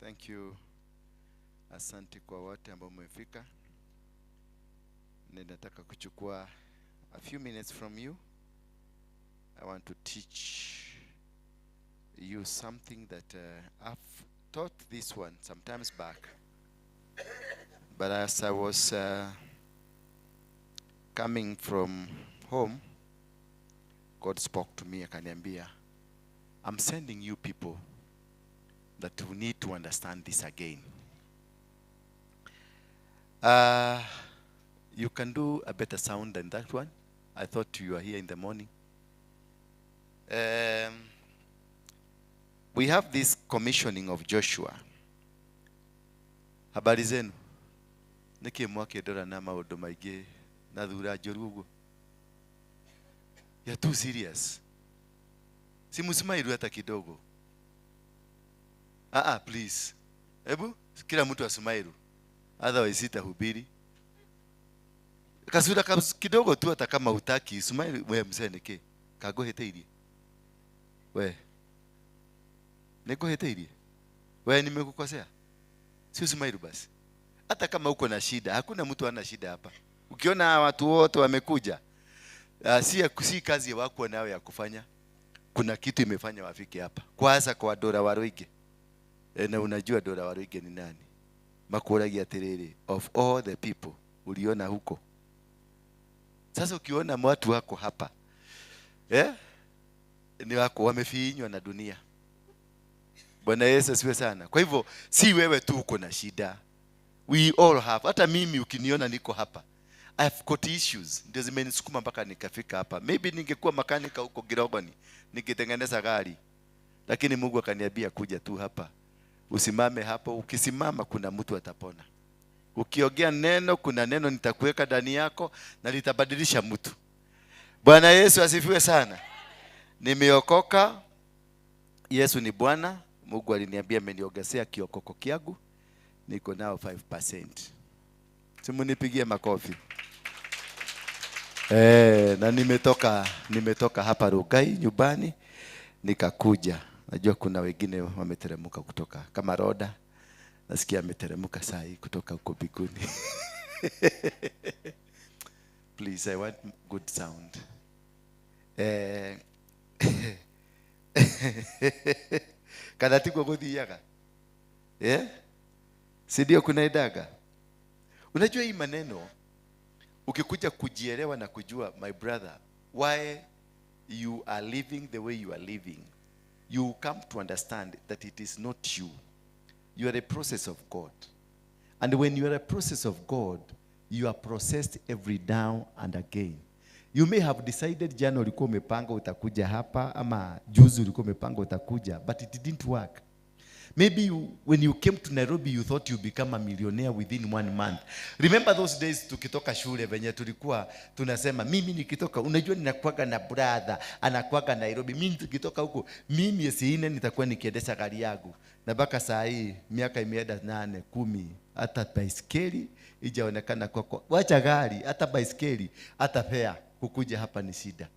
Thank you. Asante kwa wote ambao mmefika. Ninataka kuchukua a few minutes from you. I want to teach you something that I've taught this one sometimes back. But as I was coming from home, God spoke to me akaniambia, I'm sending you people that will need to understand this again. You can do a better sound than that one. I thought you were here in the morning. We have this commissioning of Joshua. Habari zenu. Niki mwake dora na maundu maingi na thura njuru uguo. You're too serious. Si msimairu hata kidogo. Please. Ebu kila mtu asmairu. Otherwise sitahubiri. Kasura kidogo tu hata kama hutaki smile wewe mzee niki. Kagoheteirie. We. Nikuheteirie. We nimekukosea. Si usmairu basi. Hata kama uko na shida, hakuna mtu ana shida hapa. Ukiona watu wote wamekuja, si kazi wako nayo ya kufanya. Kuna kitu imefanya wafike hapa. Kwanza kwa Dora Waruige. Na unajua Dora Waruige ni nani? Makuragia atiriri, of all the people uliona huko. Sasa ukiona watu wako hapa, ni wako wamefinywa na dunia. Bwana Yesu asifiwe sana. Kwa hivyo si wewe tu uko na shida. We all have. Hata mimi ukiniona niko hapa, I have got issues. Ndio zimenisukuma mpaka nikafika hapa. Maybe ningekuwa makanika huko Girogoni, ningetengeneza gari. Lakini Mungu akaniambia kuja tu hapa. Usimame hapo, ukisimama kuna mtu atapona. Ukiongea neno, kuna neno nitakuweka ndani yako na litabadilisha mtu. Bwana Yesu asifiwe sana. Nimeokoka. Yesu ni Bwana. Mungu aliniambia ameniongezea kiokoko kiangu. Niko nao 5%. Simunipigie makofi. Na nimetoka hapa Rugai nyumbani nikakuja. Najua kuna wengine wameteremka kutoka kama Roda. Nasikia ameteremka saa hii kutoka huko mbinguni. Please, I want good sound. Kana tiguo guthiaga. Si ndio kunaidaga? Unajua hii maneno ukikuja kujielewa na kujua, my brother, why you are living the way you are living, you come to understand that it is not you. You are a process of God. And when you are a process of God, you are processed every now and again. You may have decided jana ulikuwa umepanga utakuja hapa ama juzi ulikuwa umepanga utakuja, but it didn't work. Maybe when you came to Nairobi, you thought you become a millionaire within 1 month. Remember those days tukitoka shule venye tulikuwa tunasema mimi nikitoka, unajua ninakuaga na brother, anakuaga Nairobi. Mimi nikitoka huko, mimi miezi 4 nitakuwa nikiendesha gari yangu. Na mpaka saa hii miaka imeenda 8, 10, hata baiskeli ijaonekana kwako. Wacha gari, hata baiskeli, hata fare kukuja hapa ni shida.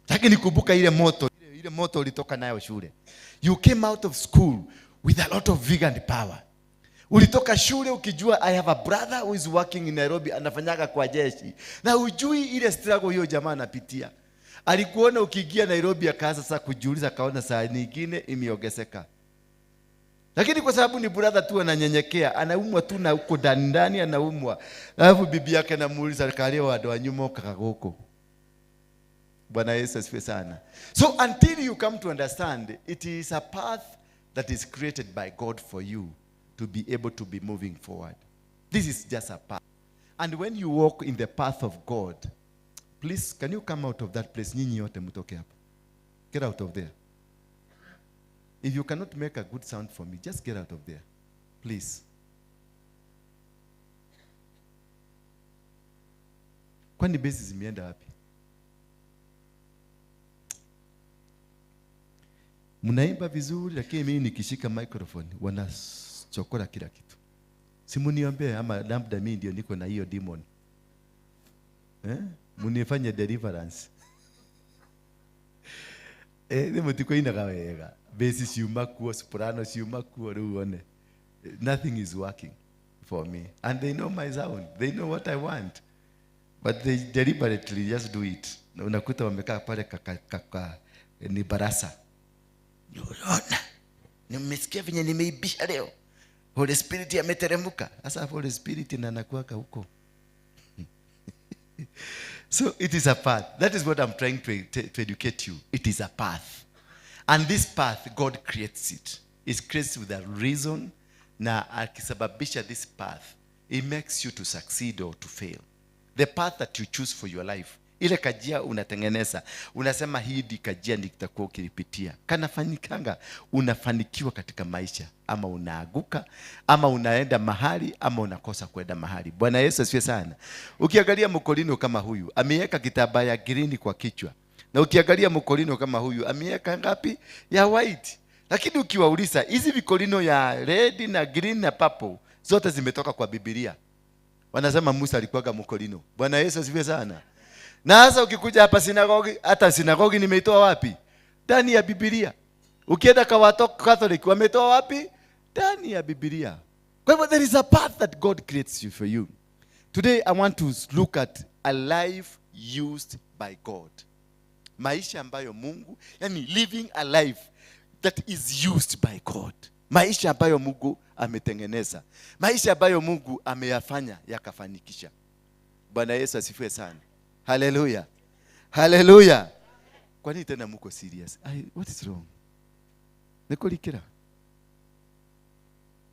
Lakini kumbuka ile moto, ile moto ulitoka nayo shule. You came out of school with a lot of vigor and power. Ulitoka shule ukijua I have a brother who is working in Nairobi, anafanyaga kwa jeshi. Na ujui ile struggle hiyo jamaa anapitia. Alikuona ukiingia Nairobi akaanza sasa kujiuliza, akaona saa nyingine imeongezeka. Lakini kwa sababu ni brother tu ananyenyekea, anaumwa tu na huko ndani ndani anaumwa. Alafu bibi yake anamuuliza kalia wado wa nyuma ukakagoko. Bwana Yesu asifiwe sana. So until you come to understand, it is a path that is created by God for you to be able to be moving forward. This is just a path. And when you walk in the path of God, please, can you come out of that place? Nyinyi yote mtoke hapo. Get out of there. If you cannot make a good sound for me, just get out of there. Please. Kwani basi zimeenda wapi? Mnaimba vizuri lakini mimi nikishika microphone wanachokora kila kitu. Si mniombe ama labda mimi ndio niko na hiyo demon. Mnifanye deliverance. Ni mtiko ina kawega. Besi ciuma kuo, soprano ciuma kuo, rĩu one. Nothing is working for me. And they know my sound. They know what I want. But they deliberately just do it. Na unakuta wamekaa pale kaka ni barasa. Unaona? Nimesikia venye nimeibisha leo. Holy Spirit ameteremka. Sasa Holy Spirit na anakuwaka huko. So it is a path. That is what I'm trying to educate you. It is a path. And this path, God creates it. It creates with a reason. Na akisababisha this path, it makes you to succeed or to fail. The path that you choose for your life. Ile kajia unatengeneza, unasema hii ndi kajia nitakuwa ukilipitia. Kanafanyikanga, unafanikiwa katika maisha, ama unaaguka, ama unaenda mahali, ama unakosa kwenda mahali. Bwana Yesu asifiwe sana. Ukiangalia mkolino kama huyu, ameweka kitambaa ya green kwa kichwa. Na ukiangalia mkolino kama huyu, ameweka ngapi? Ya white. Lakini ukiwauliza, hizi vikolino ya red na green na purple, zote zimetoka kwa Biblia. Wanasema Musa alikuwaga mkolino. Bwana Yesu asifiwe sana. Na sasa ukikuja hapa sinagogi, hata sinagogi nimeitoa wapi? Ndani ya Biblia. Ukienda kwa watu Catholic wametoa wapi? Ndani ya Biblia. Kwa hivyo there is a path that God creates you for you. Today I want to look at a life used by God. Maisha ambayo Mungu, yani living a life that is used by God. Maisha ambayo Mungu ametengeneza. Maisha ambayo Mungu ameyafanya yakafanikisha. Bwana Yesu asifiwe sana. Hallelujah. Hallelujah. Kwa nini tena mko serious? What is wrong? Nikulikira.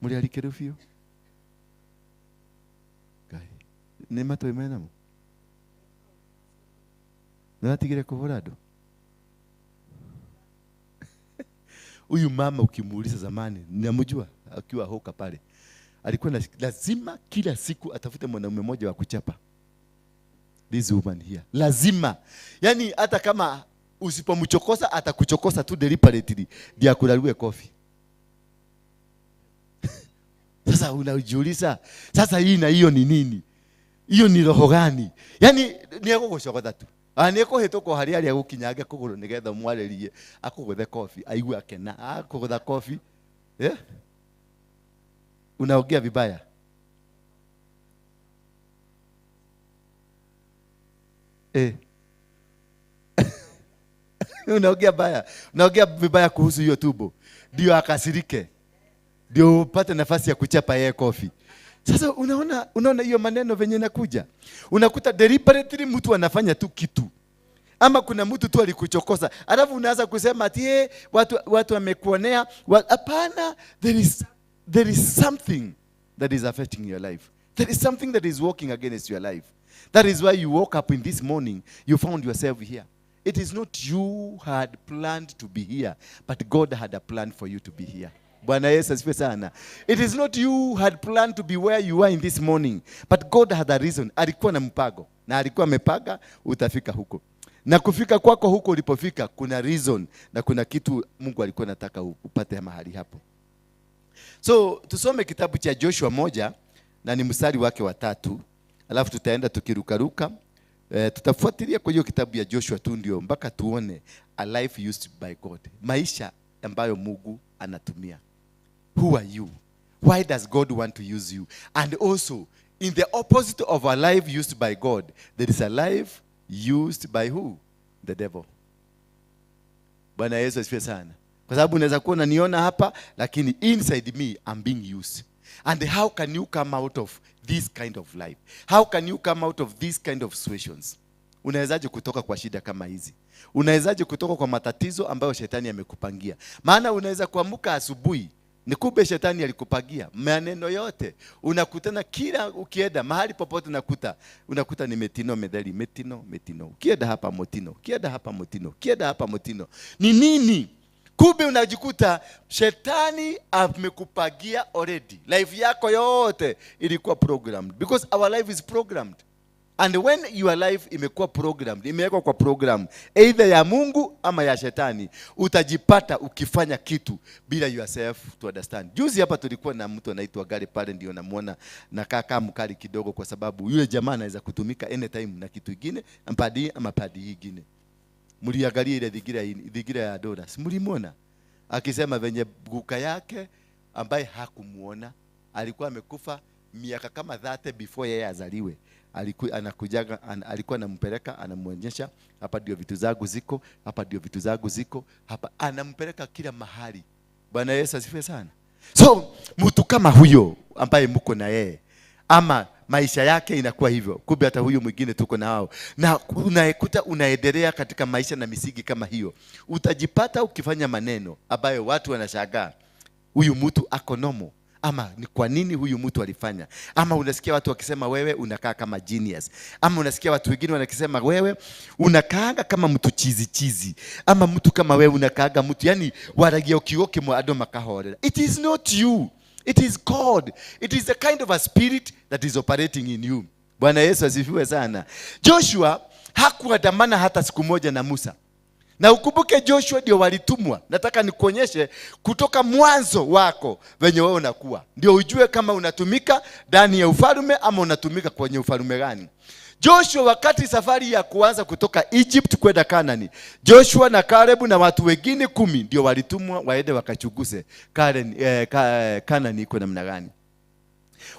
Muri alikira biũ? Ngai. Nĩ matũĩ menamo? Nĩwatigire kũhũra andũ? Huyu mama ukimuuliza zamani, namjua akiwa hoka pale. Alikuwa na lazima kila siku atafute mwanaume mmoja wa kuchapa. This woman here. Lazima. Yani hata kama usipomchokosa atakuchokosa tu deliberately ndio akurarue kofi. Sasa unajiuliza, sasa hii na hiyo ni nini? Hiyo ni roho gani? Yani ni egũgũcogotha tu. Ni ekũhĩtũka harĩa arĩa gũkinyange kũgũrũ nĩgetha mwarĩrie akũgũthe kofi, aigue akena, akũgũtha kofi. Eh? Unaongea vibaya. Unaongea baya. Unaongea vibaya kuhusu hiyo tumbo. Ndio akasirike. Ndio upate nafasi ya kuchapa yeye kofi. Sasa unaona hiyo maneno venye inakuja. Unakuta deliberately mtu anafanya tu kitu. Ama kuna mtu tu alikuchokosa. Alafu unaanza kusema ati watu wamekuonea. Hapana, there is something that is affecting your life. There is something that is working against your life. That is why you woke up in this morning, you found yourself here. It is not you had planned to be here, but God had a plan for you to be here. Bwana Yesu asifiwe sana. It is not you had planned to be where you are in this morning, but God had a reason. Alikuwa na mpango, na alikuwa amepanga utafika huko. Na kufika kwako huko ulipofika, kuna reason na kuna kitu Mungu alikuwa anataka upate mahali hapo. So tusome kitabu cha Joshua 1 na ni mstari wake wa 3. Alafu tutaenda tukirukaruka. Tutafuatilia kwa hiyo kitabu ya Joshua tu ndio mpaka tuone a life used by God. Maisha ambayo Mungu anatumia. Who are you? Why does God want to use you? And also, in the opposite of a life used by God, there is a life used by who? The devil. Bwana Yesu asifiwe sana. Kwa sababu unaweza kuwa unaniona hapa, lakini inside me I'm being used. And how can you come out of this kind of life? How can you come out of this kind of situations? Unawezaje kutoka kwa shida kama hizi? Unawezaje kutoka kwa matatizo ambayo shetani amekupangia? Maana unaweza kuamka asubuhi, ni kumbe shetani alikupangia maneno yote. Unakutana kila ukienda mahali popote unakuta ni metino medali, metino, metino. Ukienda hapa motino, ukienda hapa motino, ukienda hapa motino. Ni nini? Kumbe unajikuta shetani amekupangia already. Life yako yote ilikuwa programmed, because our life is programmed. And when your life imekuwa programmed, imewekwa kwa program either ya Mungu ama ya shetani, utajipata ukifanya kitu bila yourself to understand. Juzi hapa tulikuwa na mtu anaitwa Gary pale, ndio namuona na kaka mkali kidogo, kwa sababu yule jamaa anaweza kutumika anytime na kitu kingine, ampadi ama padi nyingine. Mliangalia ile dhigira ya dola, si mlimuona? Akisema venye guka yake ambaye hakumuona alikuwa amekufa miaka kama 30 before yeye azaliwe. Anakujaga, alikuwa anampeleka, anamuonyesha hapa ndio vitu zangu ziko, hapa ndio vitu zangu ziko, hapa anampeleka kila mahali. Bwana Yesu asifiwe sana. So mtu kama huyo ambaye mko na yeye ama maisha yake inakuwa hivyo, kumbe hata huyu mwingine tuko na hao, na unaekuta unaendelea katika maisha na misingi kama hiyo, utajipata ukifanya maneno ambayo watu wanashangaa, huyu mtu ako normal ama ni kwa nini huyu mtu alifanya? Ama unasikia watu wakisema wewe unakaa kama genius, ama unasikia watu wengine wanakisema wewe unakaanga kama mtu chizi chizi, ama mtu kama wewe unakaanga mtu yani waragia kiugo kimwe andu makahorera. It is not you, it is God. It is the kind of a spirit that is operating in you. Bwana Yesu asifiwe sana. Joshua hakuandamana hata siku moja na Musa. Na ukumbuke Joshua ndio walitumwa. Nataka nikuonyeshe kutoka mwanzo wako venye wewe unakuwa, ndio ujue kama unatumika ndani ya ufalme ama unatumika kwenye ufalme gani. Joshua wakati safari ya kuanza kutoka Egypt kwenda Kanani, Joshua na Caleb na watu wengine 10 ndio walitumwa waende wakachunguze Kanani iko namna gani.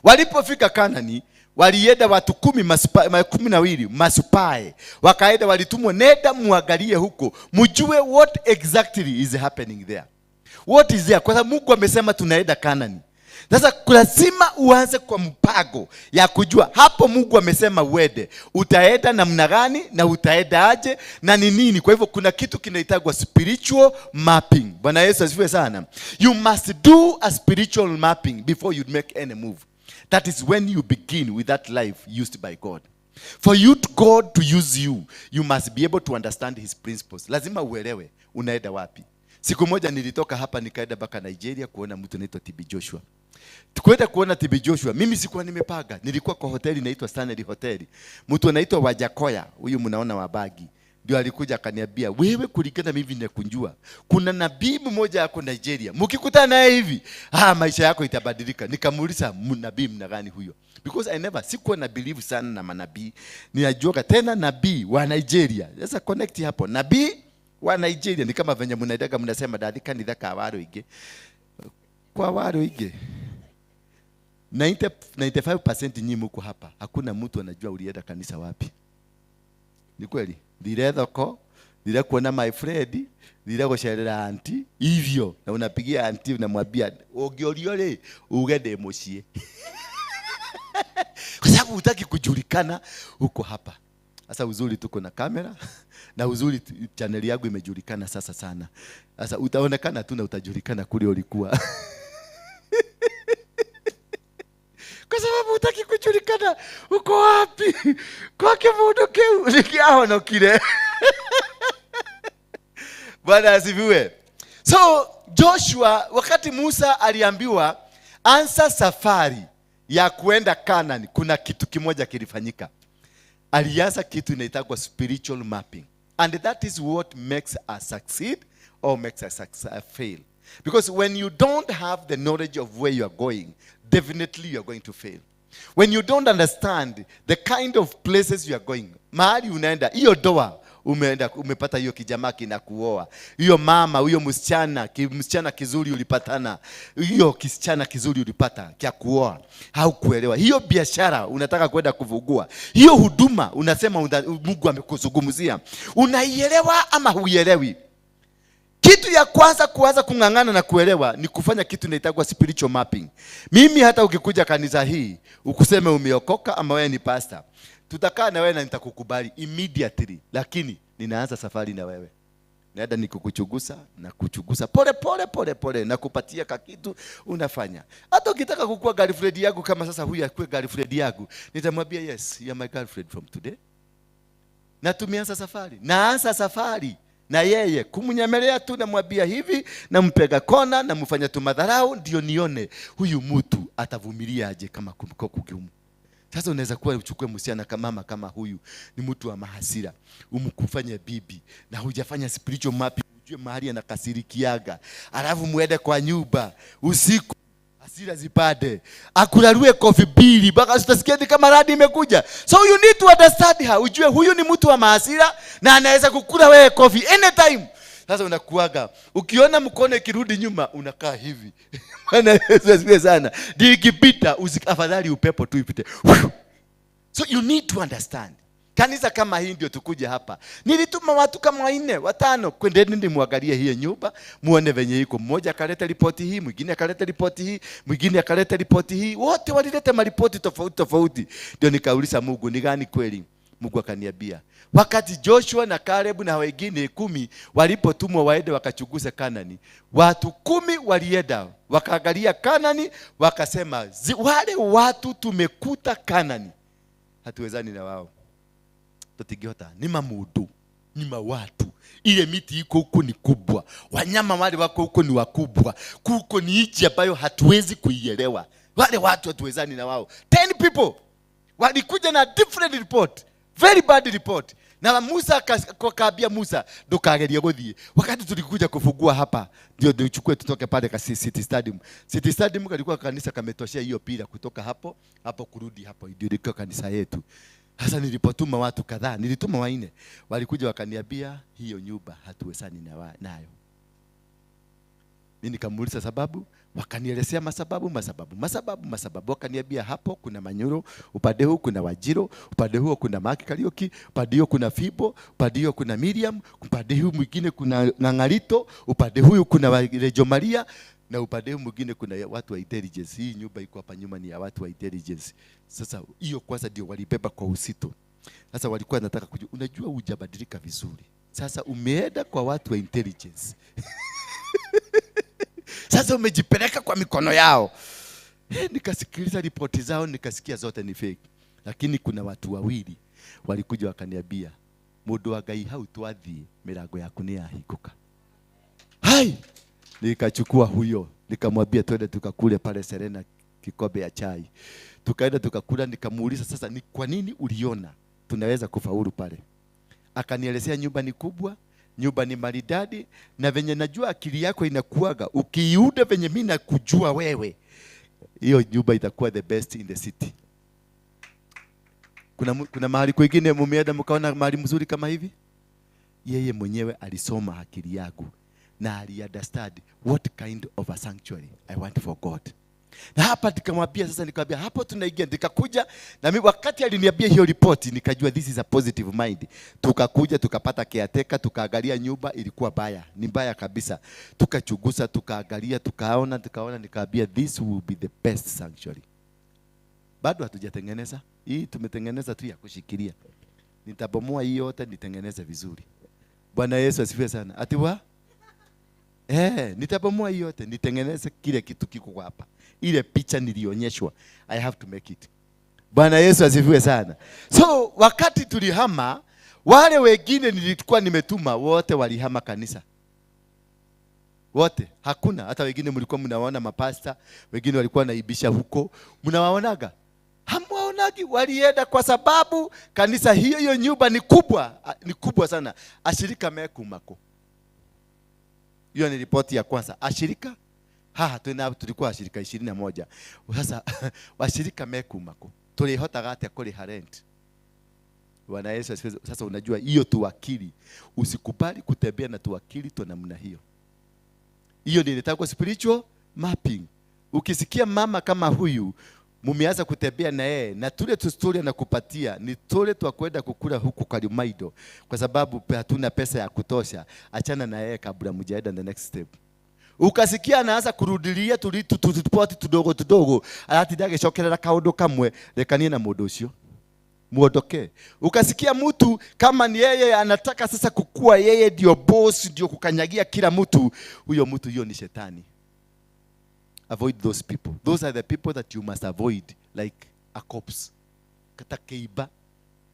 Walipofika Kanani, walienda watu 12 masupae. Wakaenda, walitumwa, nenda muangalie huko, mjue what exactly is happening there. What is there? Kwa sababu Mungu amesema tunaenda Kanani. Sasa lazima uanze kwa mpango ya kujua hapo Mungu amesema uende, utaenda namna gani na utaenda aje na ni nini. Kwa hivyo kuna kitu kinaitwa spiritual mapping. Bwana Yesu asifiwe sana. You must do a spiritual mapping before you make any move. That is when you begin with that life used by God. For you to God to use you, you must be able to understand his principles. Lazima uelewe unaenda wapi. Siku moja nilitoka hapa nikaenda mpaka Nigeria kuona mtu anaitwa TB Joshua. Kwenda kuona TB Joshua, mimi sikuwa nimepanga. Nilikuwa kwa hoteli inaitwa Stanley Hotel. Mtu anaitwa Wajakoya, huyu mnaona wa bagi. Ndio alikuja akaniambia, wewe kulingana mimi nakunjua, kuna nabii mmoja yako Nigeria, mkikutana naye hivi, maisha yako itabadilika. Nikamuuliza, nabii mna gani huyo? Because I never, sikuwa na believe sana na manabii. Ninajua tena nabii wa Nigeria. Sasa connect hapo. Nabii wa Nigeria ni kama venye mnaendaga mnasema ndathi kanitha ka Waruinge. Kwa Waruinge. 95% nyinyi mko hapa. Hakuna mtu anajua ulienda kanisa wapi. Ni kweli? Ndire thoko, ndire kuona my friend, ndire gucerera auntie, hivyo. Na unapigia auntie unamwambia ũngĩũrio rĩ, uge ndĩ mũciĩ. Kwa sababu hutaki kujulikana uko hapa. Sasa uzuri tuko na kamera na uzuri channel yangu imejulikana sasa sana. Sasa utaonekana tu na utajulikana kule ulikuwa. Kwa sababu hutaki kujulikana uko wapi. Kwa kimundu kiu nikiahonokire. Bwana asifiwe. So Joshua, wakati Musa aliambiwa anza safari ya kuenda Kanani, kuna kitu kimoja kilifanyika. Alianza kitu inaitwa spiritual mapping. And that is what makes us succeed or makes us fail. Because when you don't have the knowledge of where you are going, definitely you are going to fail. When you don't understand the kind of places you are going, mahali unaenda, hiyo doa umeenda, umepata hiyo kijamaa kinakuoa, hiyo mama, huyo msichana, msichana kizuri ulipatana, hiyo kisichana kizuri ulipata kia kuoa, haukuelewa. Hiyo biashara unataka kwenda kuvugua, hiyo huduma unasema Mungu amekuzungumzia, unaielewa ama huielewi? Kitu ya kwanza kuanza kung'ang'ana na kuelewa ni kufanya kitu inaitwa spiritual mapping. Mimi hata ukikuja kanisa hii ukuseme umeokoka ama wewe ni pastor, tutakaa na wewe na nitakukubali immediately, lakini ninaanza safari na wewe. Naenda nikukuchugusa na kuchugusa pole pole pole pole na kupatia kakitu unafanya. Hata ukitaka kukua girlfriend yangu kama sasa huyu akue girlfriend yangu, nitamwambia yes, you are my girlfriend from today. Na tumeanza safari. Naanza safari na yeye kumnyemelea tu, namwambia hivi, nampega kona, namfanya tu madharau, ndio nione huyu mtu atavumilia aje kama kukiumu. Sasa unaweza kuwa uchukue msichana kama mama kama huyu ni mtu wa mahasira, umkufanye bibi na hujafanya spiritual mapping, ujue mahali anakasirikiaga, alafu muende kwa nyumba usiku hasira zipande, akularue kofi mbili mpaka utasikia ni kama radi imekuja. So you need to understand her, ujue huyu ni mtu wa mahasira na anaweza kukula wewe kofi anytime. Sasa unakuaga ukiona mkono ikirudi nyuma unakaa hivi. Bwana Yesu asifiwe sana. Ikipita afadhali upepo tu ipite. So you need to understand. Kanisa kama hii ndio tukuje hapa. Nilituma watu kama 4, 5, kwendeni ndi muangalie hiyo nyumba, muone venye iko. Mmoja akaleta ripoti hii, mwingine akaleta ripoti hii, mwingine akaleta ripoti hii. Wote walileta maripoti tofauti tofauti. Ndio nikauliza Mungu, ni gani kweli? Mungu akaniambia, wakati Joshua na Caleb na wengine 10 walipotumwa waende wakachunguze Kanani, watu 10 walienda wakaangalia Kanani, wakasema wale watu tumekuta Kanani hatuwezani na wao. Tutingihota, ni mamundu, ni mawatu. Ile miti iko huko ni kubwa, wanyama wale wako huko ni wakubwa, kuko ni nchi ambayo hatuwezi kuielewa. Wale watu hatuwezani na wao. 10 people walikuja na different report, very bad report. Na Musa akaambia Musa, ndukagerie guthie. Wakati tulikuja kufungua hapa, ndio tuchukue tutoke pale ka City Stadium. City Stadium kalikuwa kanisa kametoshea hiyo pira kutoka hapo hapo kurudi hapo, ndio ilikuwa kanisa yetu. Sasa nilipotuma watu kadhaa, nilituma 4, walikuja wakaniambia hiyo nyumba hatuwezani nayo. Mimi nikamuuliza sababu, wakanielezea masababu. Wakaniambia hapo kuna Manyuro, upande huu kuna Wajiro, upande huo kuna Maki Kariuki, upande huo kuna Fibo, upande huo kuna Miriam, upande huu mwingine kuna Ngangarito, upande huyu kuna Rejo Maria, na upande huu mwingine kuna watu wa intelligence. Hii nyumba iko hapa nyuma ni ya watu wa intelligence. Sasa hiyo kwanza ndio walibeba kwa uzito. Sasa walikuwa wanataka kujua, unajua hujabadilika vizuri. Sasa umeenda kwa watu wa intelligence. Sasa umejipeleka kwa mikono yao. Nikasikiliza ripoti zao, nikasikia zote ni fake. Lakini kuna watu 2 walikuja wakaniambia, mundu wa Ngai hau twathie milango yaku ni yahinguka. Hai! Nikachukua huyo, nikamwambia twende tukakule pale Serena kikombe ya chai. Tukaenda tukakula, nikamuuliza sasa ni kwa nini uliona tunaweza kufaulu pale? Akanielezea nyumba ni kubwa, nyumba ni maridadi, na venye najua akili yako inakuaga, ukiiuda venye mimi nakujua wewe, hiyo nyumba itakuwa the best in the city. Kuna mahali kwingine mumeenda mkaona mahali mzuri kama hivi? Yeye mwenyewe alisoma akili yangu na ali understand what kind of a sanctuary I want for God. Na hapa nikamwambia sasa, nikamwambia hapo tunaingia. Nikakuja na mimi wakati aliniambia hiyo report nikajua this is a positive mind. Tukakuja tukapata caretaker, tukaangalia nyumba ilikuwa baya, ni mbaya kabisa. Tukachunguza, tukaangalia, tukaona, nikaambia this will be the best sanctuary. Bado hatujatengeneza. Hii tumetengeneza tu ya kushikilia. Nitabomoa hii yote nitengeneze vizuri. Bwana Yesu asifiwe sana. Ati wa? Nitabomoa hii yote nitengeneze kile kitu kiko hapa. Ile picha nilionyeshwa, I have to make it. Bwana Yesu asifiwe sana. So wakati tulihama, wale wengine nilikuwa nimetuma wote walihama kanisa. Wote, hakuna hata wengine mlikuwa mnawaona mapasta, wengine walikuwa naibisha huko. Mnawaonaga? Hamwaonagi, walienda kwa sababu kanisa hiyo hiyo nyumba ni kubwa, ni kubwa sana. Ashirika mekumako. Hiyo ni ripoti ya kwanza. Ashirika tulikuwa ashirika 21. Sasa washirika mekumako. Tulihotaga atia kuliha rent. Bwana Yesu asifiwe. Sasa unajua hiyo tuwakili. Usikubali kutembea na tuwakili tu namna hiyo. Hiyo ndio inaitwa spiritual mapping. Ukisikia mama kama huyu mumeanza kutembea na yeye, na tule tu story anakupatia ni tule twa kwenda kukula huku Karimaido kwa sababu hatuna pesa ya kutosha, achana na yeye kabla mjaenda the next step. Ukasikia anaanza kurudilia tulitupoti tudogo tudogo, aratindage cokerera kaundu kamwe, rekanie na mundu ucio muondoke. Ukasikia mtu kama ni yeye anataka sasa kukua, yeye ndio boss, ndio kukanyagia kila mtu, huyo mtu hiyo ni shetani. Avoid those people. Those are the people that you must avoid like a corpse. Katakeiba.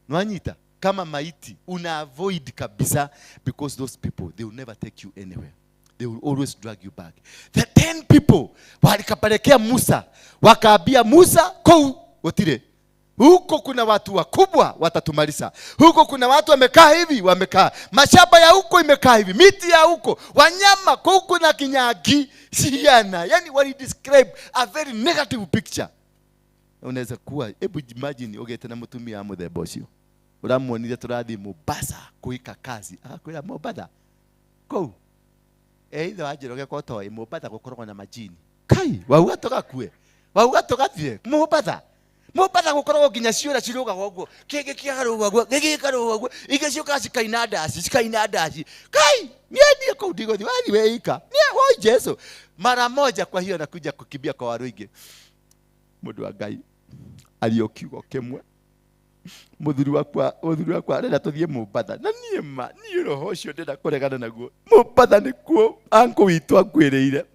Nwanyita kama maiti una avoid kabisa, because those people, they will never take you anywhere. They will always drag you back. The 10 people walikapelekea Musa, wakaambia Musa kou gutire. Huko kuna watu wakubwa watatumaliza. Huko kuna watu wamekaa hivi, wamekaa. Mashamba ya huko imekaa hivi, miti ya huko, wanyama huko na kinyagi, siana. Yani wali describe a very negative picture. Unaweza kuwa, hebu imagine ogete na mutumia muthemba ucio. Uramuonire turathi Mombasa kuika kazi. Akwira Mombasa. Kũu ithe wa Njoroge ko toĩ Mombatha gũkoragwo na majini. Kai wauga tũgakue, wauga tũgathiĩ Mombatha. Mombatha gũkoragwo nginya ciũra cirũgaga ũguo, kĩngĩ kĩarũga ũguo, gĩkĩ gĩkarũga ũguo, ingĩ ciũkaga cikaina ndaci, cikaina ndaci. Kai niĩ niĩ kũu ndigũthiĩ, wathiĩ wĩika. Niĩ woi Jesu. Mara moja kwa hiyo nakuja kukimbia kwa Waruingi. Mũndũ wa Ngai ario kiugo kĩmwe, mũthuri wakwa arenda tũthiĩ Mombatha, na niĩ ma niĩ roho ũcio ndĩrenda kũregana naguo. Mombatha nĩkuo anko witũ akuĩrĩire,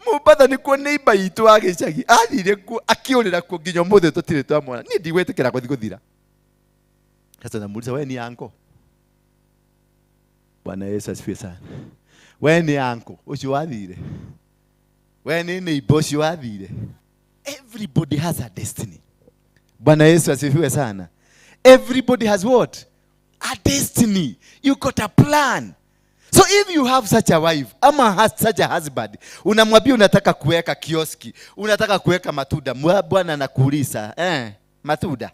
Mombatha nĩkuo neighbor itũ wa gĩcagi athire kuo, akĩũrĩra kuo, nginya ũmũthĩ tũtirĩ twamwona. Niĩ ndigwĩtĩkĩra gũthiĩ gũthira. Sasa namuuliza, wewe ni anko? Bwana Yesu asifiwe sana. We ni anko ũcio wathire? We ni neighbor ũcio wathire? Everybody has a destiny. Bwana Yesu asifiwe sana. Everybody has what? A destiny. You got a plan. So if you have such a wife ama has such a husband, unamwambia unataka kuweka kioski, unataka kuweka matunda, bwana anakuuliza, matunda?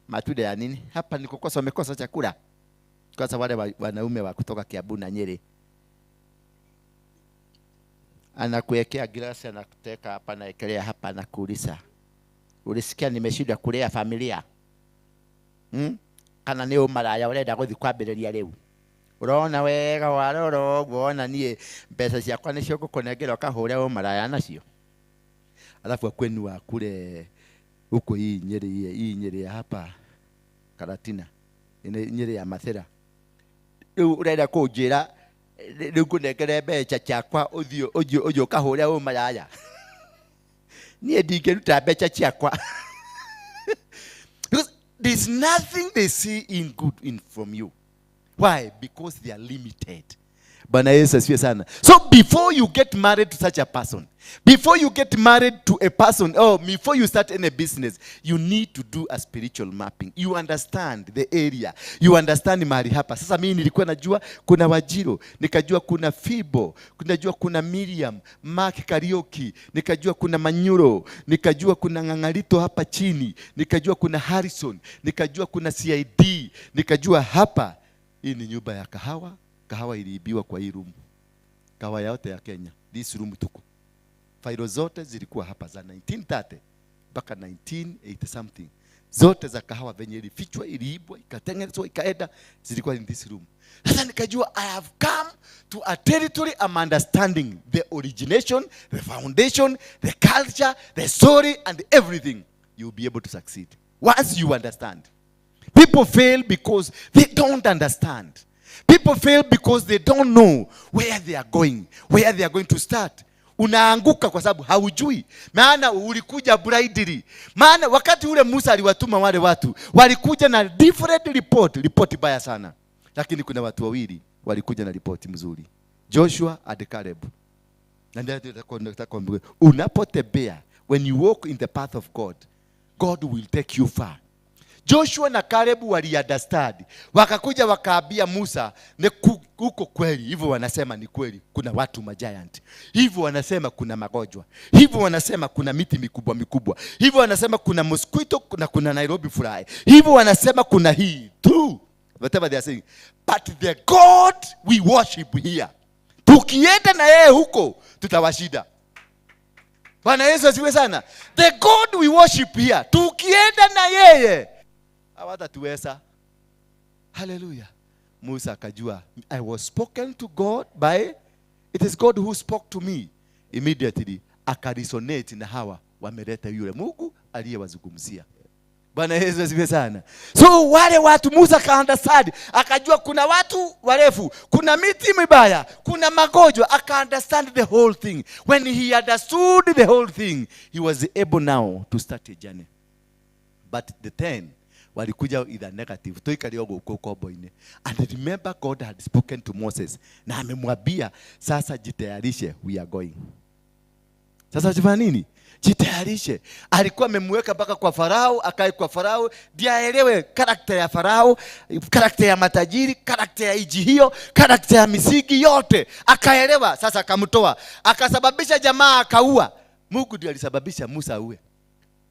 Matunda ya nini? Hapa ni kukosa, umekosa chakula. Kwanza wale wanaume wa kutoka Kiambu na Nyeri. Anakuwekea glasi, anakuteka hapa, anaekelea hapa, anakuuliza, ulisikia nimeshindwa kulea familia? Kana nĩ ũmaraya ũrenda gũthiĩ kwambĩrĩria rĩu? Ũrona wega warora ũguo wona niĩ mbeca ciakwa nĩcio ngũkũnengera ũkahũre ũmaraya nacio. Alafu kwenu wa kule huko, hii Nyeri, hii Nyeri ya hapa Karatina, ine Nyeri ya Mathira, rĩu ũrenda kũnjĩra rĩu ngũnengere mbeca ciakwa ũthiĩ ũkahũre ũmaraya? Niĩ ndingĩruta mbeca ciakwa, because there's nothing they see in good in from you. Why? Because they are limited. Bwana Yesu asifiwe sana. So before you get married to such a person, before you get married to a person, or before you start any business, you need to do a spiritual mapping. You understand the area. You understand mahali hapa. Sasa mimi nilikuwa najua kuna Wajiro, nikajua kuna Fibo, nikajua kuna Miriam, Mark Kariuki, nikajua kuna Manyuro, nikajua kuna Ng'ang'arito hapa chini, nikajua kuna Harrison, nikajua kuna CID, nikajua hapa hii ni nyumba ya kahawa. Kahawa iliibiwa kwa hii room. Kahawa yote ya Kenya. This room tuko. Failo zote zilikuwa hapa za 1930 mpaka 1980 something. Zote za kahawa venye ilifichwa, iliibwa, ikatengenezwa, ikaenda, zilikuwa in this room. Sasa nikajua I have come to a territory. I'm understanding the origination, the foundation, the culture, the story and everything. You'll be able to succeed once you understand. People fail because they don't understand. People fail because they don't know where they are going, where they are going to start. Unaanguka kwa sababu haujui, maana ulikuja blindly. Maana wakati ule Musa aliwatuma wale watu, walikuja na different report, report baya sana, lakini kuna watu wawili walikuja na ripoti mzuri, Joshua and Caleb. Na ndio nataka kuambia, unapotembea, when you walk in the path of God, God will take you far. Joshua na Caleb wali understand, wakakuja wakaambia Musa, ne huko kweli hivyo wanasema ni kweli, kuna watu magiant hivyo wanasema, kuna magonjwa hivyo wanasema, kuna miti mikubwa mikubwa hivyo wanasema, kuna mosquito na kuna Nairobi fly hivyo wanasema, kuna hii true, whatever they are saying, but the God we worship here, tukienda na yeye huko tutawashinda. Bwana Yesu asifiwe sana. The God we worship here, tukienda na yeye hawatatuweza. Haleluya. Musa akajua, I was spoken to God by, it is God who spoke to me. Immediately akaresonate na hawa wameleta yule Mungu aliyewazungumzia. Bwana Yesu asifiwe sana. So wale watu Musa ka understand, akajua kuna watu warefu, kuna miti mibaya, kuna magonjwa, aka understand the whole thing. When he understood the whole thing, he was able now to start a journey. But the 10 walikuja either negative, tuikari gũkũ ũkombo-inĩ. And remember, God had spoken to Moses na amemwambia, sasa jitayarishe, we are going. Sasa tufanya nini? Jitayarishe. Alikuwa amemweka mpaka kwa Farao, akae kwa Farao, ndiye aelewe character ya Farao, character ya matajiri, character ya nchi hiyo, character ya misingi yote. Akaelewa, sasa akamtoa. Akasababisha jamaa akaua. Mungu ndiye alisababisha Musa aue.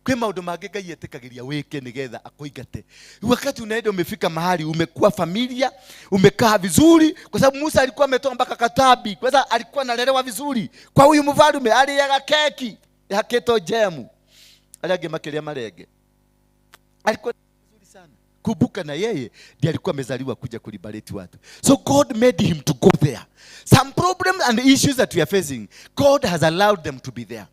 Kwĩ maũndũ mangĩ Ngai etĩkagĩria wĩke nĩgetha akũingate. Wakati unaenda umefika mahali umekuwa familia, umekaa vizuri, kwa sababu Musa alikuwa ametoa mpaka katabi, kwa sababu alikuwa analelewa vizuri kwa huyu mfalme, aliaga keki yakĩtwo jemu, arĩa angĩ makĩrĩa marenge. Alikuwa vizuri sana. Kumbuka na yeye ndiye alikuwa amezaliwa kuja kuliberate watu. So God made him to go there. Some problems and issues that we are facing, God has allowed them to be there.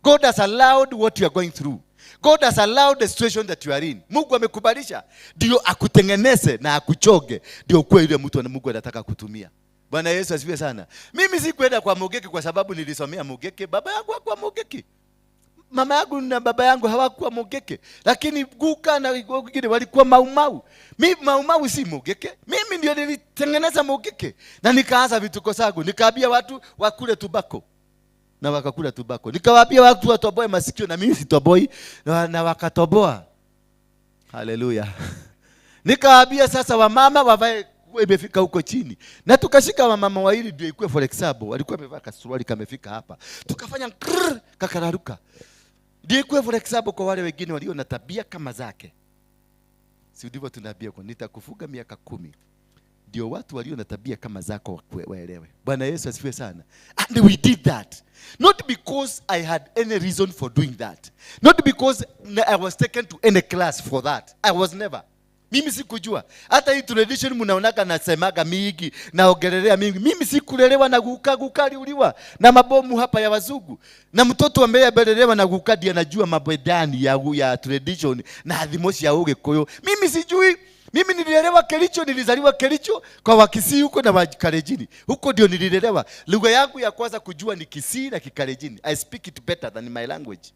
God has allowed what you are going through. God has allowed the situation that you are in. Mungu amekubalisha ndio akutengeneze na akuchoge, ndio ukuwe yule mtu Mungu anataka kutumia. Bwana Yesu asifiwe sana. Mimi sikuenda kwa Mugeki kwa sababu nilisomea Mugeki. Baba yangu hakuwa Mugeki, mama yangu na baba yangu hawakuwa Mugeke, lakini guka na wengine walikuwa Maumau. Mi Maumau si Mugeke, mimi ndio nilitengeneza Mugeke na nikaanza vituko zangu, nikaambia watu wakule tubako na wakakula tubako, nikawaambia watu watoboe masikio na mimi sitoboi na wakatoboa. Haleluya! Nikawaambia sasa wamama wavae imefika huko chini, na tukashika wamama wawili ndio ikuwe, for example, walikuwa wamevaa kasuruali kamefika hapa, tukafanya krrr, kakararuka, ndio ikuwe for example kwa wale wengine walio na tabia kama zake. Si ndivyo tunaambia kwa nitakufuga miaka 10 ndio watu walio na tabia kama zako waelewe. Bwana Yesu asifiwe sana. And we did that not because I had any reason for doing that, not because I was taken to any class for that. I was never. Mimi sikujua hata hii tradition mnaonaga nasemaga mingi, naongelelea mingi. Mimi sikulelewa na guka. Guka aliuliwa na mabomu hapa ya wazungu, na mtoto ambaye amelelewa na guka ndiye anajua mabedani ya tradition na thimo cia Ũgĩkũyũ. Mimi sijui. Mimi nililelewa Kericho, nilizaliwa Kericho kwa Wakisii huko na Wakalejini. Huko ndio nililelewa. Lugha yangu ya kwanza kujua ni Kisii na Kikalejini. I speak it better than my language.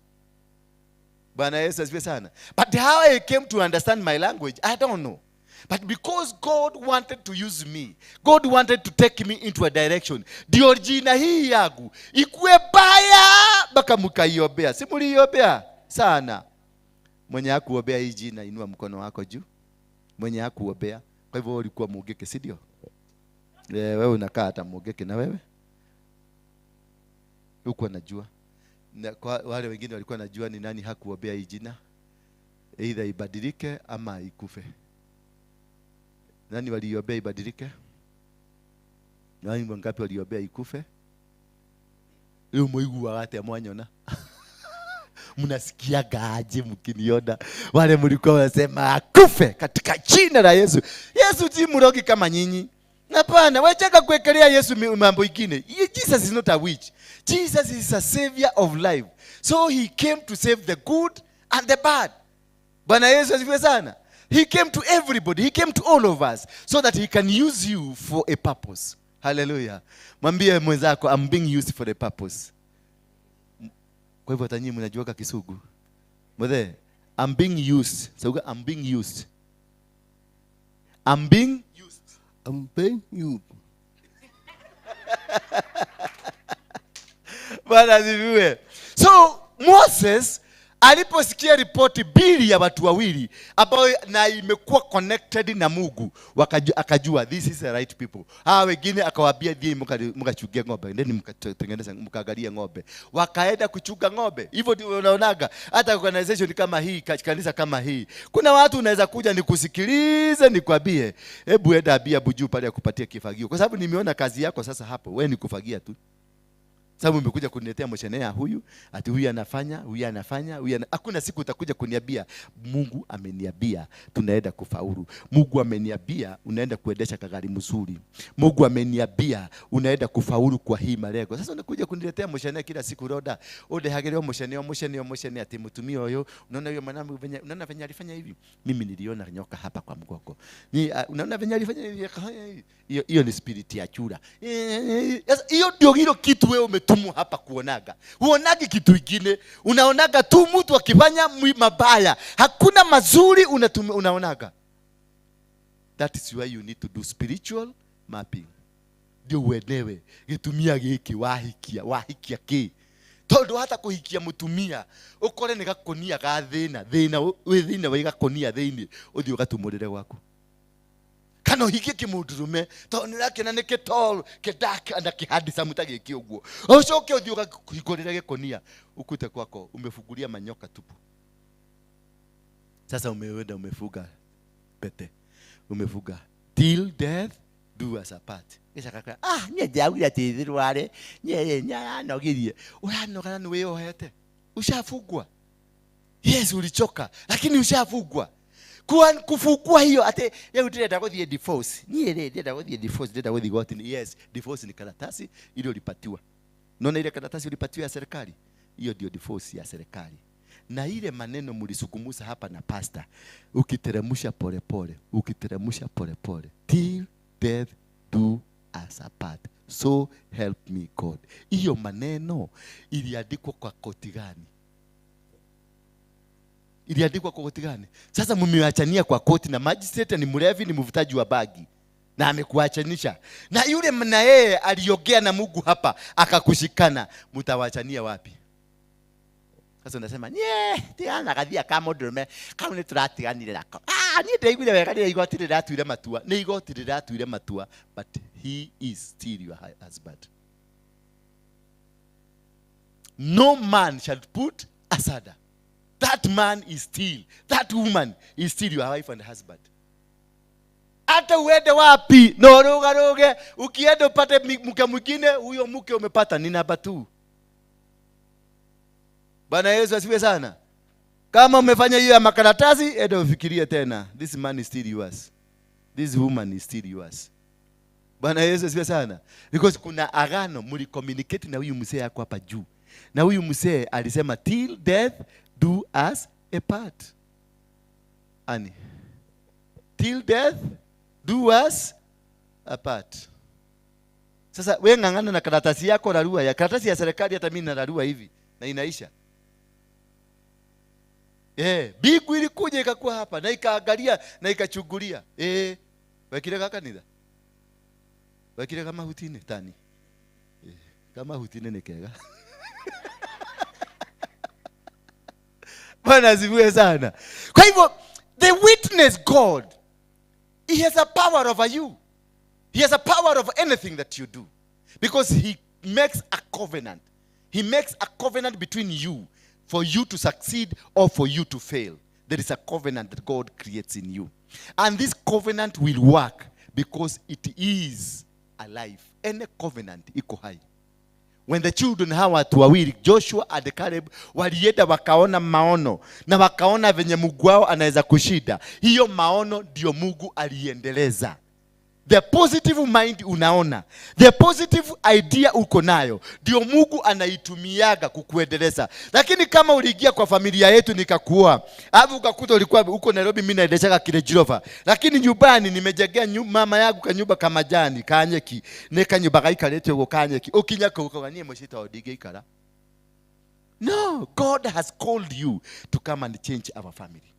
Bwana Yesu asifiwe sana. But how I came to understand my language, I don't know. But because God wanted to use me, God wanted to take me into a direction. Ndio jina hii yangu ikuwe baya mpaka mkaiombea. Si mliombea sana? Mwenye hakuombea hii jina, inua mkono wako juu. Mwenye hakuombea. Kwa hivyo ulikuwa Mugeke, si ndio? Eh, wewe unakaa hata Mugeke na wewe? Huko najua. Na kwa wale wengine walikuwa najua ni nani hakuombea hii jina. Either ibadilike ama ikufe. Nani waliombea ibadilike? Nani wangapi waliombea ikufe? Rĩu mũiguaga atĩa mwanyona? Mnasikiaga aje mkiniona? Wale mlikuwa wanasema akufe katika jina la Yesu. Yesu si mrogi kama nyinyi. Hapana, wachaka kuwekelea Yesu mambo ingine. Jesus is not a witch. Jesus is a savior of life. So he came to save the good and the bad. Bwana Yesu asifiwe sana. He came to everybody. He came to all of us so that he can use you for a purpose. Hallelujah. Mwambie mwenzako, "I'm being used for a purpose." Kwa hivyo hata nyinyi mnajuaga Kisugu. Mothe, I'm being used. So I'm being used. I'm being used. I'm being used. Bwana asifiwe. So Moses aliposikia ripoti mbili ya watu wawili ambayo na imekuwa connected na Mungu, akajua this is the right people. Hawa wengine akawaambia, "Thiĩ mkachunge ng'ombe, ndeni mkatengeneza mkaangalie ng'ombe." Wakaenda kuchunga ng'ombe. Hivyo ndio unaonaga hata organization kama hii, kanisa kama hii. Kuna watu unaweza kuja nikusikilize nikwambie, "Hebu enda ambia Buju pale akupatie kifagio." Kwa sababu nimeona kazi yako sasa hapo, wewe ni kufagia tu. Sababu umekuja kuniletea mshenea huyu, ati huyu anafanya, huyu anafanya, huyu ana... Hakuna siku utakuja kuniambia Mungu ameniambia tunaenda kufaulu. Mungu ameniambia unaenda kuendesha kagari mzuri. Mungu ameniambia unaenda kufaulu kwa hii malengo. Sasa unakuja kuniletea mshenea kila siku roda. Udehagire mshenea, mshenea, mshenea ati mtumio huyo. Unaona huyo mwanamume venye, unaona venye alifanya hivi? Mimi niliona nyoka hapa kwa mgongo. Ni unaona venye alifanya hivi? Akafanya hivi. Hiyo ni spirit ya chura. Sasa hiyo ndio hilo kitu wewe umetumwa hapa kuonaga. Huonagi kitu kingine. Unaonaga tu mtu akifanya mabaya. Hakuna mazuri unaonaga. That is why you need to do spiritual mapping. Ndio uelewe gitumia giki wahikia, wahikia ki. Tondu hata kuhikia mutumia ukore ni gakonia ga thina, thina wi thina wa gakonia thiini uthi ugatumurire gwaku. Kana uhikie kimundurume tondu nĩũrakĩona nĩ kĩtall, kĩdark na kĩhandsome ta gĩkĩ ũguo, ũcoke ũthiĩ ũgahingũrĩre gĩkonia ukute kwako umefungulia manyoka tupu. Sasa umeenda umefuga pete, umefuga till death do us apart. Kisha kaka, ah, nye ndiaugire ati thirware, nye nyaranogirie. Uranogana ni wĩyohete. Ushafugwa. Yes, ulichoka, lakini ushafugwa. Kufugwa hiyo ati leo ndĩrenda gũthiĩ divorce. Niĩ rĩ ndĩrenda gũthiĩ divorce, ndĩrenda gũthiĩ goti. Yes, divorce ni karatasi ile ulipatiwa. Unaona ile karatasi ulipatiwa ya serikali? Hiyo ndio divorce ya serikali. Na ile maneno mlisukumusa hapa na pastor, ukiteremusha pole pole, ukiteremusha pole pole, till death do us apart. So help me God. Hiyo maneno iliandikwa kwa koti gani? Iliandikwa kwa koti gani? Sasa mmeachania kwa koti na magistrate ni mlevi, ni mvutaji wa bagi, na amekuachanisha. Na yule na yeye aliongea na Mungu hapa akakushikana, mtawachania wapi? Sasa unasema nye tigana gathia ka mundurume kau ni turatiganire nako. Ah, ni ndaiguire wega rĩrĩa igoti rĩratuire matua. Nĩ igoti rĩratuire matua, but he is still your husband. No man shall put asunder. That man is still, that woman is still your wife and husband. Hata uende wapi na urugaruge, ukienda upate mke mwingine, huyo mke umepata ni namba 2. Bwana Yesu asifiwe sana. Kama umefanya hiyo ya makaratasi, enda ufikirie tena. This man is still yours. This woman is still yours. Bwana Yesu asifiwe sana. Because kuna agano mli communicate na huyu mzee yako hapa juu. Na huyu mzee alisema till death do us apart. Ani. Till death do us apart. Sasa wewe ng'ang'ana na karatasi yako rarua ya karatasi ya serikali, hata mimi nararua hivi na inaisha. Bigu ilikuja ikakuwa hapa na ikaangalia na ikachungulia. Wekire ka kanitha. Wekire kama hutine tani. Kama hutine ni kega. Bwana asifiwe sana. Kwa hivyo the witness God, he has a power over you. He has a power over anything that you do. Because he makes a covenant. He makes a covenant between you for you to succeed or for you to fail. There is a covenant that God creates in you. And this covenant will work because it is alive. Any covenant iko hai. When the children hawa watu wawili, Joshua and Caleb, walienda wakaona maono na wakaona venye Mungu wao anaweza kushinda. Hiyo maono ndio Mungu aliendeleza. The positive mind unaona, the positive idea uko nayo, ndio Mungu anaitumiaga kukuendeleza. Lakini kama uliingia kwa familia yetu nikakuoa, alafu ukakuta ulikuwa huko Nairobi, mimi naendeshaga kile Jehova, lakini nyumbani nimejengea mama yangu kanyumba kama jani kanyeki, ne kanyumba gaikarĩte ũguo kanyeki, ukinya kũu ukauga niĩ mũciĩ tondũ ndingĩikara. No, God has called you to come and change our family.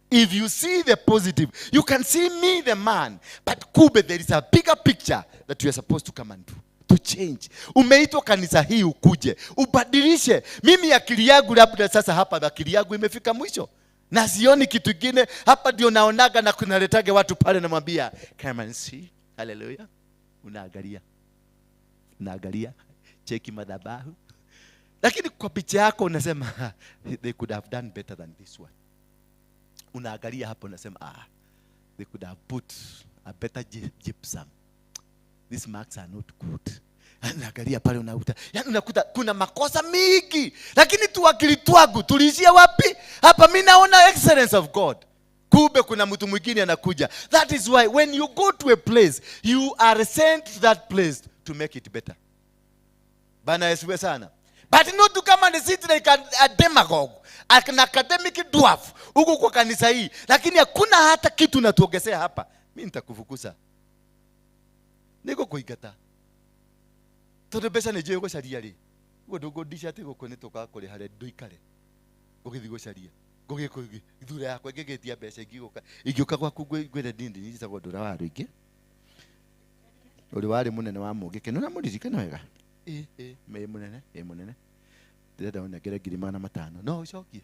If you see the positive, you can see me, the man. But kumbe, there is a bigger picture that you are supposed to come and do. To change. Umeitwa kanisa hii ukuje, ubadilishe. Mimi akili yangu labda sasa hapa akili yangu imefika mwisho. Na sioni kitu kingine. Hapa ndio naonaga na kunaletage watu pale namwambia, come and see. Hallelujah. Unaangalia. Unaangalia. Cheki madhabahu. Lakini kwa picha yako unasema, they could have done better than this one. Unaangalia hapo unasema, they could have put a better gypsum. These marks are not good. Unaangalia pale unakuta, yani unakuta kuna makosa mingi, lakini tu akili twangu tuliishia wapi? Hapa mimi naona excellence of God. Kumbe kuna mtu mwingine anakuja. That is why when you go to a place, you are sent to that place to make it better. Bwana Yesu sana. But not to come and sit like a demagogue, an academic dwarf huko kwa kanisa hii, lakini hakuna hata kitu natuongezea hapa. Mimi nitakufukuza. Niko kuigata. Tondu mbeca nĩ njũĩ gũcaria rĩ. Ũguo ndũngũndica atĩ gũkũ nĩ tũkaga kũrĩha rent ndũikare. Ngũgĩthiĩ gũcaria. Ngũgĩkũ thura yakwa ngĩgĩtia mbeca ingĩũka. Ingĩũka gwaku ngwĩre ndindi njĩtagwo Ndũra wa Rũingĩ. Ũrĩa warĩ mũnene wa Mũngĩke. Nĩ ũramũririkana wega? Ĩ, ĩ mũnene, ĩ mũnene. Ndĩrenda ũnengere ngiri magana matano. No ũcokie.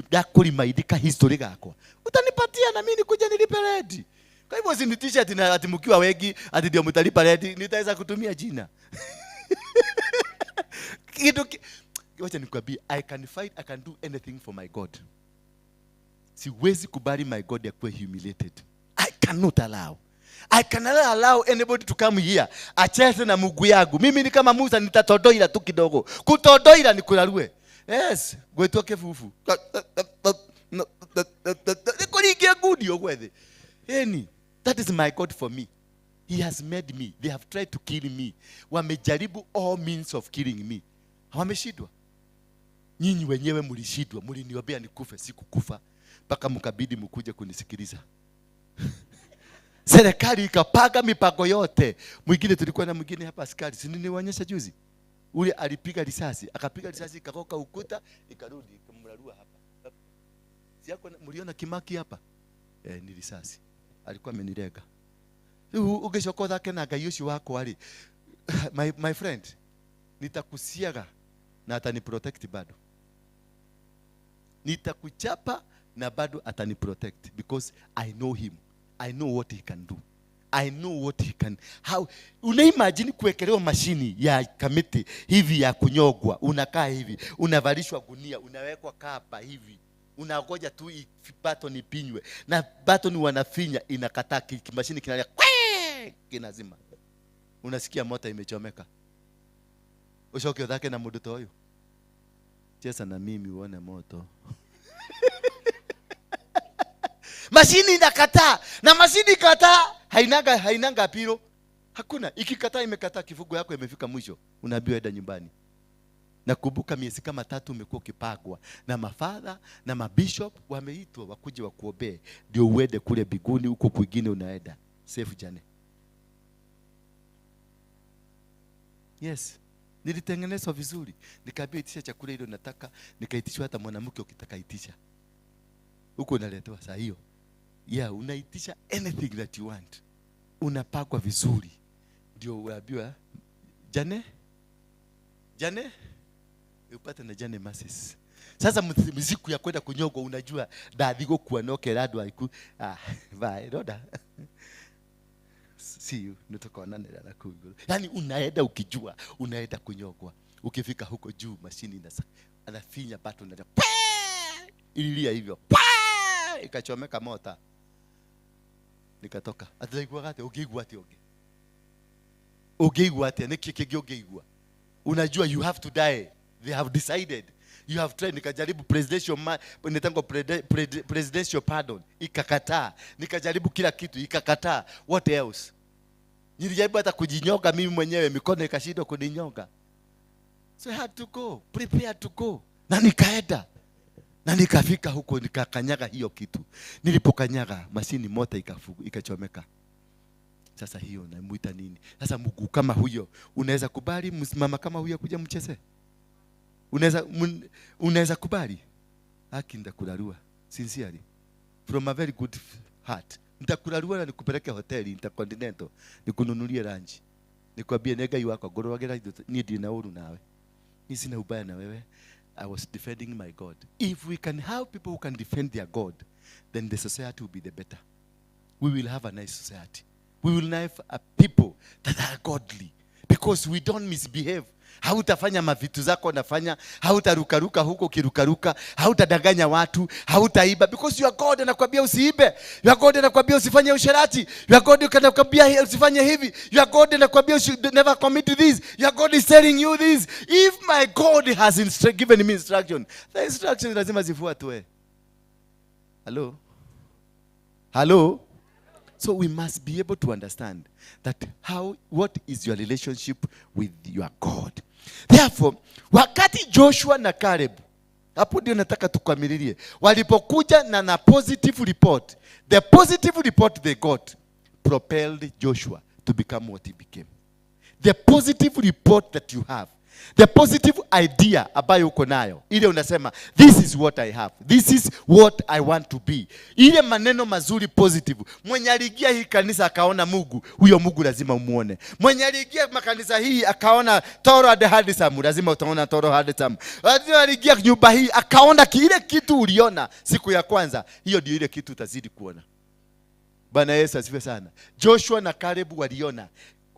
Ndakũrima ka history gakwa. Utanipatia na mimi nikuje nilipe rent. Kwa hivyo usinitishe ati na ati mkiwa wengi ati ndio mtalipa rent, nitaweza kutumia jina. Kitu wacha nikwambie, I can fight, I can do anything for my God. Siwezi kubali my God akuwe humiliated. I cannot allow. I cannot allow anybody to come here acheze na Mungu yangu. Mimi ni kama Musa, nitatodoira tu kidogo. Kutodoira ni kurarue. Yes, gwetwo kibubu. Nikuringia ngundi ũguo thĩ. Eni, that is my God for me. He has made me. They have tried to kill me. Wamejaribu all means of killing me. Wameshindwa. Nyinyi wenyewe mlishindwa, mliniombea nikufe, sikukufa mpaka mkabidi mkuje kunisikiliza. Serikali ikapanga mipango yote. Mwingine tulikuwa na mwingine hapa askari, si niliwaonyesha juzi? Ule alipiga risasi, akapiga risasi ikakoka ukuta, ikarudi ikamrarua hapa. Si yako mliona Kimaki hapa? Ni risasi. Alikuwa amenilenga. Rĩu ũngĩcoka ũthake na Ngai ũcio wakwa rĩ, my friend, nitakusiaga na atani protect bado. Nitakuchapa na bado atani protect because I know him. I know what he can do. I know what he can. How una imagine kuwekelewa mashini ya kamiti hivi ya kunyogwa, unakaa hivi, unavalishwa gunia, unawekwa kapa hivi, unangoja tu button ipinywe, na button wanafinya inakataa, mashini kinalia kwee, kinazima, unasikia moto imechomeka. Ucoke uthake na mundu ta uyu, cheza na mimi uone moto. Mashini inakataa, na mashini ikataa hainanga pilo. Hakuna. Ikikataa imekataa, kifungo yako imefika mwisho, unaambiwa enda nyumbani. Nakumbuka miezi kama 3 umekuwa ukipagwa na mafadha na mabishop wameitwa wakuje wakuombee ndio uende kule biguni, huko kwingine unaenda safe jane. Yes, nilitengenezwa vizuri, nikaambiwa itisha chakula ile unataka, nikaitishwa hata mwanamke ukitaka itisha. Huko unaletewa saa hiyo. Yeah, unaitisha anything that you want. Unapakwa vizuri. Ndio uambiwa jane? Jane? Upate na jane masses. Sasa mziku ya kwenda kunyogwa unajua dathigo kuwa no kerandwa iku. Bye, roda. See you, nitakuonana na kuguru. Yaani unaenda ukijua, unaenda kunyogwa. Ukifika huko juu mashini anafinya button na ililia hivyo. Paa! Ikachomeka mota. Nikatoka. Ataigua ate ukiigua ate ungi. Ukiigua ate niki kingi ungeigua. Unajua you have to die. They have decided. You have tried. Nikajaribu presidential nitango presidential pardon, ikakataa. Nikajaribu kila kitu ikakataa. What else? Nilijaribu hata kujinyoga mimi mwenyewe, mikono ikashindwa kuninyoga. So I had to go, prepare to go. Na nikaenda. Na nikafika huko nikakanyaga hiyo kitu. Nilipokanyaga mashini moto ikachomeka. Sasa hiyo namuita nini? Sasa Mungu kama huyo unaweza kubali msimama kama huyo kuja mcheze? Unaweza kubali? Haki nitakularua sincerely from a very good heart. Nitakularua na nikupeleke hoteli Intercontinental, nikununulie lunch. Nikwambie nega wako ngorogera ni ndina uru nawe. Ni sina ubaya na wewe. I was defending my God. If we can have people who can defend their God, then the society will be the better. We will have a nice society. We will have a people that are godly because we don't misbehave. Hautafanya mavitu zako unafanya, hautarukaruka huko kirukaruka, hautadanganya watu, hautaiba because your God anakuambia usiibe. Your God anakuambia usifanye usherati. Your God anakuambia usifanye hivi. Your God anakuambia you should never commit this. Your God is telling you this. If my God has given me instruction, the instruction lazima zifuatwe. Hello? Hello? So we must be able to understand that what is your relationship with your God. Therefore, wakati Joshua na Caleb, hapo ndio nataka tukamililie, walipokuja na positive report, the positive report they got propelled Joshua to become what he became. The positive report that you have, the positive idea ambayo uko nayo, ile unasema this is what I have, this is what I want to be, ile maneno mazuri positive. Mwenye aliingia hii kanisa akaona Mungu, huyo Mungu lazima umuone. Mwenye aliingia makanisa hii akaona Toro and Handsome, lazima utaona Toro Handsome. Mwenye aliingia nyumba hii akaona kile kitu uliona siku ya kwanza, hiyo ndio ile kitu utazidi kuona. Bwana Yesu asifiwe sana. Joshua na Caleb waliona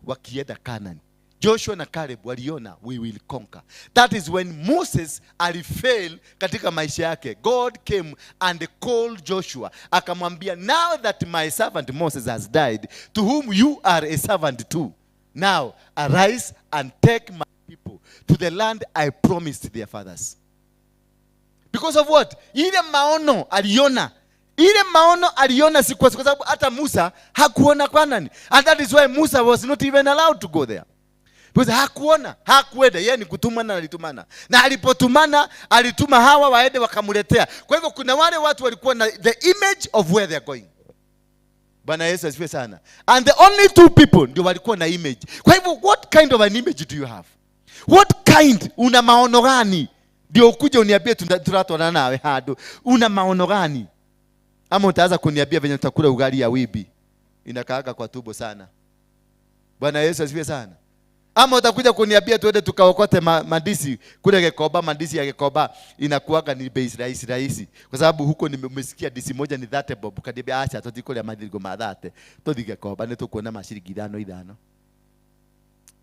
wakienda Canaan. Joshua na Caleb waliona we will conquer. That is when Moses alifail katika maisha yake. God came and called Joshua. Akamwambia, now that my servant Moses has died, to whom you are a servant too, now arise and take my people to the land I promised their fathers. Because of what? Ile maono aliona. Ile maono aliona si kwa sababu hata Musa hakuona kwa nani. And that is why Musa was not even allowed to go there. Because hakuona, hakuenda, yeye ni kutumana alitumana. Na alipotumana, alituma hawa waende wakamletea. Kwa hivyo kuna wale watu walikuwa na the image of where they are going. Bwana Yesu asifiwe sana. And the only two people ndio walikuwa na image. Kwa hivyo what kind of an image do you have? What kind, una maono gani? Ndio ukuje uniambie turatwana nawe hado. Una maono gani? Ama utaanza kuniambia venye tutakula ugali ya wibi. Inakaaga kwa tumbo sana. Bwana Yesu asifiwe sana. Ama utakuja kuniambia tuende tukaokote mandisi kule Gikoba. Mandisi ya Gikoba inakuwaga ni bei rahisi rahisi, kwa sababu huko nimesikia disi moja ni 30 bob. Ukaniambia acha tuthi kuria mathiringo ma 30, tuthi Gikoba ni tukuona maciringi ithano ithano.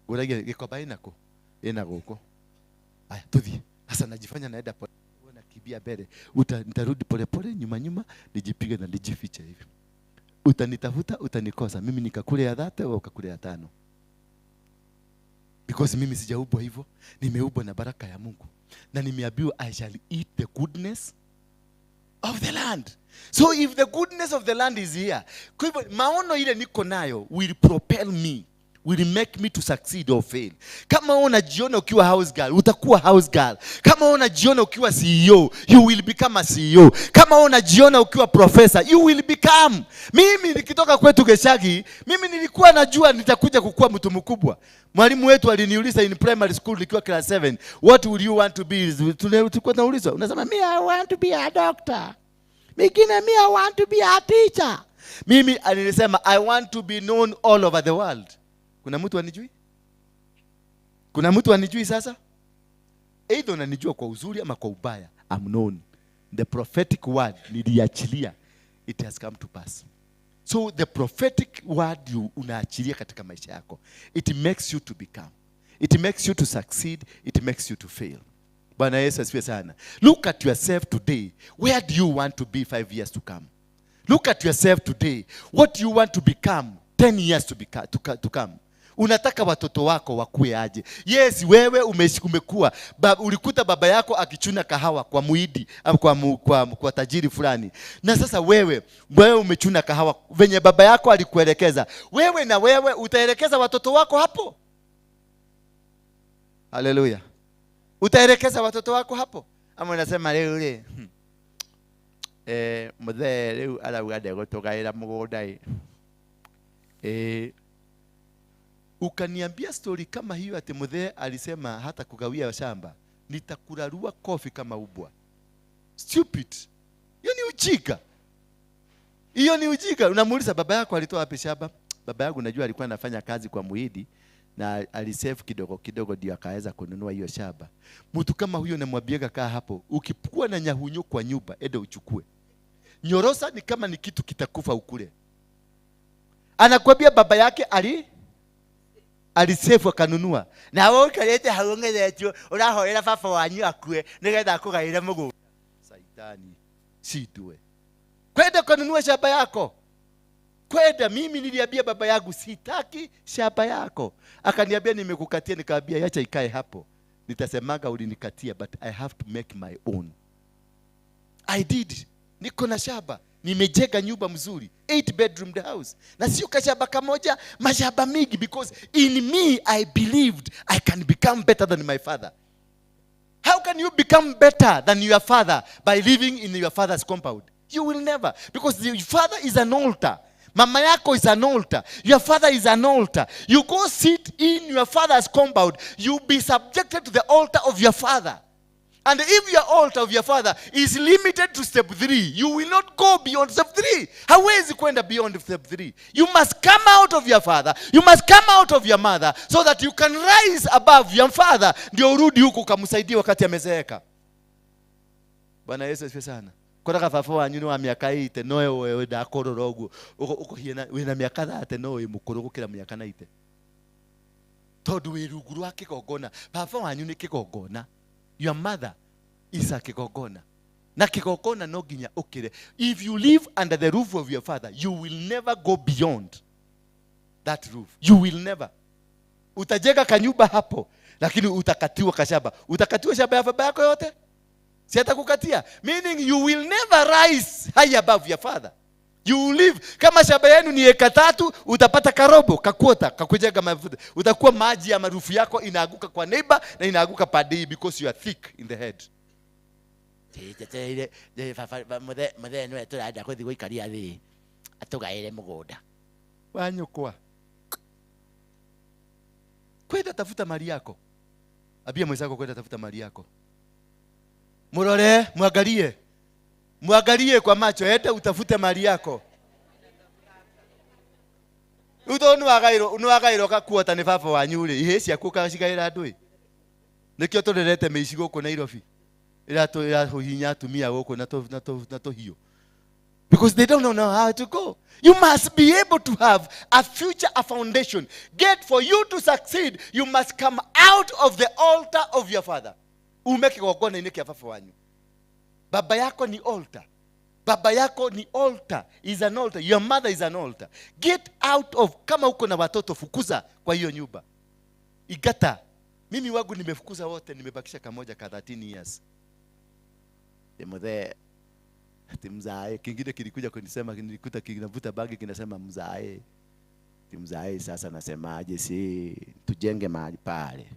Uragia Gikoba ina ku? Ina guku. Aya tuthi. Sasa najifanya naenda pole, nakimbia mbele. Nitarudi pole pole nyuma nyuma, nijipige na nijifiche hivi. Utanitafuta, utanikosa. Mimi nikakule ya 30, wewe ukakule ya 5. Because mimi sijaubwa hivyo, nimeubwa na baraka ya Mungu. Na nimeambiwa I shall eat the goodness of the land. So if the goodness of the land is here, kwa hivyo maono ile niko nayo will propel me, will make me to succeed or fail. Kama wewe unajiona ukiwa house girl, utakuwa house girl. Kama wewe unajiona ukiwa CEO, you will become a CEO. Kama wewe unajiona ukiwa professor, you will become. Mimi nikitoka kwetu Geshagi, mimi nilikuwa najua nitakuja kukua mtu mkubwa. Mwalimu wetu aliniuliza in primary school nikiwa class 7, what will you want to be? Tulikuwa tunaulizwa, unasema me I want to be a doctor. Mingine me I want to be a teacher. Mimi alinisema I want to be known all over the world. Kuna mtu anijui? Kuna mtu anijui sasa? Either unanijua kwa uzuri ama kwa ubaya, I'm known. The prophetic word niliachilia, it has come to pass. So the prophetic word you unaachilia katika maisha yako, it makes you to become. It makes you to succeed, it makes you to fail. Bwana Yesu asifiwe sana. Look at yourself today. Where do you want to be 5 years to come? Look at yourself today. What do you want to become 10 years to come? Unataka watoto wako wakue aje? Yes, wewe umekuwa. Ulikuta baba yako akichuna kahawa kwa muidi, au kwa tajiri fulani. Na sasa wewe umechuna kahawa venye baba yako alikuelekeza. Wewe na wewe utaelekeza watoto wako hapo? Haleluya. Utaelekeza watoto wako hapo? Ama unasema leo ule, mzee leo arauga ndegũtũgaĩra mũgũnda ĩ. Ukaniambia story kama hiyo ati mzee alisema hata kugawia shamba, nitakurarua kofi kama ubwa. Stupid. Hiyo ni ujinga. Hiyo ni ujinga. Unamuuliza baba yako alitoa wapi shamba? Baba yangu najua alikuwa anafanya kazi kwa muhindi na alisave kidogo kidogo ndio akaweza kununua hiyo shamba. Mtu kama huyo namwambiaga kaa hapo, ukikuwa na nyahunyo kwa nyumba, enda uchukue. Nyorosa ni kama ni kitu kitakufa ukule. Anakuambia baba yake alisave akanunua. Na wewe ukalete haungeletwo, urahoera baba wanyu akue nigetha akugaire mũgũnda. Saitani, sidue. Kwenda kununua shamba yako. Kwenda, mimi niliambia baba yangu sitaki shamba yako. Akaniambia nimekukatia, nikamwambia acha ikae hapo. Nitasemaga ulinikatia, but I have to make my own. I did. Niko na shamba. Nimejenga nyumba mzuri, 8 bedroom the house. Na sio kashamba kamoja, mashamba mingi, because in me I believed I can become better than my father. How can you become better than your father by living in your father's compound? You will never, because the father is an altar. Mama yako is an altar. Your father is an altar. You go sit in your father's compound, you be subjected to the altar of your father. And if your altar of your father is limited to step 3, you will not go beyond step 3. Hawezi kwenda beyond step 3. You must come out of your father. You must come out of your mother so that you can rise above your father. Ndio urudi huku ukamsaidia wakati amezeeka. Bwana Yesu asifiwe sana. Koraga baba wanyu ni wa miaka 8, no wewe ndakorora ũguo. Uko, uko hiena, wĩna miaka 30, no wĩ mũkũrũ gũkĩra miaka 90. Tondu wĩ rungu rwa kĩgongona. Baba wanyu nĩ kĩgongona. Your mother is a kĩgongona. Na kĩgongona no nginya ũkĩre. If you live under the roof of your father, you will never go beyond that roof. You will never. Utajenga kanyumba hapo, lakini utakatiwa kashamba. Utakatiwa shamba ya baba yako yote? Si atakukatia. Meaning you will never rise high above your father. You will live. Kama shamba yenu ni eka 3, utapata karobo, kakuota, kakujenga mafuta. Utakuwa maji ya marufu yako inaaguka kwa neighbor na inaaguka per day because you are thick in the head. Muthe niwe tũrenda gũthiĩ gũikaria thĩ atũgaĩre mũgũnda. Wanyũkwa. Kwenda tafuta mali yako. Ambia mwenzako kwenda tafuta mali yako. Murore, muangalie. Muangalie kwa macho, enda utafute mali yako. Uto nĩwagaĩrwo gakuota nĩ baba wanyu rĩ, ihĩĩ ciaku ũgacigaĩra andũ ĩ. Nĩkĩo tũrerete mĩici gũkũ Nairobi. Ĩratũhihinya atumia gũkũ na tũhiũ. Because they don't know how to go. You must be able to have a future, a foundation. Get for you to succeed, you must come out of the altar of your father. Ume kigongona-inĩ kĩa baba wanyu. Baba yako ni altar. Baba yako ni altar. Is an altar. Your mother is an altar. Get out of, kama uko na watoto fukuza kwa hiyo nyumba. Igata. Mimi wangu nimefukuza wote, nimebakisha kamoja ka 13 years. Mzee, ati mzae. Kingine kilikuja kunisema, nilikuta kinavuta bagi kinasema mzae. Ati mzae, sasa nasemaje, si tujenge mahali pale.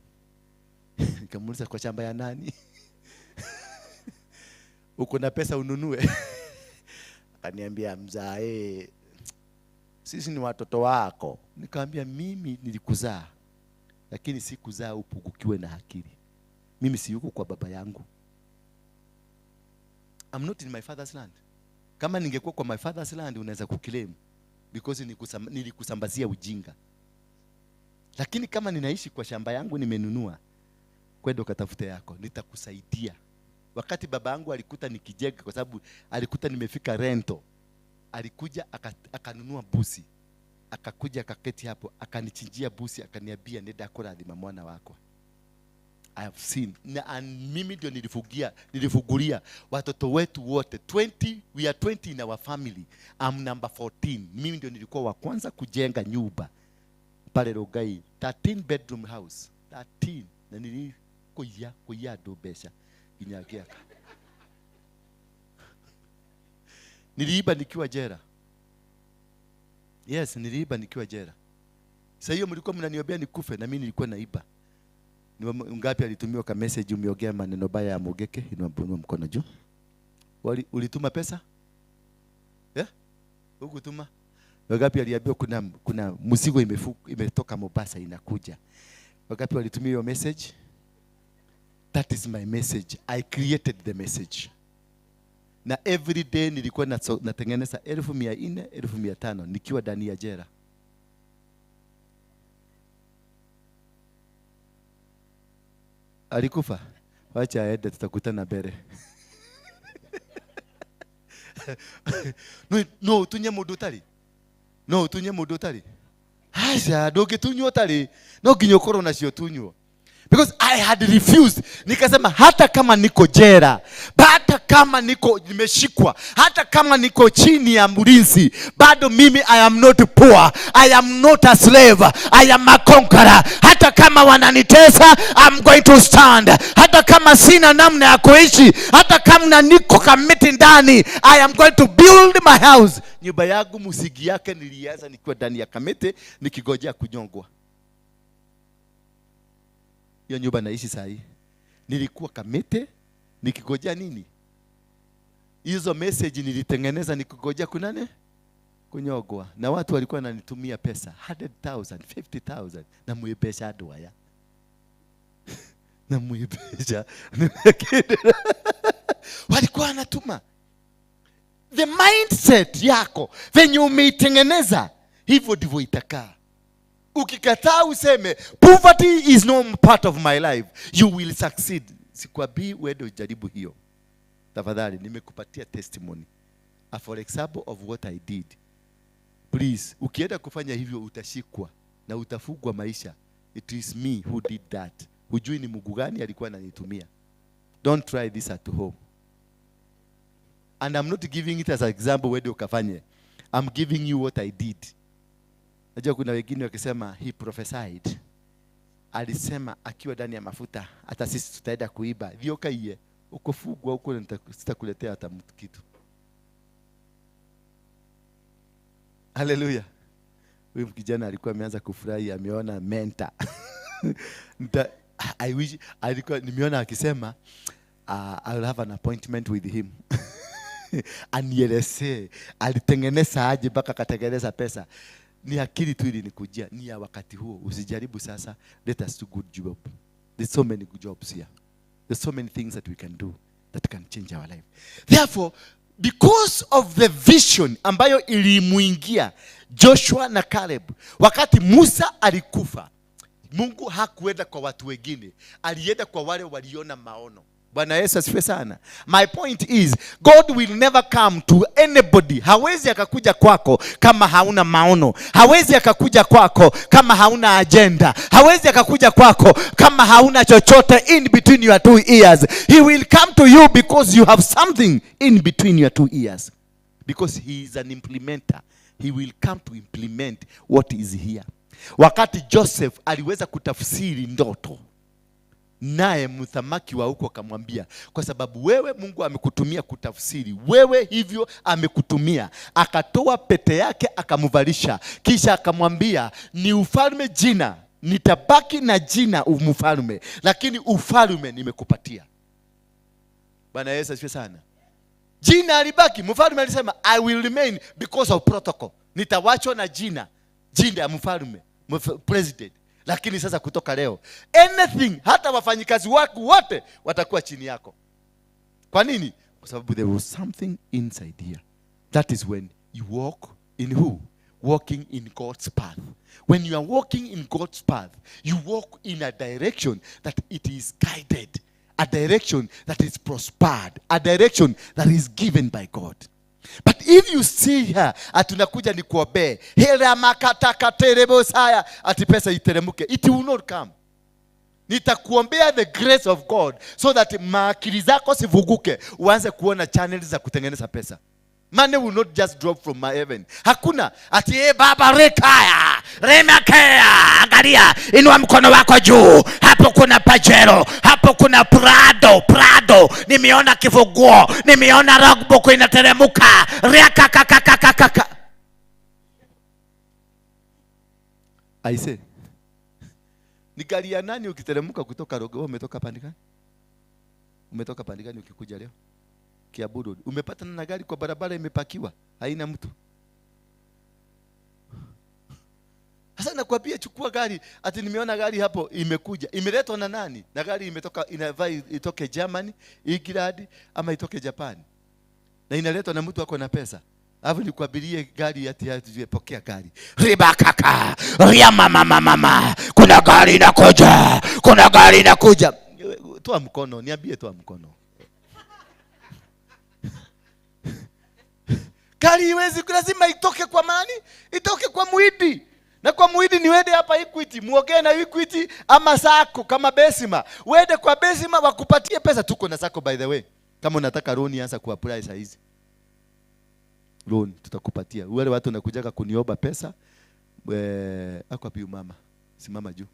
Nikamuuliza kwa shamba ya nani? Uko na pesa ununue? Akaniambia mzae, sisi ni watoto wako. Nikamwambia mimi nilikuzaa, lakini sikuzaa upungukiwe na akili. Mimi si yuko kwa baba yangu. I'm not in my father's land. Kama ningekuwa kwa my father's land unaweza kuclaim because nilikusambazia ujinga. Lakini kama ninaishi kwa shamba yangu nimenunua, kwenda ukatafute yako, nitakusaidia. Wakati baba yangu alikuta nikijenga, kwa sababu alikuta nimefika rento, alikuja akanunua busi, akakuja akaketi hapo, akanichinjia busi, akaniambia nenda kurathima mwana wako. I have seen. Na mimi ndio nilifugulia watoto wetu wote 20, we are 20 in our family. I'm number 14. Mimi ndio nilikuwa wa kwanza kujenga nyumba pale Rongai, 13 bedroom house, 13. Na nilikuya kuya do besha inyagiaka. Niliiba nikiwa jela. Yes, niliiba nikiwa jela. Sasa hiyo mlikuwa mnaniambia nikufe na mimi nilikuwa naiba. Ni ngapi alitumiwa ka message umeongea maneno baya ya Mugeke? Inua mkono juu. Ulituma pesa? Eh? Hukutuma? Wangapi aliambiwa kuna mzigo imetoka Mombasa inakuja? Wangapi walitumia hiyo message? That is my message. I created the message. Na every day nilikuwa natengeneza 400,000, 500,000 nikiwa ndani ya jela. Alikufa? Wacha aende, tutakutana mbele. No, utunye mundu utari. No, utunye mundu utari. Acha, ndũngĩtunywo ũtarĩ. No nginya ũkorwo nacio tunywo. Because I had refused. Nikasema hata kama niko jela, hata kama niko nimeshikwa, hata kama niko chini ya mlinzi, bado mimi I am not poor. I am not a slave. I am a conqueror. Hata kama wananitesa, I'm going to stand. Hata kama sina namna ya kuishi, hata kama niko kamiti ndani, I am going to build my house. Nyumba yangu msingi yake nilianza nikiwa ndani ya kamiti nikigojea kunyongwa. Hiyo nyumba naishi sahi. Nilikuwa kamete nikigojea nini? Hizo message nilitengeneza nikigojea kunane? Kunyogwa. Na watu walikuwa wananitumia pesa 100,000, 50,000 na muipesha andũ aya. Na muipesha. Walikuwa wanatuma. The mindset yako venye umeitengeneza hivyo ndivyo itakaa. Ukikataa useme poverty is no part of my life, you will succeed. Sikwambii uende ujaribu hiyo. Tafadhali nimekupatia testimony. A for example of what I did. Please, ukienda kufanya hivyo utashikwa na utafugwa maisha It is me who did that. Hujui ni Mungu gani alikuwa ananitumia. Don't try this at home. And I'm not giving it as an example wende ukafanye. I'm giving you what I did. Najua kuna wengine wakisema he prophesied. Alisema akiwa ndani ya mafuta hata sisi tutaenda kuiba. Thioka iye ukofugwa huko, sitakuletea hata mtu kitu. Haleluya. Huyu kijana alikuwa ameanza kufurahi, ameona mentor. I wish alikuwa nimeona akisema I'll have an appointment with him. Anielezee alitengeneza aje mpaka akatengeneza pesa. Ni akili tu ilinikujia, ni ya wakati huo. Usijaribu sasa. Let us do good job. There's so many good jobs here. There's so many things that we can do that can change our life. Therefore, because of the vision ambayo ilimuingia Joshua na Caleb, wakati Musa alikufa, Mungu hakuenda kwa watu wengine, alienda kwa wale waliona maono. Bwana Yesu asifiwe sana. My point is, God will never come to anybody. Hawezi akakuja kwako kama hauna maono. Hawezi akakuja kwako kama hauna agenda. Hawezi akakuja kwako kama hauna chochote in between your two ears. He will come to you because you have something in between your two ears. Because he is an implementer. He will come to implement what is here. Wakati Joseph aliweza kutafsiri ndoto, naye mthamaki wa huko akamwambia, kwa sababu wewe Mungu amekutumia kutafsiri, wewe hivyo amekutumia. Akatoa pete yake akamvalisha, kisha akamwambia, ni ufalme jina, nitabaki na jina mfalme, lakini ufalme nimekupatia. Bwana Yesu asifiwe sana. Jina alibaki, mfalme alisema I will remain because of protocol. Nitawachwa na jina, jina ya mfalme, president. Lakini sasa kutoka leo, anything, hata wafanyikazi wako wote watakuwa chini yako. Kwa nini? Kwa sababu there was something inside here. That is when you walk in who? Walking in God's path. When you are walking in God's path, you walk in a direction that it is guided, a direction that is prospered, a direction that is given by God. But if you see her, ati unakuja nikuombee, hera makatakaterebosaya, ati pesa iteremuke, it will not come. Nitakuombea the grace of God so that maakili zako sivuguke, uanze kuona channels za kutengeneza pesa. Money will not just drop from my heaven. Hakuna ati baba rekaya remakea, angalia, inua mkono wako juu, hapo kuna Pajero, hapo kuna Prado, nimeona kifunguo, nimeona logbook inateremuka, rekakakakakaka. I say, ni gari ya nani ukiteremuka kutoka Rogo? Umetoka pande gani? Umetoka pande gani ukikuja leo? Kiambu Road. Umepatana na gari kwa barabara imepakiwa, haina mtu. Sasa nakwambia chukua gari, ati nimeona gari hapo imekuja. Imeletwa na nani? Na gari imetoka, inavaa itoke Germany, England ama itoke Japan. Na inaletwa na mtu ako na pesa. Alafu nikwambirie gari ati ati pokea gari. Riba kaka, ria mama mama, kuna gari inakuja, kuna gari inakuja. Toa mkono, niambie toa mkono. Gari iwezi, lazima itoke kwa mani, itoke kwa muhindi. Na kwa muhindi ni wende hapa Equity, muongee na Equity ama Sacco kama Besima. Wende kwa Besima wakupatie pesa. Tuko na Sacco by the way. Kama unataka loan anza kuapply saa hizi. Loan tutakupatia. Wale watu wanakujaga kuniomba pesa, ako wapi mama? Simama juu.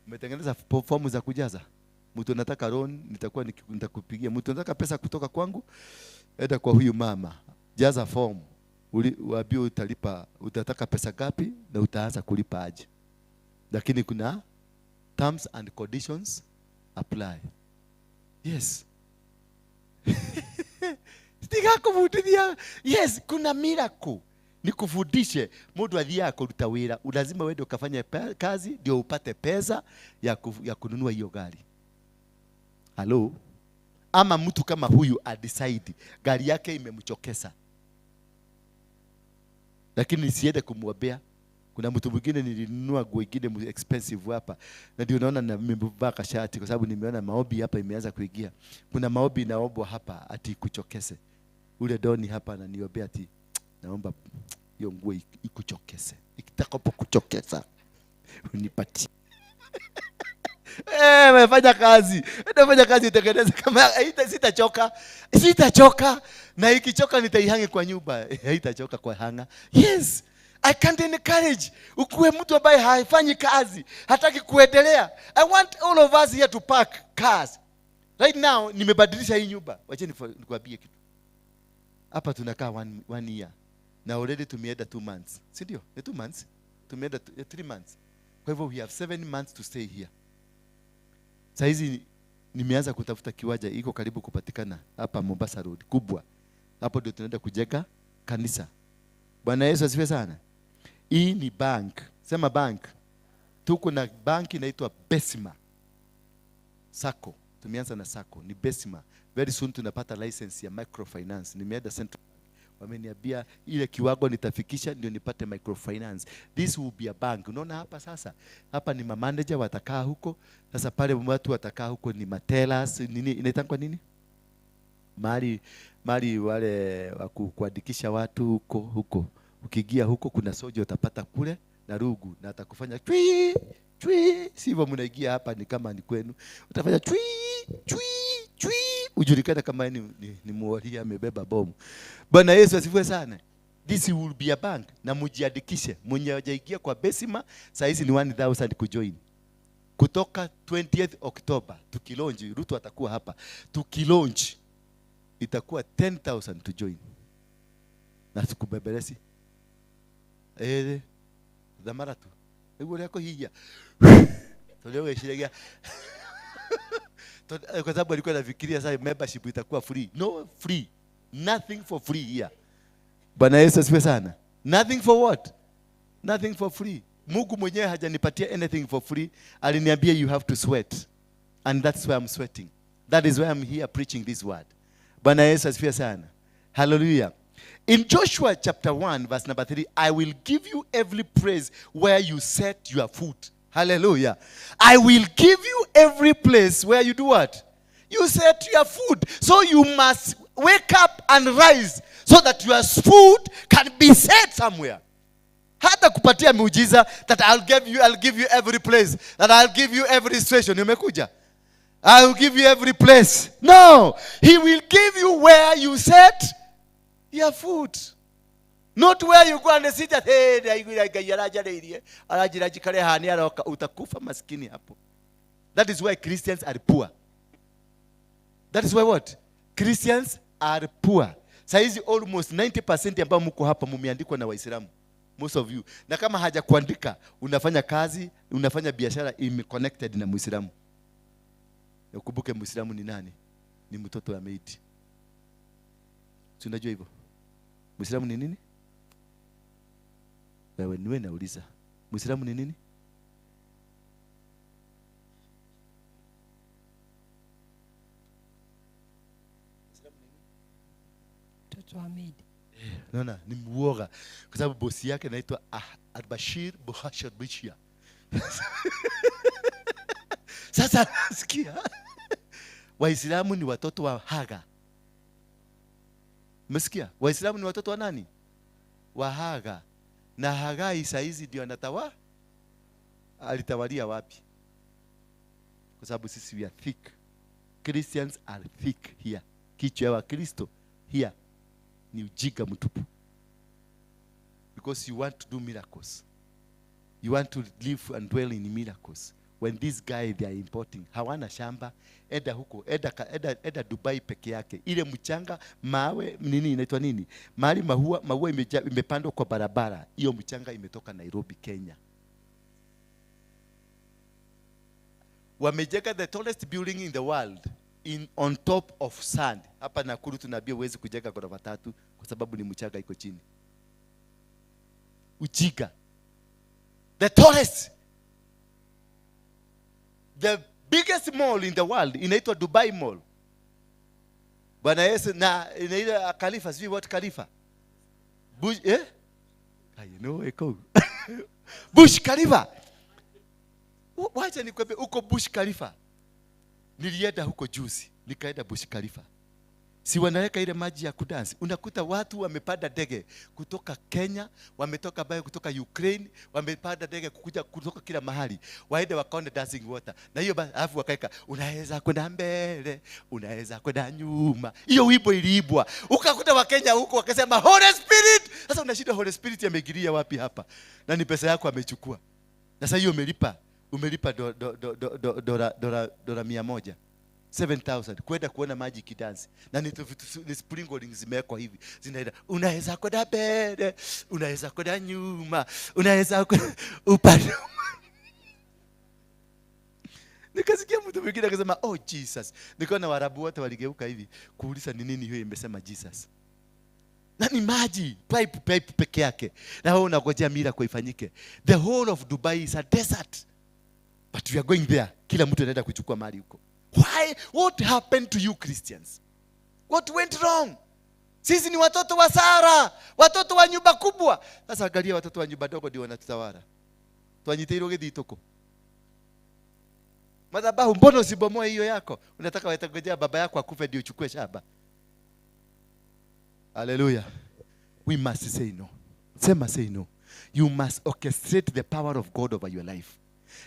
Umetengeneza fomu za kujaza? Mtu anataka loan, nitakuwa nitakupigia. Mtu anataka pesa kutoka kwangu, enda kwa huyu mama. Jaza fomu. Uambiwe utalipa, utataka pesa ngapi na utaanza kulipa aje. Lakini kuna terms and conditions apply. Yes. Sitikakuvutithia. Yes, kuna miracle. Nikufundishe, mtu athiaga kuruta wira, lazima uende ukafanye kazi ndio upate pesa ya kununua hiyo gari. Hello? Ama mtu kama huyu adecide gari yake imemchokesa. Lakini nisiende kumwambia. Kuna mtu mwingine nilinunua nguo ingine expensive hapa. Na ndio naona nimevaa kashati kwa sababu nimeona maombi hapa imeanza kuingia. Kuna maombi naombwa hapa ati kuchokese. Ule doni hapa ananiombea ati naomba hiyo nguo ikuchokese. Itakapokuchokesa. Unipatie. Eh, fanya kazi. Fanya kazi itengeneze kama sitachoka. Sitachoka. Na ikichoka nitaihangi kwa nyumba. Haitachoka kwa hanga. Yes. I can't encourage ukuwe mtu ambaye haifanyi kazi, hataki kuendelea. I want all of us here to park cars. Right now nimebadilisha hii nyumba. Wacheni nikwambie kitu. Hapa tunakaa one year. Na already tumeenda 2 months. Si ndio? Ni 2 months. Tumeenda 3 months. Kwa hivyo we have 7 months to stay here. Saa hizi nimeanza kutafuta kiwanja iko karibu kupatikana hapa Mombasa Road kubwa. Hapo ndio tunaenda kujenga kanisa. Bwana Yesu asifiwe sana. Hii ni bank. Sema bank. Tuko na bank inaitwa Besima Sacco. Tumeanza na Sacco, ni Besima. Very soon tunapata license ya microfinance. Nimeenda Central Bank. Wameniambia ile kiwango nitafikisha ndio nipate microfinance. This will be a bank. Unaona hapa sasa? Hapa ni mamanager watakaa huko. Sasa pale watu watakaa huko ni matellers, nini inaitangwa nini? Mahali wale wa kuandikisha watu huko huko. Ukiingia huko kuna soja utapata kule na rungu na atakufanya chui chui. Sivyo mnaingia hapa ni kama ni kwenu. Utafanya chui chui chui, ujulikane kama ni muoria amebeba bomu. Bwana Yesu asifiwe sana. This will be a bank na mujiandikishe. Mwenye hajaingia kwa Besima saa hizi ni 1000 kujoin. Kutoka 20th October tukilaunch, Ruto atakuwa hapa. Tukilaunch itakuwa 10,000 to join. Na sikubembelezi. Eh, thamara tu. Niguo ũrĩa kũhihinya. Tondũ wĩciragia kwa sababu alikuwa anafikiria sasa membership itakuwa free. No free. Nothing for free here. Bwana Yesu asifiwe sana. Nothing for what? Nothing for free. Mungu mwenyewe hajanipatia anything for free. Aliniambia you have to sweat. And that's why I'm sweating. That is why I'm here preaching this word. Bwana Yesu asifiwe sana. Hallelujah. In Joshua chapter 1 verse number 3, "I will give you every place where you set your foot." Hallelujah. I will give you every place where you do what? You set your foot. So you must wake up and rise so that your foot can be set somewhere. Hata kupatia miujiza that I'll give you every place, that I'll give you every situation. Umekuja. I'll give you every place. No, he will give you where you set your foot. Not where you go and sit at, "Hey, ndaiguire Ngai aranjarĩirie, aranjĩra njikare haha nĩ aroka." Utakufa maskini hapo. That is why Christians are poor. That is why what? Christians are poor. Saizi almost 90% ambao mko hapa mumeandikwa na Waislamu. Most of you. Na kama hajakuandika, unafanya kazi, unafanya biashara ime connected na Muislamu. Na ukumbuke Muislamu ni nani? Ni mtoto wa maiti. Si unajua hivyo? Muislamu ni nini? Wewe niwe nauliza. Muislamu ni nini? Mtoto wa maid. Naona ni muoga kwa sababu bosi yake anaitwa Albashir Buhashar Bishia. Sasa sikia, Waislamu ni watoto wa Haga. Umesikia? Waislamu ni watoto wa nani? Wa Haga. Na Hagai saizi ndio anatawa alitawalia wapi? Kwa sababu sisi we are thick. Christians are thick here. Kichwa ya Wakristo here ni ujinga mtupu. Because you want to do miracles. You want to live and dwell in miracles. When this guy they are importing, hawana shamba, enda huko, enda Dubai peke yake. Ile mchanga, mawe, nini inaitwa nini? Mahali maua imepandwa kwa barabara. Hiyo mchanga imetoka Nairobi, Kenya. Wamejenga the tallest building in the world on top of sand. Hapa Nakuru tunaambia huwezi kujenga ghorofa tatu kwa sababu ni mchanga iko chini. Ujinga. The tallest. The biggest mall in the world inaitwa Dubai Mall. Bwana Yesu na inaitwa Khalifa, sijui what Khalifa. Bush, eh? I know eko. Burj Khalifa. Wacha nikwambie huko Burj Khalifa. Nilienda huko juzi, nikaenda Burj Khalifa. Si wanaweka ile maji ya kudansi. Unakuta watu wamepanda ndege kutoka Kenya, wametoka bayo kutoka Ukraine, wamepanda ndege kukuja kutoka kila mahali, waende wakaone dancing water. Na hiyo alafu wakaweka unaweza kwenda mbele, unaweza kwenda nyuma. Hiyo wimbo iliibwa. Ukakuta Wakenya huko wakasema Holy Spirit. Sasa unashindwa Holy Spirit ameingilia wapi hapa? Na ni pesa yako amechukua. Na sasa hiyo umelipa do, do, do, do, do, dola, dola, dola 100. 7000 kwenda kuona maji kidansi, na ni sprinkling zimewekwa hivi zinaenda, unaweza kwenda mbele, unaweza kwenda nyuma, unaweza kwenda upande. Nikasikia mtu mwingine akasema oh Jesus. Nikaona Waarabu wote waligeuka hivi kuuliza ni nini hiyo imesema Jesus. Na ni maji pipe pipe peke yake, na wewe unangojea miracle ifanyike. The whole of Dubai is a desert, but we are going there. Kila mtu anaenda kuchukua mali huko. Why? What happened to you Christians? What went wrong? Sisi ni watoto wa Sara, watoto wa nyumba kubwa. Sasa angalia watoto wa nyumba ndogo ndio wanatutawala. Twanyitĩirwo gĩthitũko. Madhabahu, mbona usibomoe hiyo yako? Unataka watangojea baba yako akufe ndio uchukue shamba? Hallelujah. We must say no. Sema say no. You must orchestrate the power of God over your life.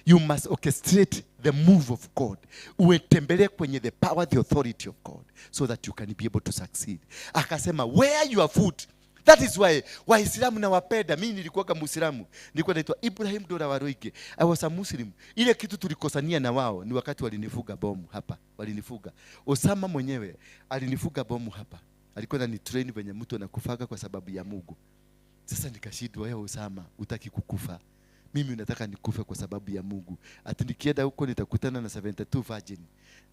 You must orchestrate the move of God. Uetembelee kwenye the power, the authority of God, so that you can be able to succeed. Akasema where your foot. That is why Waislamu nawapenda. Mimi nilikuwa kama Muislamu. Nilikuwa naitwa Ibrahim Dora Waruike. I was a Muslim. Ile kitu tulikosania na wao ni wakati walinifuga bomu hapa. Walinifuga. Osama mwenyewe alinifuga bomu hapa. Alikuwa ananitrain venye mtu anakufaga kwa sababu ya Mungu. Sasa nikashindwa, wewe Osama, hutaki kukufa. Mimi unataka nikufe kwa sababu ya Mungu. Ati nikienda huko nitakutana na 72 virgin.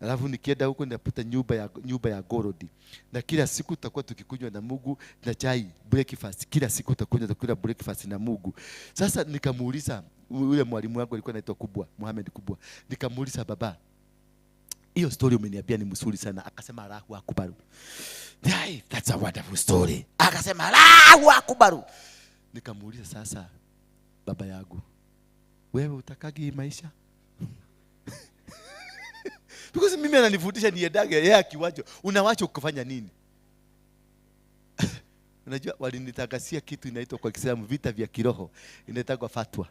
Alafu nikienda huko nitakuta nyumba ya gold. Na kila siku tutakuwa tukikunywa na Mungu na chai breakfast. Kila siku tutakunywa tukula breakfast na Mungu. Sasa nikamuuliza yule mwalimu wangu alikuwa anaitwa Kubwa, Muhammad Kubwa. Nikamuuliza, baba, hiyo story umeniambia ni mzuri sana. Akasema Allahu Akbar. Hey, that's a wonderful story. Akasema Allahu Akbar. Nikamuuliza, sasa baba yangu, wewe utakagi hii maisha? Because mimi ananifundisha niendage, yeye akiwacho. Unawacha ukifanya nini? Unajua walinitangazia kitu inaitwa kwa Kiislamu vita vya kiroho, inaitwa fatwa.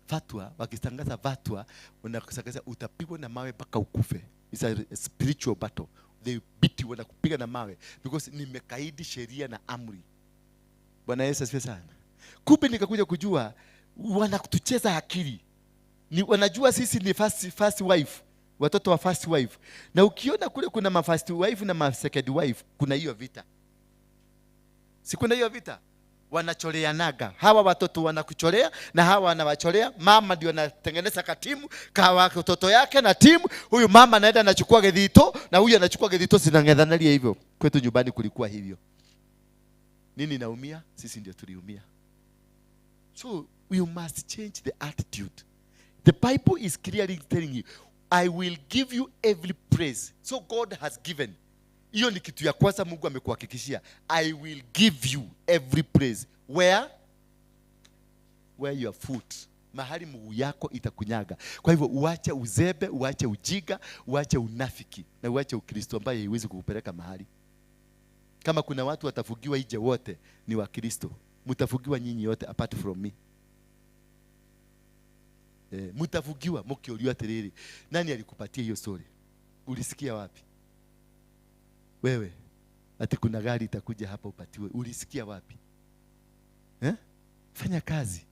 Fatwa, wakitangaza fatwa, unakutangaza utapigwa na mawe mpaka ukufe. It's a spiritual battle. They beat you, wanakupiga na mawe because nimekaidi sheria na amri. Bwana Yesu asifiwe sana. Kumbe nikakuja kujua wanakutucheza akili. Ni wanajua sisi ni first wife, watoto wa first wife. Na ukiona kule kuna ma first wife na ma second wife, kuna hiyo vita. Si kuna hiyo vita? Wanacholeanaga. Hawa watoto wanakucholea na hawa wanawacholea. Mama ndio anatengeneza katimu kawa watoto yake na timu. Huyu mama anaenda anachukua gethito na huyu anachukua gethito, zinang'ethanalia hivyo. Kwetu nyumbani kulikuwa hivyo. Nini naumia? Sisi ndio tuliumia. So you must change the attitude. The Bible is clearly telling you, I will give you every praise. So God has given. Hiyo ni kitu ya kwanza Mungu amekuhakikishia. I will give you every praise. Where? Where your foot. Mahali mguu yako itakunyaga. Kwa hivyo uache uzembe, uache ujinga, uache unafiki na uache Ukristo ambaye haiwezi kukupeleka mahali. Kama kuna watu watafugiwa nje wote ni Wakristo. Mtafugiwa nyinyi wote apart from me. Mtafugiwa mkiuliwa atiriri. Nani alikupatia hiyo story? Ulisikia wapi? Wewe ati kuna gari itakuja hapa upatiwe. Ulisikia wapi? Eh? Fanya kazi.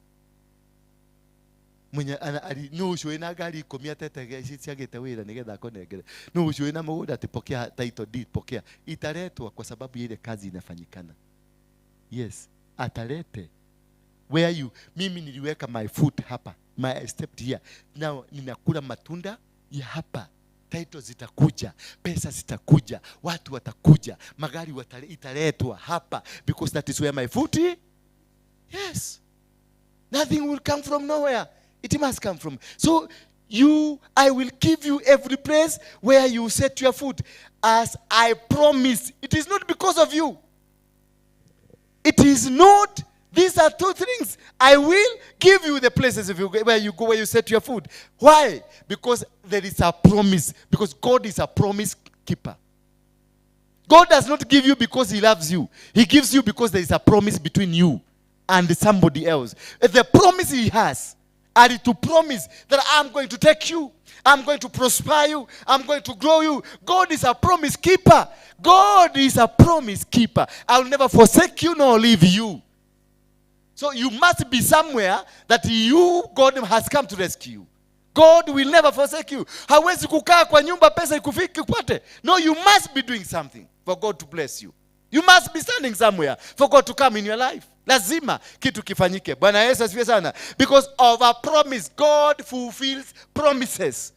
Mwenye ana ali no ucio wina ngari ikumi atete ciagite wira nigetha akonengere. No ucio wina mugunda ati pokea title deed, pokea. Italetwa kwa sababu ile kazi inafanyikana. Yes, atalete. Where you, mimi niliweka my foot hapa, my step here. Now ninakula matunda ya hapa. Title zitakuja, pesa zitakuja, watu watakuja, magari italetwa hapa because that is where my foot is. Yes. Nothing will come from nowhere. It must come from. So you, I will give you every place where you set your foot as I promised. It is not because of you. It is not. These are two things. I will give you the places if you go, where you go, where you set your foot. Why? Because there is a promise. Because God is a promise keeper. God does not give you because he loves you. He gives you because there is a promise between you and somebody else. The promise he has are to promise that I'm going to take you, I'm going to prosper you, I'm going to grow you. God is a promise keeper. God is a promise keeper. I'll never forsake you nor leave you. So you must be somewhere that you, God has come to rescue you. God will never forsake you. Hawezi kukaa kwa nyumba pesa ikufike kupate. No, you must be doing something for God to bless you. You must be standing somewhere for God to come in your life. Lazima kitu kifanyike. Bwana Yesu asifiwe sana. Because of a promise, God fulfills promises.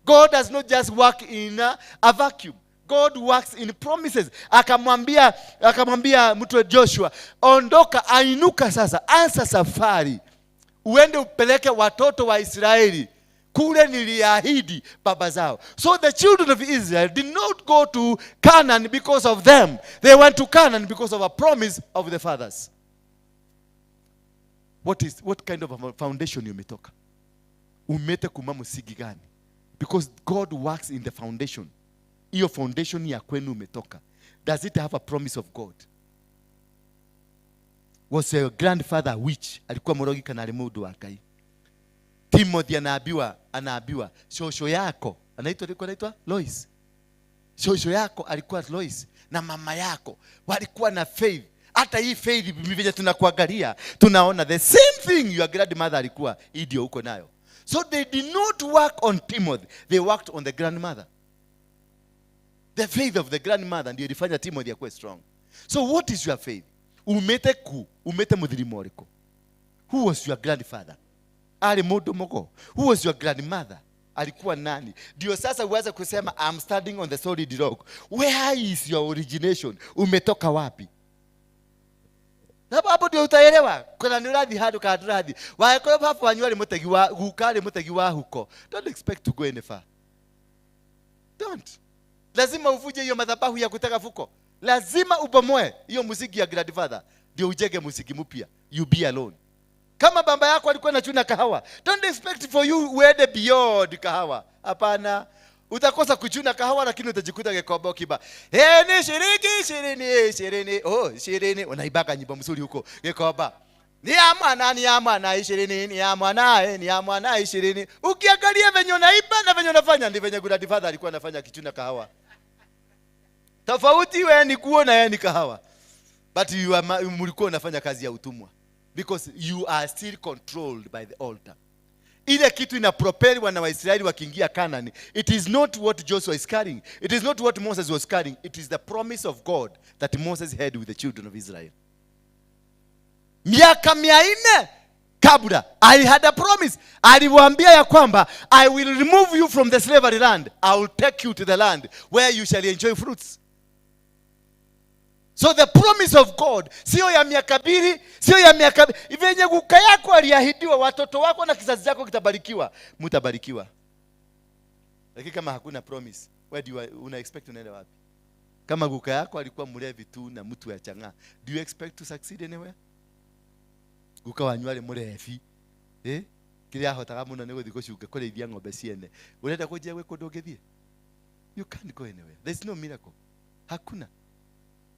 God does not just work in a vacuum. God works in promises. Akamwambia mtu Joshua, ondoka, ainuka sasa, anza safari. Uende upeleke watoto wa Israeli kule niliahidi baba zao. So the children of Israel did not go to Canaan because of them. They went to Canaan because of a promise of the fathers. What kind of a foundation umetoka? Umete kuma msingi gani? Because God works in the foundation. Hiyo foundation ya kwenu umetoka. Does it have a promise of God? Was your grandfather witch? Alikuwa morogi kana ali mundu wa Ngai. Timothy anaambiwa shosho yako anaitwa Lois. Shosho yako alikuwa Lois na mama yako walikuwa na faith. Hata hii faith vile tunakuangalia tunaona the same thing your grandmother alikuwa, hii ndio uko nayo. So they did not work on Timothy, they worked on the grandmother. The faith of the grandmother ndio ilifanya Timothy akuwe strong. So what is your faith? Umete ku, umete muthirimo uriko. Who was your grandfather? Ali mundu mugo. Who was your grandmother? Alikuwa nani? Ndio sasa uweze kusema I'm standing on the solid rock. Where is your origination? Umetoka wapi? Hapo ndio utaelewa. Kuna ni urathi hadu ka ndurathi. Wakorwo baba wanyu ari mutegi wa guka ari mutegi wa huko. Don't expect to go any far. Don't. Lazima uvuje hiyo madhabahu ya kutega fuko. Lazima ubomoe hiyo muziki ya grandfather ndio ujenge muziki mpya. You be alone. Kama baba yako alikuwa anachuna kahawa, don't expect for you uende beyond kahawa. Hapana. Utakosa kuchuna kahawa lakini utajikuta Gikomba ukiba. Eh, ni shilingi 20, 20, oh, 20. Unaibaka nyimbo mzuri huko Gikomba. Ni ya mwana, ni ya mwana 20, ni ya mwana, ni ya mwana 20. Ukiangalia venye unaiba na venye unafanya ndi venye grandfather alikuwa anafanya kichuna kahawa. Tofauti wewe ni kuona yeye ni kahawa. But you are mlikuwa unafanya kazi ya utumwa. Because you are still controlled by the altar. Ile kitu inapropel wana wa Israeli wakiingia Canaan. It is not what Joshua is carrying. It is not what Moses was carrying. It is the promise of God that Moses had with the children of Israel. Miaka 400 kabla, I had a promise. Aliwaambia ya kwamba I will remove you from the slavery land. I will take you to the land where you shall enjoy fruits. So the promise of God, sio ya miaka 2, sio ya miaka venye guka yako aliahidiwa, watoto wako na kizazi chako kitabarikiwa, mtabarikiwa. Lakini kama hakuna promise, where do you una expect unaenda wapi? Kama guka yako alikuwa mlevi tu na mtu ya chang'aa, do you expect to succeed anywhere? Guka wanyu ali mlevi, eh? Kile ahotaga muno ni guthi gucunga kureithia ng'ombe ciene. Urenda kunjia gwi kundu ungithie? You can't go anywhere. There's no miracle. Hakuna.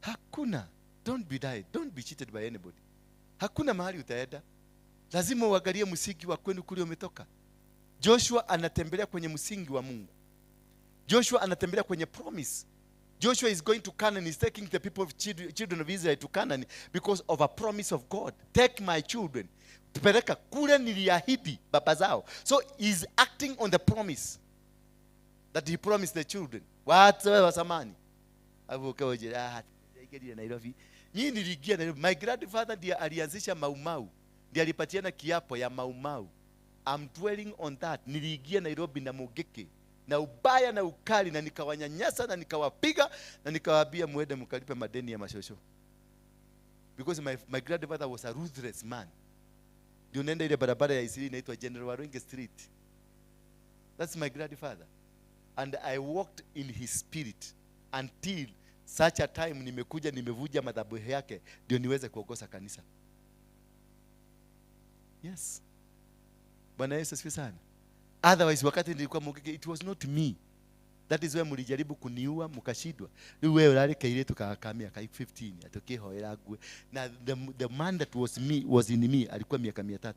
Hakuna. Don't be lied. Don't be cheated by anybody. Hakuna mahali utaenda. Lazima uangalie msingi wa kwenu kule umetoka. Joshua anatembelea kwenye msingi wa Mungu. Joshua anatembelea kwenye promise. Joshua is going to Canaan. He's taking the people of children of Israel to Canaan because of a promise of God. Take my children. Tupeleka kule niliahidi baba zao. So he's acting on the promise that he promised the children. Watu wa zamani. Nairobi. Nyinyi niliingia Nairobi. My grandfather ndiye alianzisha Mau Mau. Ndiye alipatiana kiapo ya Mau Mau. I'm dwelling on that. Niliingia Nairobi na Mugeke na ubaya na ukali na nikawanyanyasa na nikawapiga na nikawaambia muende mkalipe madeni ya mashosho. Because my grandfather was a ruthless man. Ndio nenda ile barabara ya Isili inaitwa General Waruinge Street. That's my grandfather. And I walked in his spirit until such a time nimekuja nimevuja madhabahu yake ndio niweze kuongoza kanisa. Yes. Bwana Yesu asifiwe sana. Otherwise wakati nilikuwa Mugeke, it was not me That is why mlijaribu kuniua mkashindwa. Rĩu wewe ũrarĩ kairĩtu ka mĩaka 15 atũkĩhoera ngue. Na the man that was me was in me alikuwa miaka 300.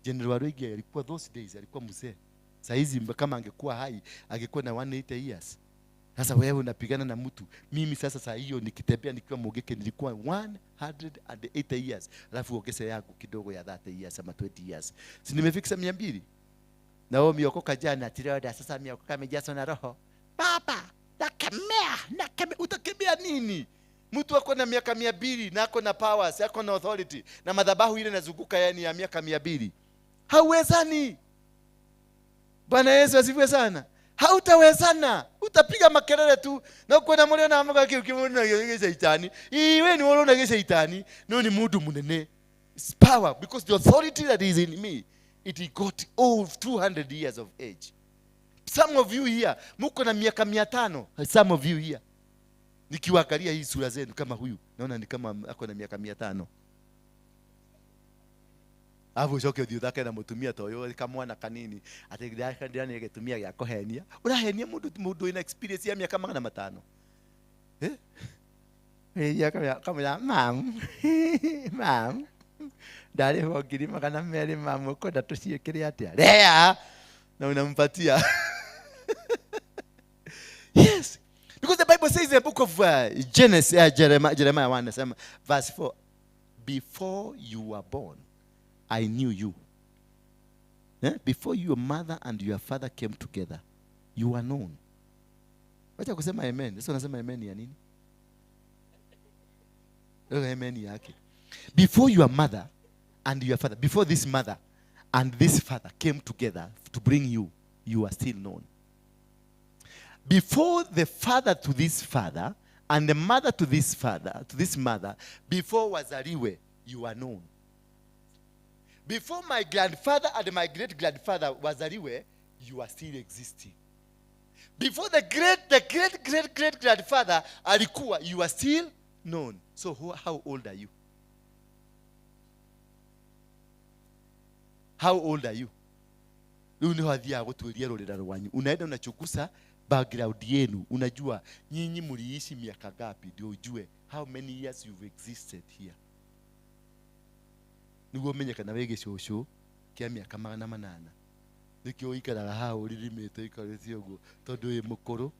General Waruingi alikuwa those days alikuwa mzee. Saa hizi kama angekuwa hai angekuwa na 180 years. Sasa wewe unapigana na mtu. Mimi sasa saa hiyo nikitembea nikiwa Mugeke nilikuwa 180 years. Alafu ongeza yangu kidogo ya 30 years ama 20 years. Si nimefikisha 200? Na wao miokoka jana tiroda sasa miokoka imejazwa na roho. Baba, nakemea, nakemea. Utakemea nini? Mtu ako na miaka 200 na ako na powers, ako na authority na madhabahu ile inazunguka yani ya miaka 200. Hauwezani. Bwana Yesu asifiwe sana. Hautawezana. Utapiga makelele tu na uko na mwana na amuka kiukimuona gĩcaitani. Iwe ni wona gĩcaitani, no ni mundu munene. It's power because the authority that is in me, it got over 200 years of age. Some of you here muko na miaka 500. Some of you here, nikiwaangalia hii sura zenu kama huyu naona ni kama ako na miaka 500. Afu ucoke uthi uthake na mutumia ta uyu kamwana kanini ati ndira gĩtumia gĩa kũhenia. Ũrahenia mũndũ wĩna experience ya miaka 500. Eh? Ya kamwĩra mam, mam, ndarĩhwo 200,000 mam, ũkwenda tũciĩkĩre atĩa? Rea! Na unampatia. Yes. Because the Bible says in the book of Genesis, Jeremiah 1, verse 4, before you were born, I knew you. Eh? Before your mother and your father came together, you were known. Wacha kusema amen. Sasa unasema amen ya nini? Amen yake. Before your mother and your father, before this mother and this father came together to bring you, you are still known. Before the father to this father and the mother to this father, to this mother, before wazaliwe, you are known. Before my grandfather and my great-grandfather wazaliwe, you are still existing. Before the great-great-great-grandfather alikuwa, you are still known. So how old are you? How old are you? Unaenda unachukusa background yenu, unajua nyinyi mliishi miaka ngapi ndio ujue how many years you've existed here. Niguo menye kana wĩ gĩcũcũ kĩa mĩaka 800. Nĩkĩo ũikaraga haha ũririmĩte ũikarĩte ũguo tondũ wĩ mũkũrũ.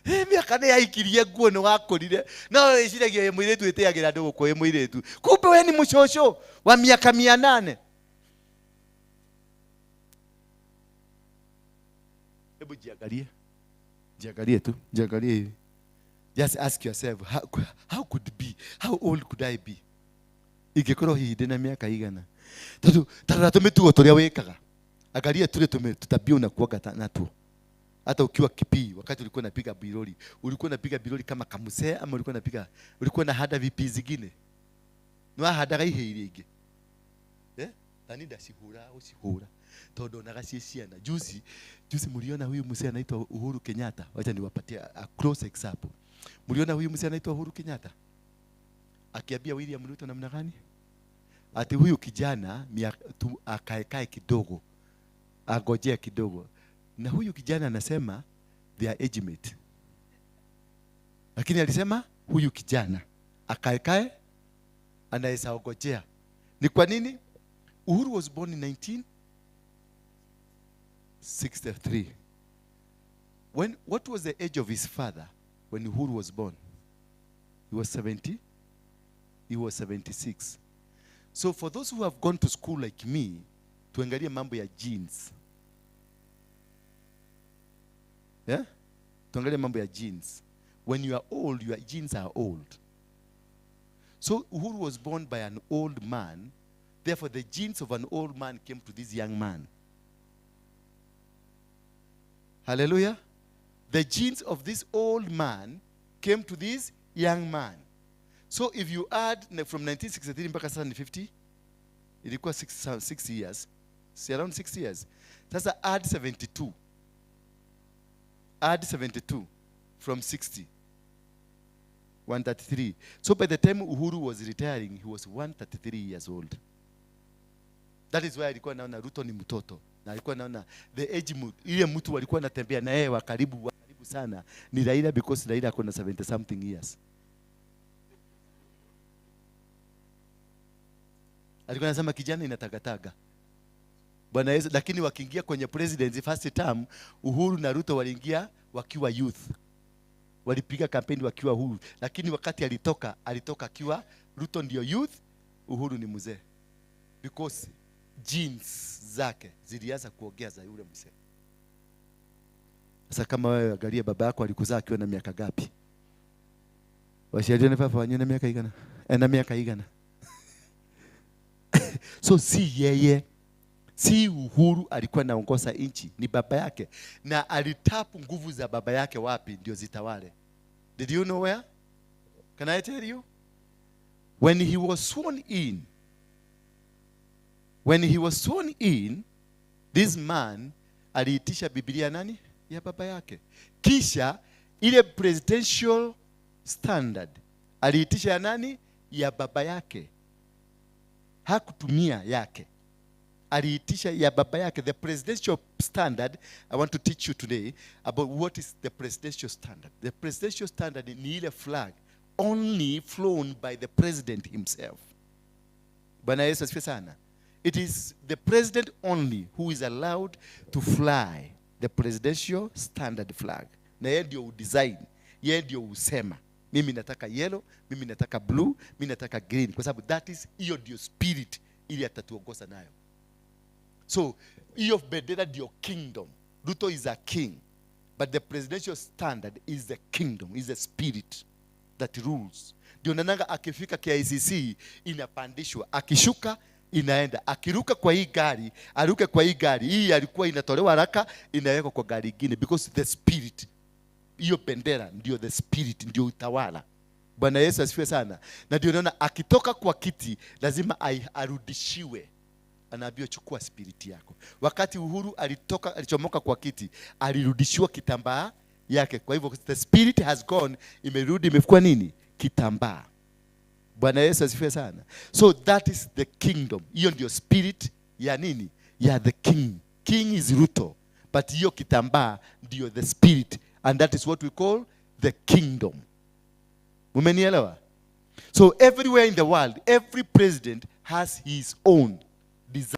Mĩaka nĩ yaikirie nguo nĩ wakũrire. No wĩciragia wĩ mũirĩtu wĩtĩagĩra andũ gũkũ wĩ mũirĩtu. Kumbe we ni mũcũcũ wa miaka 800. Hebu jiangalie. Jiangalie tu, jiangalie hivi. Just ask yourself, how could be? How old could I be? Ingĩkorwo hihi ndĩna miaka igana. Tondũ tarora tũmĩtugo tũrĩa wĩkaga. Angalia tule tutabia unakuwaga natuo. Hata ukiwa kipii, wakati ulikuwa unapiga biroli, ulikuwa unapiga biroli kama kamusee ama ulikuwa unapiga, ulikuwa unahanda vipi zingine? Nĩwahandaga ihĩ iria ingĩ? Eh? Tani ndacihũra, ũcihũra. Tondũ onaga ciĩ ciana. Juzi mliona huyu mzee anaitwa Uhuru Kenyatta. Wacha niwapatie a close example. Mliona huyu mzee anaitwa Uhuru Kenyatta? Akiambia William Ruto namna gani? Ati huyu kijana akaekae kidogo, angojea kidogo. Na huyu kijana anasema they are age mate. Lakini alisema huyu kijana akaekae anaweza ongojea. Ni kwa nini? Uhuru was born in 1963. What was the age of his father when Uhuru was born? He was 70. He was 76. So for those who have gone to school like me, tuangalie mambo ya genes. Yeah? Tuangalie mambo ya genes. When you are old, your genes are old. So Uhuru was born by an old man. Therefore, the genes of an old man came to this young man. Hallelujah. The genes of this old man came to this young man. So if you add from 1963 mpaka sasa ni 50, ilikuwa 6 years. See, around 6 years. Sasa add 72. Add 72 from 60. 133. So by the time Uhuru was retiring, he was 133 years old. That is why alikuwa naona Ruto ni mtoto. Na alikuwa anaona the age ile mtu walikuwa anatembea na yeye wa karibu sana ni Raila, because Raila ako na 70 something years. Alikuwa anasema kijana inatagataga. Bwana Yesu, lakini wakiingia kwenye presidency first term, Uhuru na Ruto waliingia wakiwa youth. Walipiga kampeni wakiwa huru, lakini wakati alitoka, alitoka akiwa Ruto ndio youth, Uhuru ni mzee. Because genes zake zilianza kuongea za yule mzee. Sasa kama wewe, angalia baba yako alikuzaa akiwa na miaka gapi? Washauri papa wanyu na miaka igana. Na miaka igana. So si yeye, si Uhuru alikuwa anaongoza nchi, ni baba yake, na alitapu nguvu za baba yake wapi ndio zitawale. Did you know where? Can I tell you? When he was sworn in, when he was sworn in, this man aliitisha Biblia nani? Ya baba yake. Kisha ile presidential standard aliitisha ya nani? Ya baba yake. Hakutumia yake, aliitisha ya baba yake. The presidential standard, I want to teach you today about what is the presidential standard. The presidential standard ni ile flag only flown by the president himself. Bwana Yesu asifiwe sana. It is the president only who is allowed to fly the presidential standard flag, na yeye ndio udesign, yeye ndio usema, mimi nataka yellow, mimi nataka blue, mimi nataka green, kwa sababu that is, hiyo ndio spirit ili atatuongoza nayo. So hiyo bendera ndio kingdom. Ruto is a king, but the presidential standard is the kingdom, is the spirit that rules. Ndio nananga akifika KICC inapandishwa, akishuka inaenda, akiruka kwa hii gari, aruke kwa hii gari hii alikuwa inatolewa haraka, inawekwa kwa gari ingine, because the spirit, hiyo bendera ndio the spirit, ndio utawala. Bwana Yesu asifiwe sana. Na ndio naona akitoka kwa kiti lazima arudishiwe, anaambiwa, "Chukua spirit yako." Wakati Uhuru alitoka, alichomoka kwa kiti, alirudishiwa kitambaa yake. Kwa hivyo the spirit has gone, imerudi, imekuwa nini? Kitambaa. Bwana Yesu asifiwe sana. So that is the kingdom. Hiyo ndio spirit ya nini? Ya the king. King is Ruto, but hiyo kitambaa ndio the spirit, and that is what we call the kingdom. Umenielewa? So everywhere in the world, every president has his own design.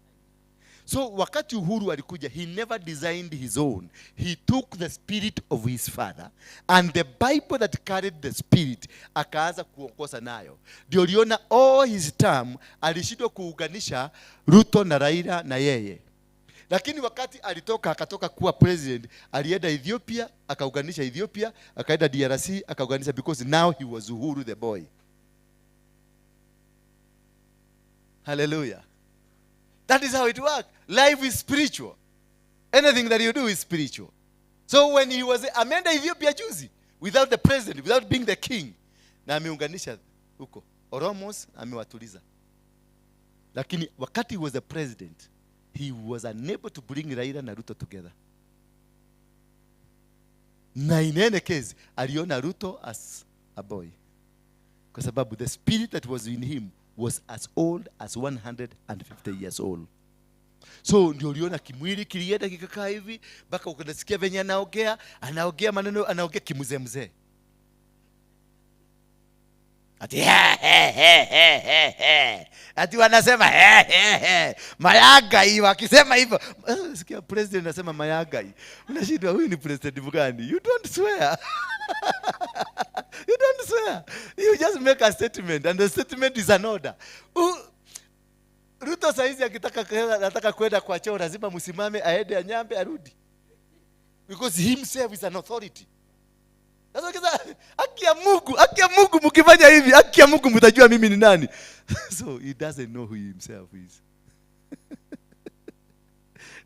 So wakati Uhuru alikuja, he never designed his own. He took the spirit of his father and the Bible that carried the spirit, akaanza kuongoza nayo. Ndio uliona all his term alishindwa kuunganisha Ruto na Raila na yeye. Lakini wakati alitoka, akatoka kuwa president, alienda Ethiopia, akaunganisha Ethiopia, akaenda DRC, akaunganisha, because now he was Uhuru the boy. Hallelujah. That is how it works. Life is spiritual. Anything that you do is spiritual. So when he was, ameenda Ethiopia juzi without the president, without being the king, na ameunganisha huko Oromos, amewatuliza. Lakini wakati he was the president, he was unable to bring Raila na Ruto together. Na in any case, aliona Ruto as a boy, kwa sababu the spirit that was in him was as old as 150 years old. So ndio uliona kimwili kilienda kikakaa hivi mpaka ukasikia venye anaongea, anaongea maneno, anaongea kimzee mzee. Ati he, he, he, he, he, he. Ati wanasema he, he, he. Mayagai wakisema hivyo. Sikia president anasema mayagai, unashindwa huyu ni president mgani? You don't swear. You don't swear. You just make a statement, and the statement is an order. Ruto saizi akitaka anataka kwenda kwa choo, lazima msimame, aende anyambe, arudi, because himself is an authority. Sasa ukiza, haki ya Mungu, haki ya Mungu, mkifanya hivi, haki ya Mungu mtajua mimi ni nani. So he doesn't know who himself is.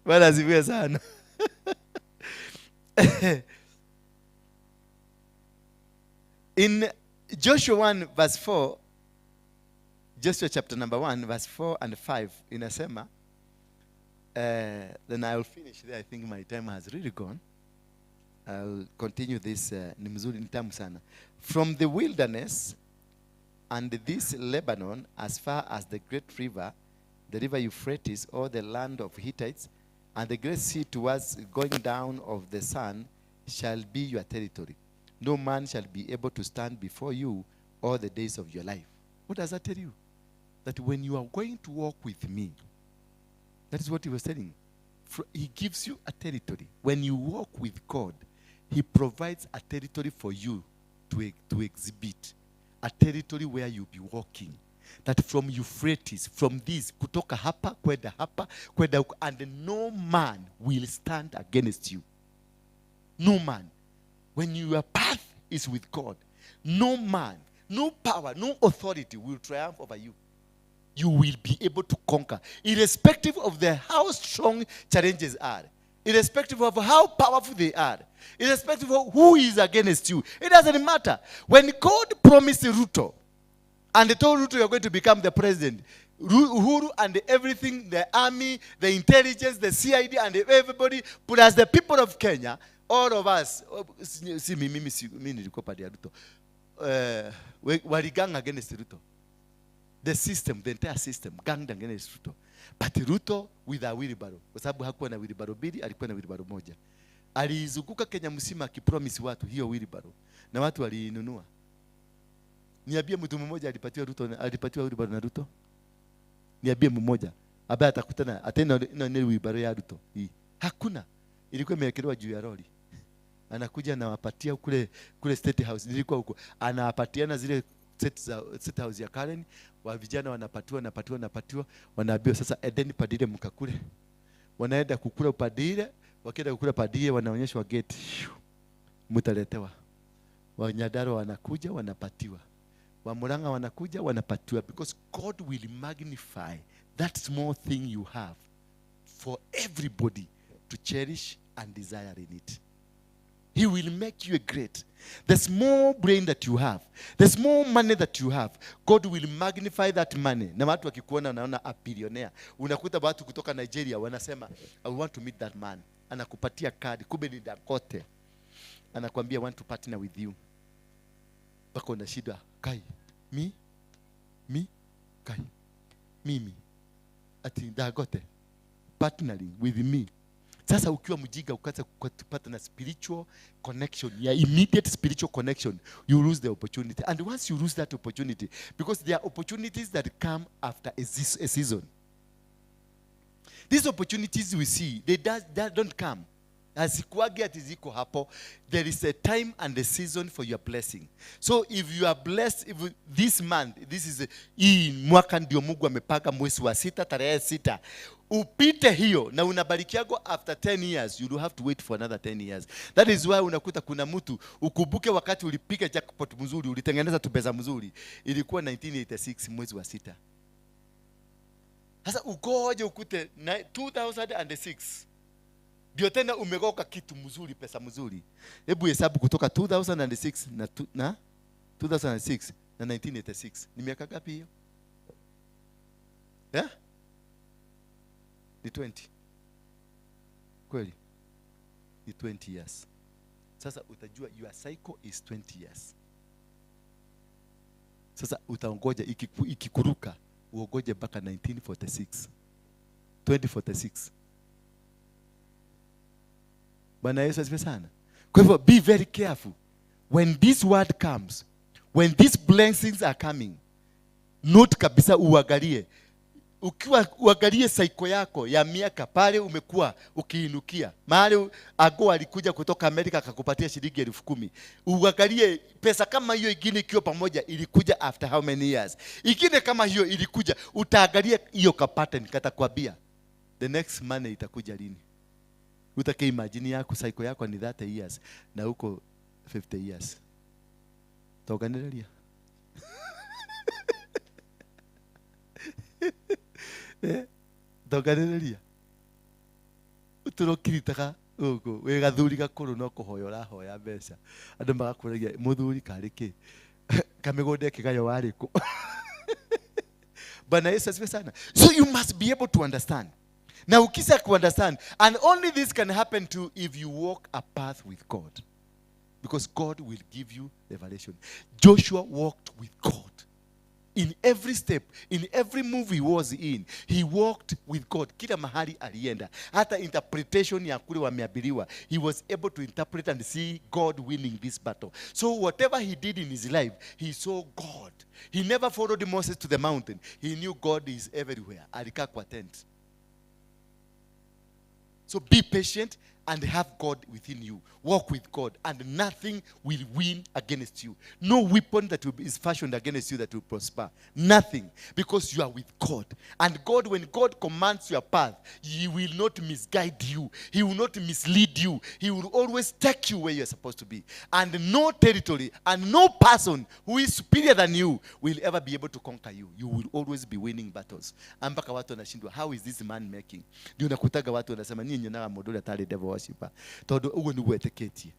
Bwana asifiwe sana. In Joshua 1 verse 4, Joshua chapter number 1 verse 4 and 5 inasema, then I will finish there. I think my time has really gone. I'll continue this, ni mzuri, ni tamu sana. From the wilderness and this Lebanon as far as the great river, the river Euphrates, or the land of Hittites, And the great sea towards going down of the sun shall be your territory. No man shall be able to stand before you all the days of your life. What does that tell you? That when you are going to walk with me, that is what he was telling. He gives you a territory. When you walk with God, he provides a territory for you to exhibit. A territory where you'll be walking. That from Euphrates, from this, kutoka hapa, kwenda hapa, kwenda huko, and no man will stand against you. No man. When your path is with God, no man, no power, no authority will triumph over you. You will be able to conquer, irrespective of the how strong challenges are, irrespective of how powerful they are, irrespective of who is against you. It doesn't matter. When God promised Ruto, and they told Ruto you're going to become the president, Uhuru and everything, the army, the intelligence, the CID, and everybody, plus the people of Kenya, all of us, oh, si mimi, si mimi nilikuwa pande ya Ruto, waligang against Ruto. The system, the entire system, ganged against Ruto. But Ruto with a wheelbarrow, kwa sababu hakuwa na wheelbarrow mbili, alikuwa na wheelbarrow moja. Aliizunguka Kenya mzima akipromise watu hiyo wheelbarrow, na watu waliinunua. Niambie mtu mmoja alipatiwa Ruto, alipatiwa wheelbarrow na Ruto? Niambie mmoja ambaye atakutana atena ino ni wheelbarrow ya Ruto hii. Hakuna. Ilikuwa imewekelewa juu ya lori. Anakuja anawapatia kule State House. Nilikuwa huko. Anawapatiana zile set za State House ya Karen, wa vijana wanapatiwa, wanapatiwa, wanapatiwa, wanaambiwa sasa endeni padile mkakule. Wanaenda kukula padile, wakienda kukula padile wanaonyeshwa gate. Mtaletewa. Wanyandarua wanakuja wanapatiwa. Wamurang'a wanakuja wanapatiwa, because God will magnify that small thing you have for everybody to cherish and desire in it. He will make you a great. The small brain that you have, the small money that you have, God will magnify that money. Na watu wakikuona wanaona a billionaire. Unakuta watu kutoka Nigeria wanasema, I want to meet that man. Anakupatia card, kumbe ni Dangote. Anakuambia, I want to partner with you. Mpaka una shida, kai, mi, mi, kai, mimi, ati Dangote, partnering with me. Sasa ukiwa mjinga ukaanza kupata na spiritual connection, ya immediate spiritual connection, you lose the opportunity. And once you lose that opportunity, because there are opportunities that come after a season. These opportunities we see, they don't come. Hazikuwagi ati ziko hapo. There is a time and a season for your blessing. So if you are blessed, if this month, this is a, hii mwaka ndio Mungu amepanga mwezi wa 6 tarehe 6. Upite hiyo na unabarikiago after 10 years, you will have to wait for another 10 years. That is why unakuta kuna mtu ukumbuke wakati ulipiga jackpot mzuri, ulitengeneza tu pesa mzuri, ilikuwa 1986 mwezi wa 6. Sasa ukoje ukute 2006 ndio tena umegoka kitu mzuri, pesa mzuri. Hebu hesabu kutoka 2006 na 2006 na 1986. Ni miaka ngapi hiyo? Yeah? Ni 20. Kweli? Ni 20 years. Sasa utajua your cycle is 20 years. Sasa utaongoja ikikuruka, uongoje mpaka 1946. 2046. Bwana Yesu asifiwe sana. Kwa hivyo be very careful. When this word comes, when these blessings are coming, note kabisa uangalie. Ukiwa uangalie cycle yako ya miaka pale umekuwa ukiinukia. Mahali ago alikuja kutoka Amerika akakupatia shilingi 10,000. Uangalie pesa kama hiyo ingine ikiwa pamoja ilikuja after how many years. Ingine kama hiyo ilikuja, utaangalia hiyo ka pattern, katakwambia the next money itakuja lini. Utake imagine yako cycle yako ni 30 years na huko 50 years. Toganelelia. Toganelelia. Uturokiritaga ugo we gathuri gakuru no kuhoya urahoya mbeca. Andu magakuragia muthuri kari ki? Kamigunda kigayo wariku. Bwana Yesu asifiwe sana. So you must be able to understand. Na ukisa ku understand, and only this can happen to if you walk a path with God. Because God will give you revelation. Joshua walked with God. In every step, in every move he was in, he walked with God. Kila mahali alienda. Hata interpretation ya kule wameabiliwa, he was able to interpret and see God winning this battle. So whatever he did in his life, he saw God. He never followed Moses to the mountain. He knew God is everywhere. Alikaa kwa tent. So be patient and have God within you. Walk with God, and nothing will win against you. No weapon that is fashioned against you that will prosper. Nothing. Because you are with God. And God, when God commands your path, he will not misguide you. He will not mislead you. He will always take you where you are supposed to be. And no territory and no person who is superior than you will ever be able to conquer you. You will always be winning battles. Mpaka watu wanashindwa, how is this man making? Ndio nakutaga watu wanasema, ninyi nyonaga mũndũ ũrĩa tarĩ devil worshiper. Tondũ ũguo nĩguo etĩkĩtie.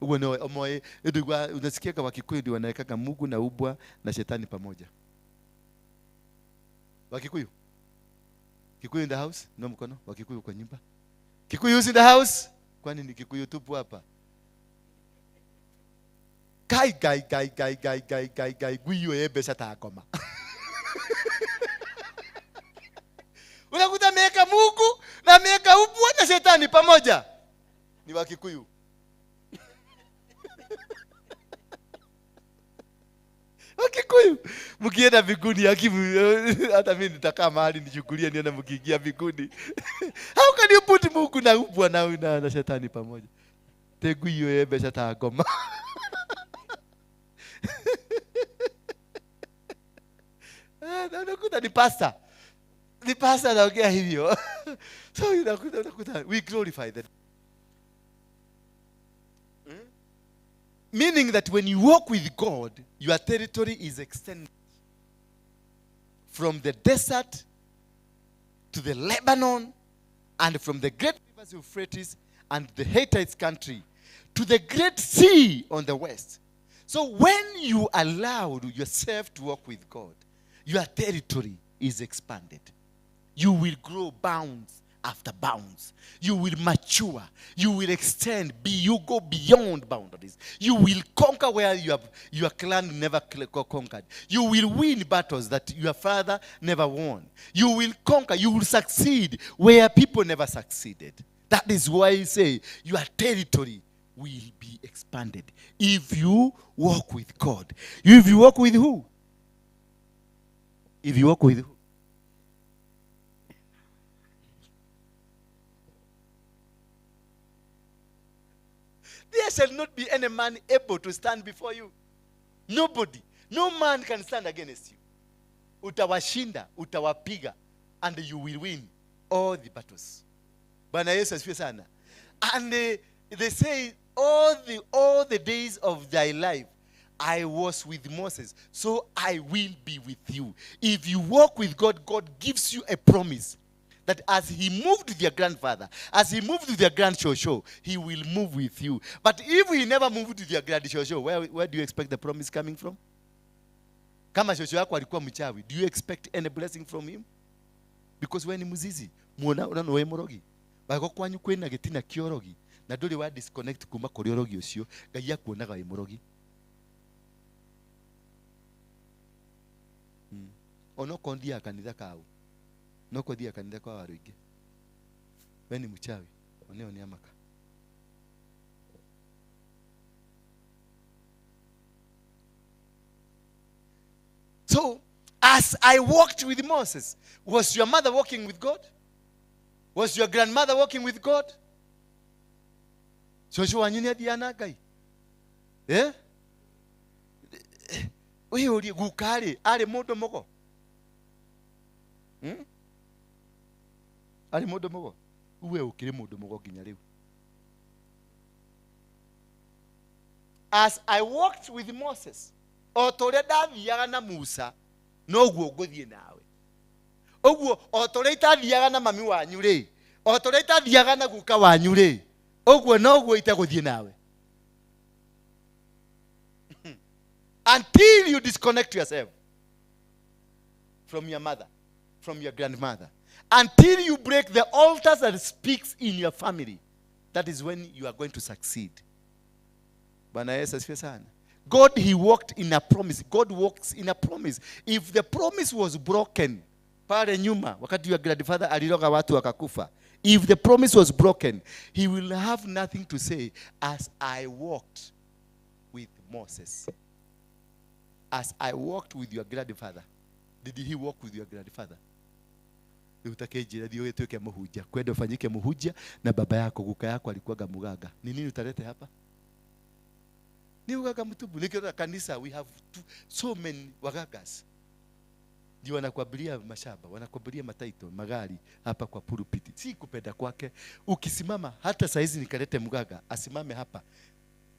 Ũguo nĩo omoĩ, ndio unasikiaga Wakikuyu ndio wanawekaga Mungu na ubwa na shetani pamoja. Wakikuyu? Kikuyu in the house? No mkono. Wakikuyu kwa nyumba. Kikuyu is in the house? Kwani ni Kikuyu tupu hapa? Kai kai kai kai kai kai kai kai guyo ebe sata ngoma. Unakuta ameweka Mungu na ameweka ubwa na shetani pamoja. Ni Wakikuyu. Wakikuyu. Mkienda mbinguni hakimu, hata mimi nitakaa mahali nichukulie nione mkiingia mbinguni. How can you put Mungu na ubwa na shetani pamoja? Tegu hiyo ebe sata ngoma. Unakuta ni pastor. Ni pastor anaongea hivyo. So unakuta we glorify them. Meaning that when you walk with God, your territory is extended from the desert to the Lebanon, and from the great rivers Euphrates and the Hittites country to the great sea on the west. So when you allow yourself to walk with God, your territory is expanded. You will grow bounds after bounds. You will mature. You will extend. You go beyond boundaries. You will conquer where your clan never conquered. You will win battles that your father never won. You will conquer. You will succeed where people never succeeded. That is why I say your territory will be expanded if you walk with God. If you walk with who? If you walk with who? There shall not be any man able to stand before you. Nobody. No man can stand against you. Utawashinda, utawapiga, and you will win all the battles. Bwana Yesu asifiwe sana. And they say, all the days of thy life, I was with Moses, so I will be with you. If you walk with God, God gives you a promise that as he moved with your grandfather, as he moved with your grandshosho, he will move with you. But if he never moved with your grandshosho, where do you expect the promise coming from? Kama shosho yako alikuwa mchawi, do you expect any blessing from him? Because we ni muzizi, muona unano we morogi. Bako kwanyu kwina gitina kiorogi, na nduri wa disconnect kuma kuri orogi ucio, Ngai akuonaga we morogi. Ono kondia kanitha kau. No kodia kanitha kwa waruingi. We ni mchawi, oneo ni amaka. So, as I walked with Moses, was your mother walking with God? Was your grandmother walking with God? Shosho wanyu ni athiaga na Ngai? Eh? We uri guka ari mundu mugo? Ari mundu mugo? Uwe ukiri mundu mugo nginya riu. As I walked with Moses, o ta ũrĩa ndathiaga na Musa, noguo ngũthiĩ nawe. Ũguo o ta ũrĩa itathiaga na mami wanyu rĩ, o ta ũrĩa itathiaga na guka wanyu rĩ, ũguo noguo itegũthiĩ nawe. Until you disconnect yourself from your mother, from your grandmother, until you break the altars that speaks in your family, that is when you are going to succeed. Bwana Yesu asifiwe sana. God, he walked in a promise. God walks in a promise. If the promise was broken, pale nyuma, wakati your grandfather aliroga watu wakakufa. If the promise was broken, he will have nothing to say as I walked with Moses. As I walked with your grandfather. Did he walk with your grandfather? Utakejira ndio wetuke muhunjia. Kwenda ufanyike muhunjia na baba yako guka yako alikuwaga mugaga. Ni nini utalete hapa? Ni ugaga mtubu. Nikiona kanisa we have so many wagagas. Ndio wanakuabiria mashamba, wanakuabiria mataito, magari hapa kwa pulpit. Si kupenda kwake. Ukisimama hata saizi nikalete mgaga asimame hapa.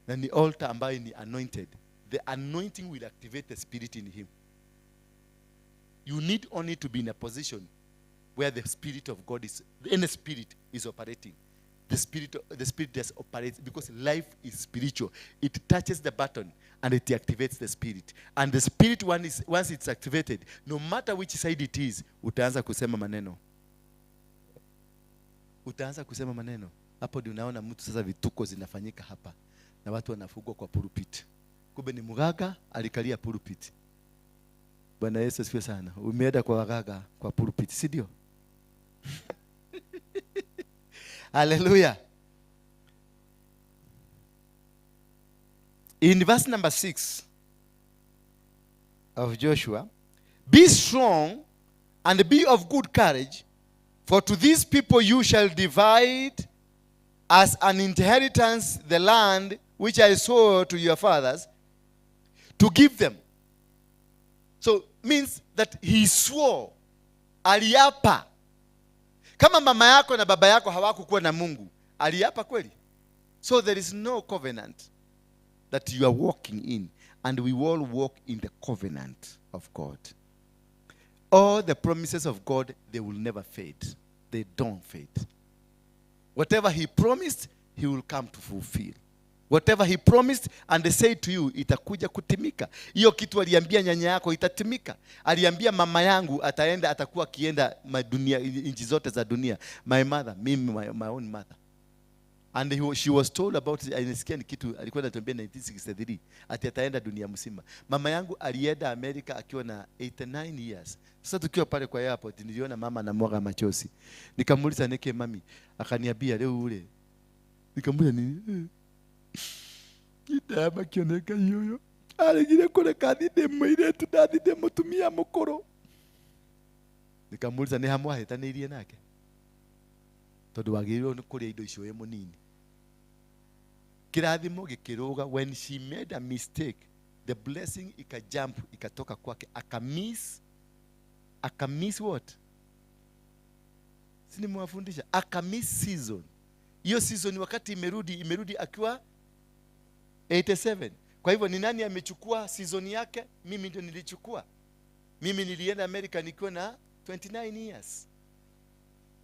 Na ni altar ambayo ni anointed. The anointing will activate the spirit in him. You need only to be in a position where the spirit of God is, any spirit is operating. The spirit just operates because life is spiritual. It touches the button and it activates the spirit. And the spirit one is, once it's activated, no matter which side it is, utaanza kusema maneno. Utaanza kusema maneno. Hapo ndio unaona mtu sasa vituko zinafanyika hapa na watu wanafugwa kwa pulpit. Kumbe ni mganga alikalia pulpit. Bwana Yesu asifiwe sana. Umeenda kwa waganga kwa pulpit, si ndio? Hallelujah. In verse number 6 of Joshua, be strong and be of good courage, for to these people you shall divide as an inheritance the land which I swore to your fathers to give them. So means that he swore, aliapa. Kama mama yako na baba yako hawakukuwa na Mungu, aliapa kweli? So there is no covenant that you are walking in, and we all walk in the covenant of God. All the promises of God, they will never fade. They don't fade. Whatever he promised, he will come to fulfill. Whatever he promised and they say to you, itakuja kutimika. Hiyo kitu aliambia nyanya yako itatimika. Aliambia mama yangu ataenda, atakuwa akienda madunia, nchi zote za dunia. My mother, mimi, my own mother. And she was told about it. Alisikia ni kitu alikuwa anatuambia 1963 ati ataenda dunia mzima. Mama yangu alienda Amerika akiwa na 89 years. Sasa tukiwa pale kwa airport niliona mama anamwaga machozi. Nikamuuliza neke mami, akaniambia leo ule. Nikamuuliza nini? Kitaba kioneka yoyo. Alegire kule kathinde muiretu ndathinde mutumia mukuru. Nikamuuliza ni hamwahetanirie nake. Tondu wagiriirwo ni kuria indo icio wi munini. Kirathimo gikiruga when she made a mistake, the blessing ikajump ikatoka kwake, akamiss what? Si nimewafundisha, akamiss season. Hiyo season wakati imerudi akiwa 87. Kwa hivyo ni nani amechukua season yake? Mimi ndio nilichukua. Mimi nilienda Amerika nikiwa na 29 years.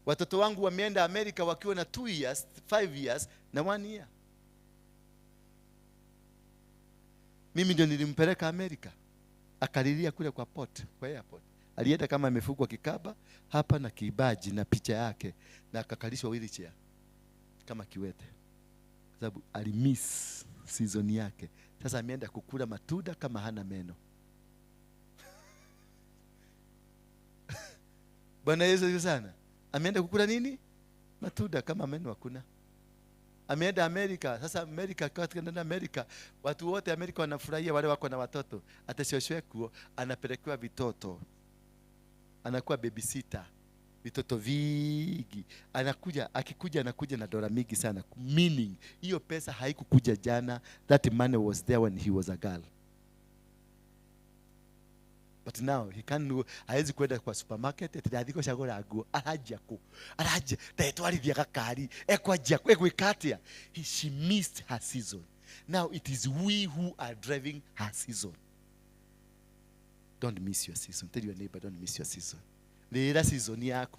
Watoto wangu wameenda Amerika wakiwa na 2 years, 5 years na 1 year. Mimi ndio nilimpeleka Amerika. Akalilia kule kwa port, kwa airport. Alienda kama amefungwa kikaba hapa na kibaji na picha yake na akakalishwa wheelchair kama kiwete. Kwa sababu alimiss season yake. Sasa ameenda kukula matunda kama hana meno. Bwana Yesu asifiwe sana. Ameenda kukula nini? Matunda kama meno hakuna. Ameenda Amerika. Sasa Amerika, katika Amerika, watu wote Amerika wanafurahia wale wako na watoto. Atashosheku anapelekewa vitoto. Anakuwa babysitter. Vitoto vingi. Anakuja, akikuja anakuja na dola mingi sana. Meaning, hiyo pesa haikukuja jana. That money was there when he was a girl. But now he can't, hawezi kwenda kwa supermarket ati ndathiko cagura nguo, arajia ku, arajia ndetwarithia gakari, ekwajia egwika atia. She missed her season. Now it is we who are driving her season. Don't miss your season. Tell your neighbor, don't miss your season. Lera season yako.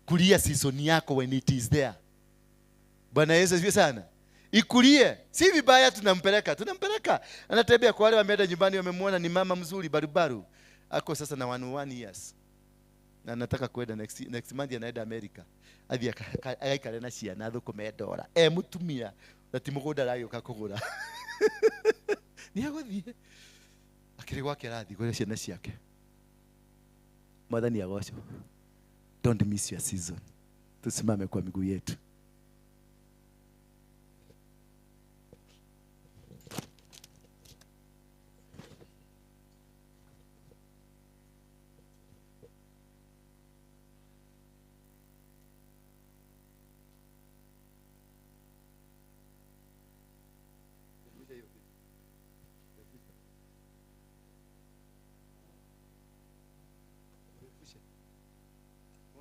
Kulia season yako when it is there. Bwana Yesu asifiwe sana. Ikulie. Si vibaya tunampeleka. Tunampeleka. Anatembea kwa wale wameenda nyumbani wamemwona ni mama mzuri barubaru. Ako sasa na 1 years. Na anataka kwenda next month anaenda America. Athi akaikare na ciana thũkũme dola. Mutumia na ti mũgũnda aragĩũka kũgũra. Nĩ egũthiĩ. Akĩrĩ gwake arathiĩ kũrĩ ciana ciake. Mwathani agocwo. Don't miss your season. Tusimame kwa miguu yetu.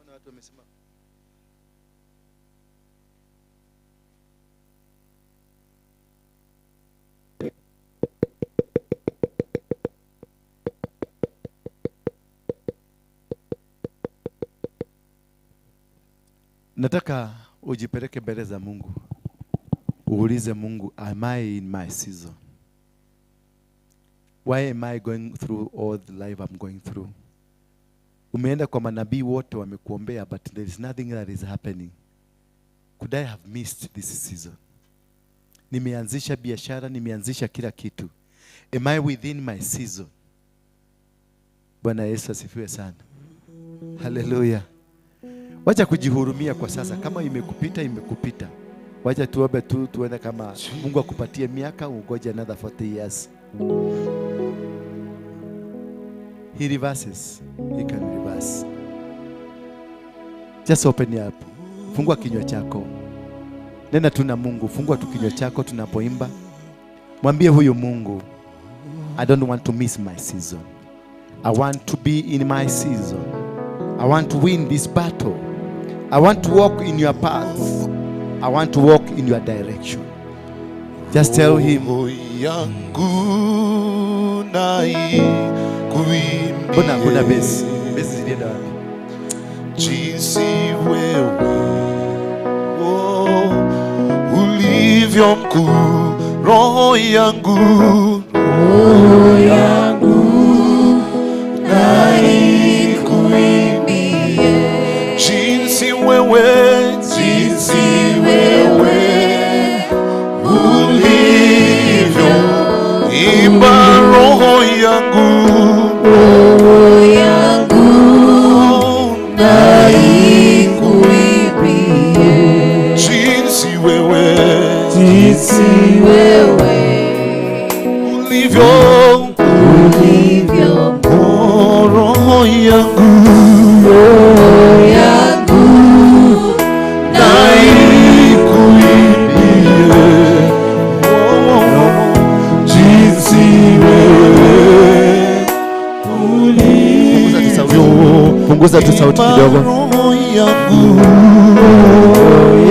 Watu wamesimama. Nataka ujipeleke mbele za Mungu. Uulize Mungu, am I in my season? Why am I going through all the life I'm going through? Umeenda kwa manabii wote wamekuombea, but there is nothing that is happening. Could I have missed this season? Nimeanzisha biashara, nimeanzisha kila kitu. Am I within my season? Bwana Yesu asifiwe sana. Hallelujah. Wacha kujihurumia kwa sasa. Kama imekupita, imekupita. Wacha tuombe tu, tuone kama Mungu akupatie miaka, ungoje another 40 years. He reverses. He can reverse. Just open up. Fungua kinywa chako. Nena tu na Mungu. Fungua tu kinywa chako tunapoimba. Mwambie huyu Mungu, I don't want to miss my season. I want to be in my season. I want to win this battle. I want to walk in your path. I want to walk in your direction. Just tell him. Mbona besi? Besi zilienda wapi? Jinsi wewe ulivyo mkuu, roho yangu, roho yangu na ikuimbie. Jinsi wewe, jinsi wewe ulivyo, imba roho yangu, roho yangu na ikuimbie. Jinsi wewe, jinsi wewe ulivyo, ulivyo, roho yangu, roho yangu na ikuimbie. Jinsi wewe ulivyo, punguza tu sauti kidogo. Roho yangu,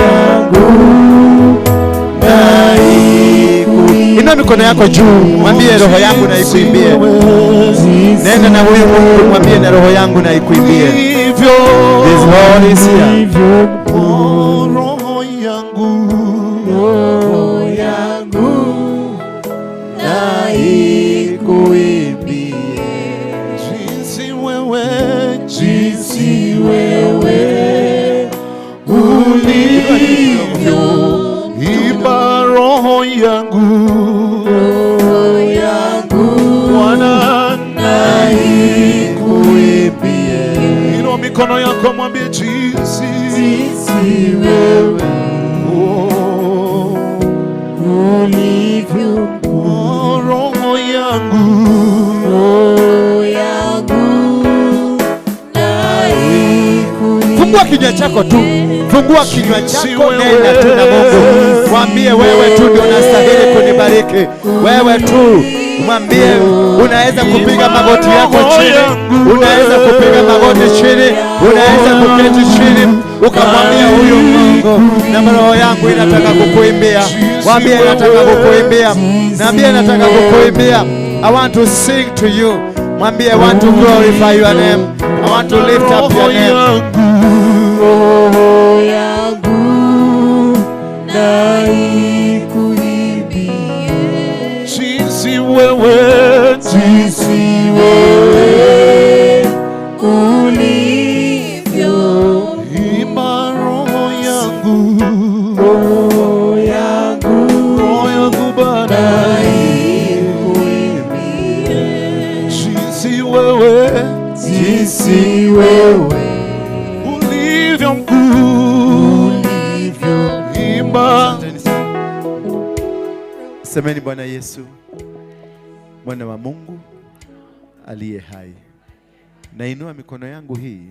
yangu na ikuimbie. Inua mikono yako juu, mwambie roho yangu na ikuimbie. Nenda na huyu Mungu, mwambie na roho yangu na ikuimbie. This Lord is here. Roho yangu, roho yangu na ikuimbie. Jinsi wewe, jinsi wewe ulivyo, imba roho yangu, roho yangu Bwana na ikuimbie. Inua mikono yako, mwambie jinsi, jinsi wewe ulivyo, roho yangu, roho yangu na ikuimbie. Fungua kinywa chako tu. Fungua kinywa chako, nena tu na Mungu. Mwambie wewe tu ndio unastahili kunibariki. Wewe tu. Mwambie unaweza kupiga magoti yako chini. Unaweza kupiga magoti chini. Unaweza kuketi chini. Ukamwambia huyu Mungu, na roho yangu inataka kukuimbia. Mwambie nataka kukuimbia. Mwambie nataka kukuimbia. I want to sing to you. Mwambie I want to glorify your name. I want to lift up your name. Roho yangu na ikuimbie. Jinsi wewe, jinsi wewe ulivyo, imba roho yangu, roho yangu, roho yangu Bwana na ikuimbie. Jinsi wewe ulivyo mkuu. Ulivyo. Imba. Asanteni sana. Semeni Bwana Yesu, Mwana wa Mungu aliye hai, nainua mikono yangu hii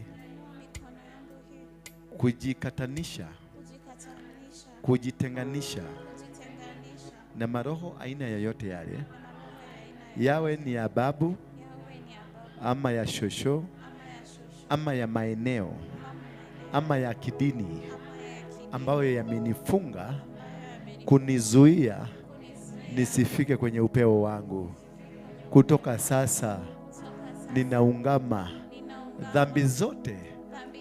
kujikatanisha, kujitenganisha na maroho aina yoyote yale, yawe ni ya babu ama ya shosho ama ya maeneo ama ya kidini ambayo yamenifunga kunizuia nisifike kwenye upeo wangu. Kutoka sasa ninaungama dhambi zote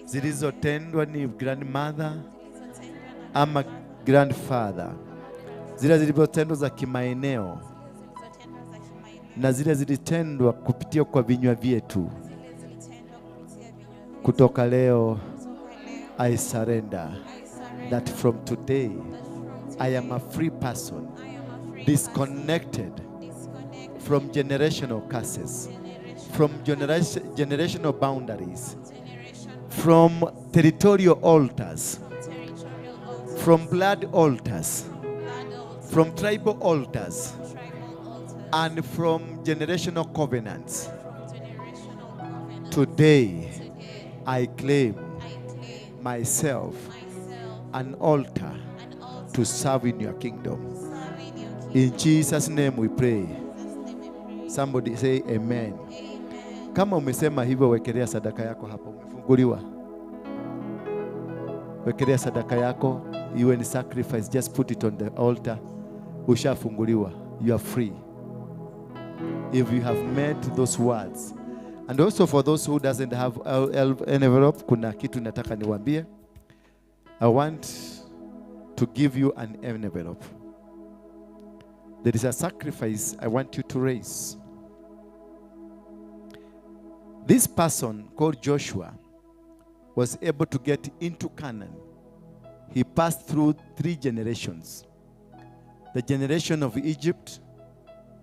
zilizotendwa ni grandmother ama grandfather, zile zilizotendwa za kimaeneo na zile zilitendwa kupitia kwa vinywa vyetu. Kutoka leo I surrender that from today I am a free person, disconnected from generational curses, from generational boundaries, from territorial altars, from blood altars, from tribal altars, and from generational covenants. Today, I claim myself an altar to serve in your kingdom. In Jesus' name we pray. Somebody say amen. Kama umesema hivyo, wekelea sadaka yako hapo, umefunguliwa. Wekelea sadaka yako, iwe ni sacrifice, just put it on the altar. Ushafunguliwa, you are free. If you have made those words. And also for those who doesn't have envelope, kuna kitu nataka niwaambie. I want to give you an envelope. There is a sacrifice I want you to raise. This person called Joshua was able to get into Canaan. He passed through three generations: the generation of Egypt,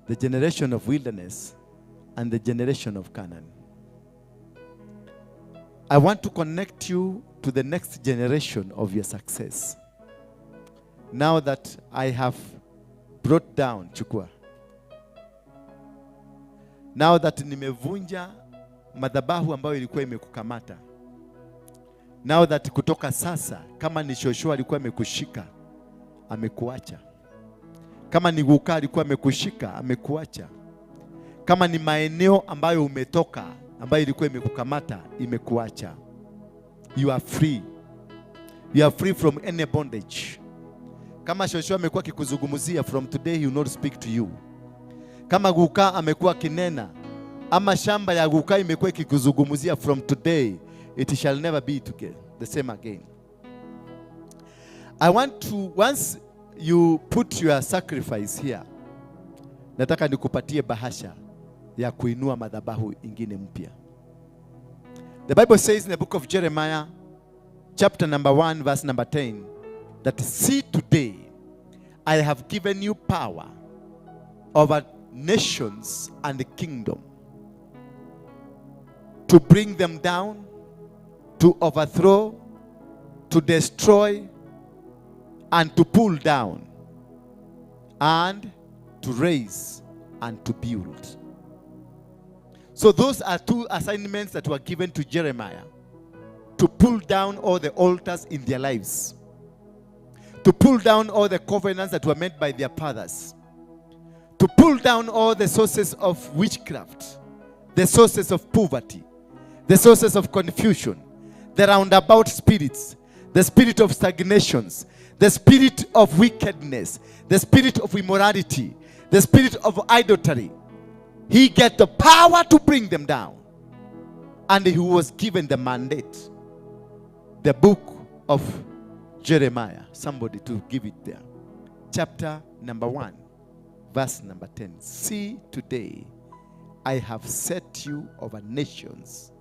the generation of wilderness, and the generation of Canaan. I want to connect you to the next generation of your success. Now that I have brought down, chukua. Now that nimevunja madhabahu ambayo ilikuwa imekukamata. Now that kutoka sasa, kama ni shosho alikuwa amekushika, amekuacha. Kama ni guka alikuwa amekushika, amekuacha. Kama ni maeneo ambayo umetoka, ambayo ilikuwa imekukamata, imekuacha. You are free. You are free from any bondage. Kama shosho amekuwa akikuzungumzia, from today he will not speak to you. Kama guka amekuwa kinena, ama shamba ya guka imekuwa ikikuzungumzia, from today it shall never be together the same again. I want to, once you put your sacrifice here, nataka nikupatie bahasha ya kuinua madhabahu ingine mpya. The Bible says in the book of Jeremiah, chapter number 1, verse number 10, that see, today I have given you power over nations and the kingdom to bring them down, to overthrow, to destroy, and to pull down, and to raise and to build. So those are two assignments that were given to Jeremiah: to pull down all the altars in their lives, to pull down all the covenants that were made by their fathers, to pull down all the sources of witchcraft, the sources of poverty, the sources of confusion, the roundabout spirits, the spirit of stagnations, the spirit of wickedness, the spirit of immorality, the spirit of idolatry. He get the power to bring them down. And he was given the mandate. The book of Jeremiah. Somebody to give it there. Chapter number 1, verse number 10. See, today I have set you over nations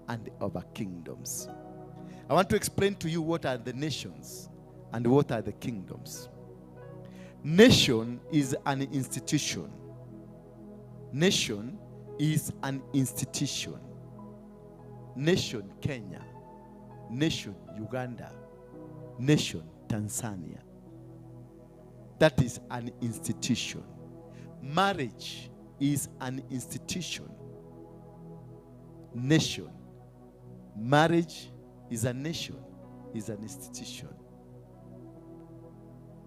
and over kingdoms. I want to explain to you what are the nations and what are the kingdoms. Nation is an institution. Nation is an institution. Nation Kenya, nation Uganda, nation Tanzania. That is an institution. Marriage is an institution. Nation. Marriage is a nation, is an institution.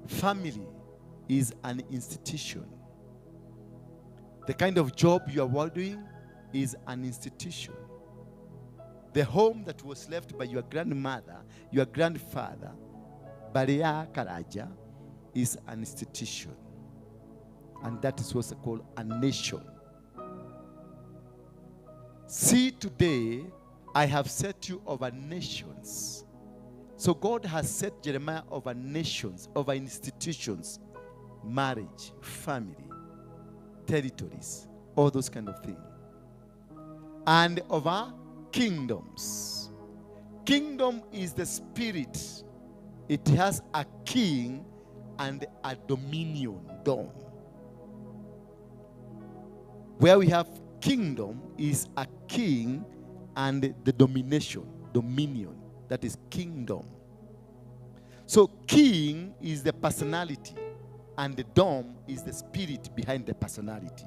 Family is an institution. The kind of job you are doing is an institution. The home that was left by your grandmother, your grandfather, Baria Karaja, is an institution. And that is what's called a nation. See, today, I have set you over nations. So God has set Jeremiah over nations, over institutions, marriage, family, territories, all those kind of things. And over kingdoms. Kingdom is the spirit. It has a king and a dominion, dome. Where we have kingdom is a king and the domination, dominion. That is kingdom. So king is the personality and the dome is the spirit behind the personality.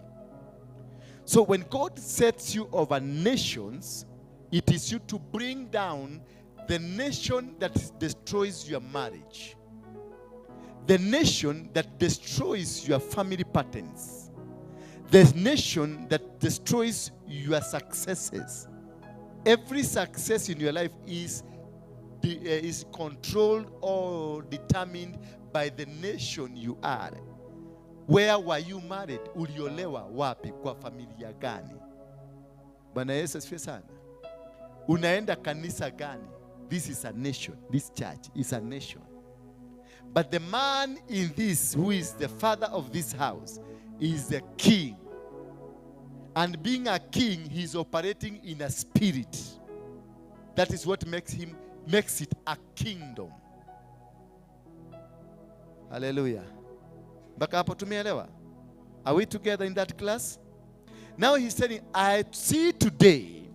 So when God sets you over nations, it is you to bring down the nation that destroys your marriage, the nation that destroys your family patterns, the nation that destroys your successes. Every success in your life is controlled or determined by the nation you are. Where were you married? Uliolewa wapi? Kwa familia gani? Bwana Yesu asifiwe sana. Unaenda kanisa gani? This is a nation. This church is a nation. But the man in this, who is the father of this house, is the king. And being a king, he is operating in a spirit. That is what makes it a kingdom. Hallelujah. Mpaka hapo tumeelewa? Are we together in that class? Now he's saying, I see today,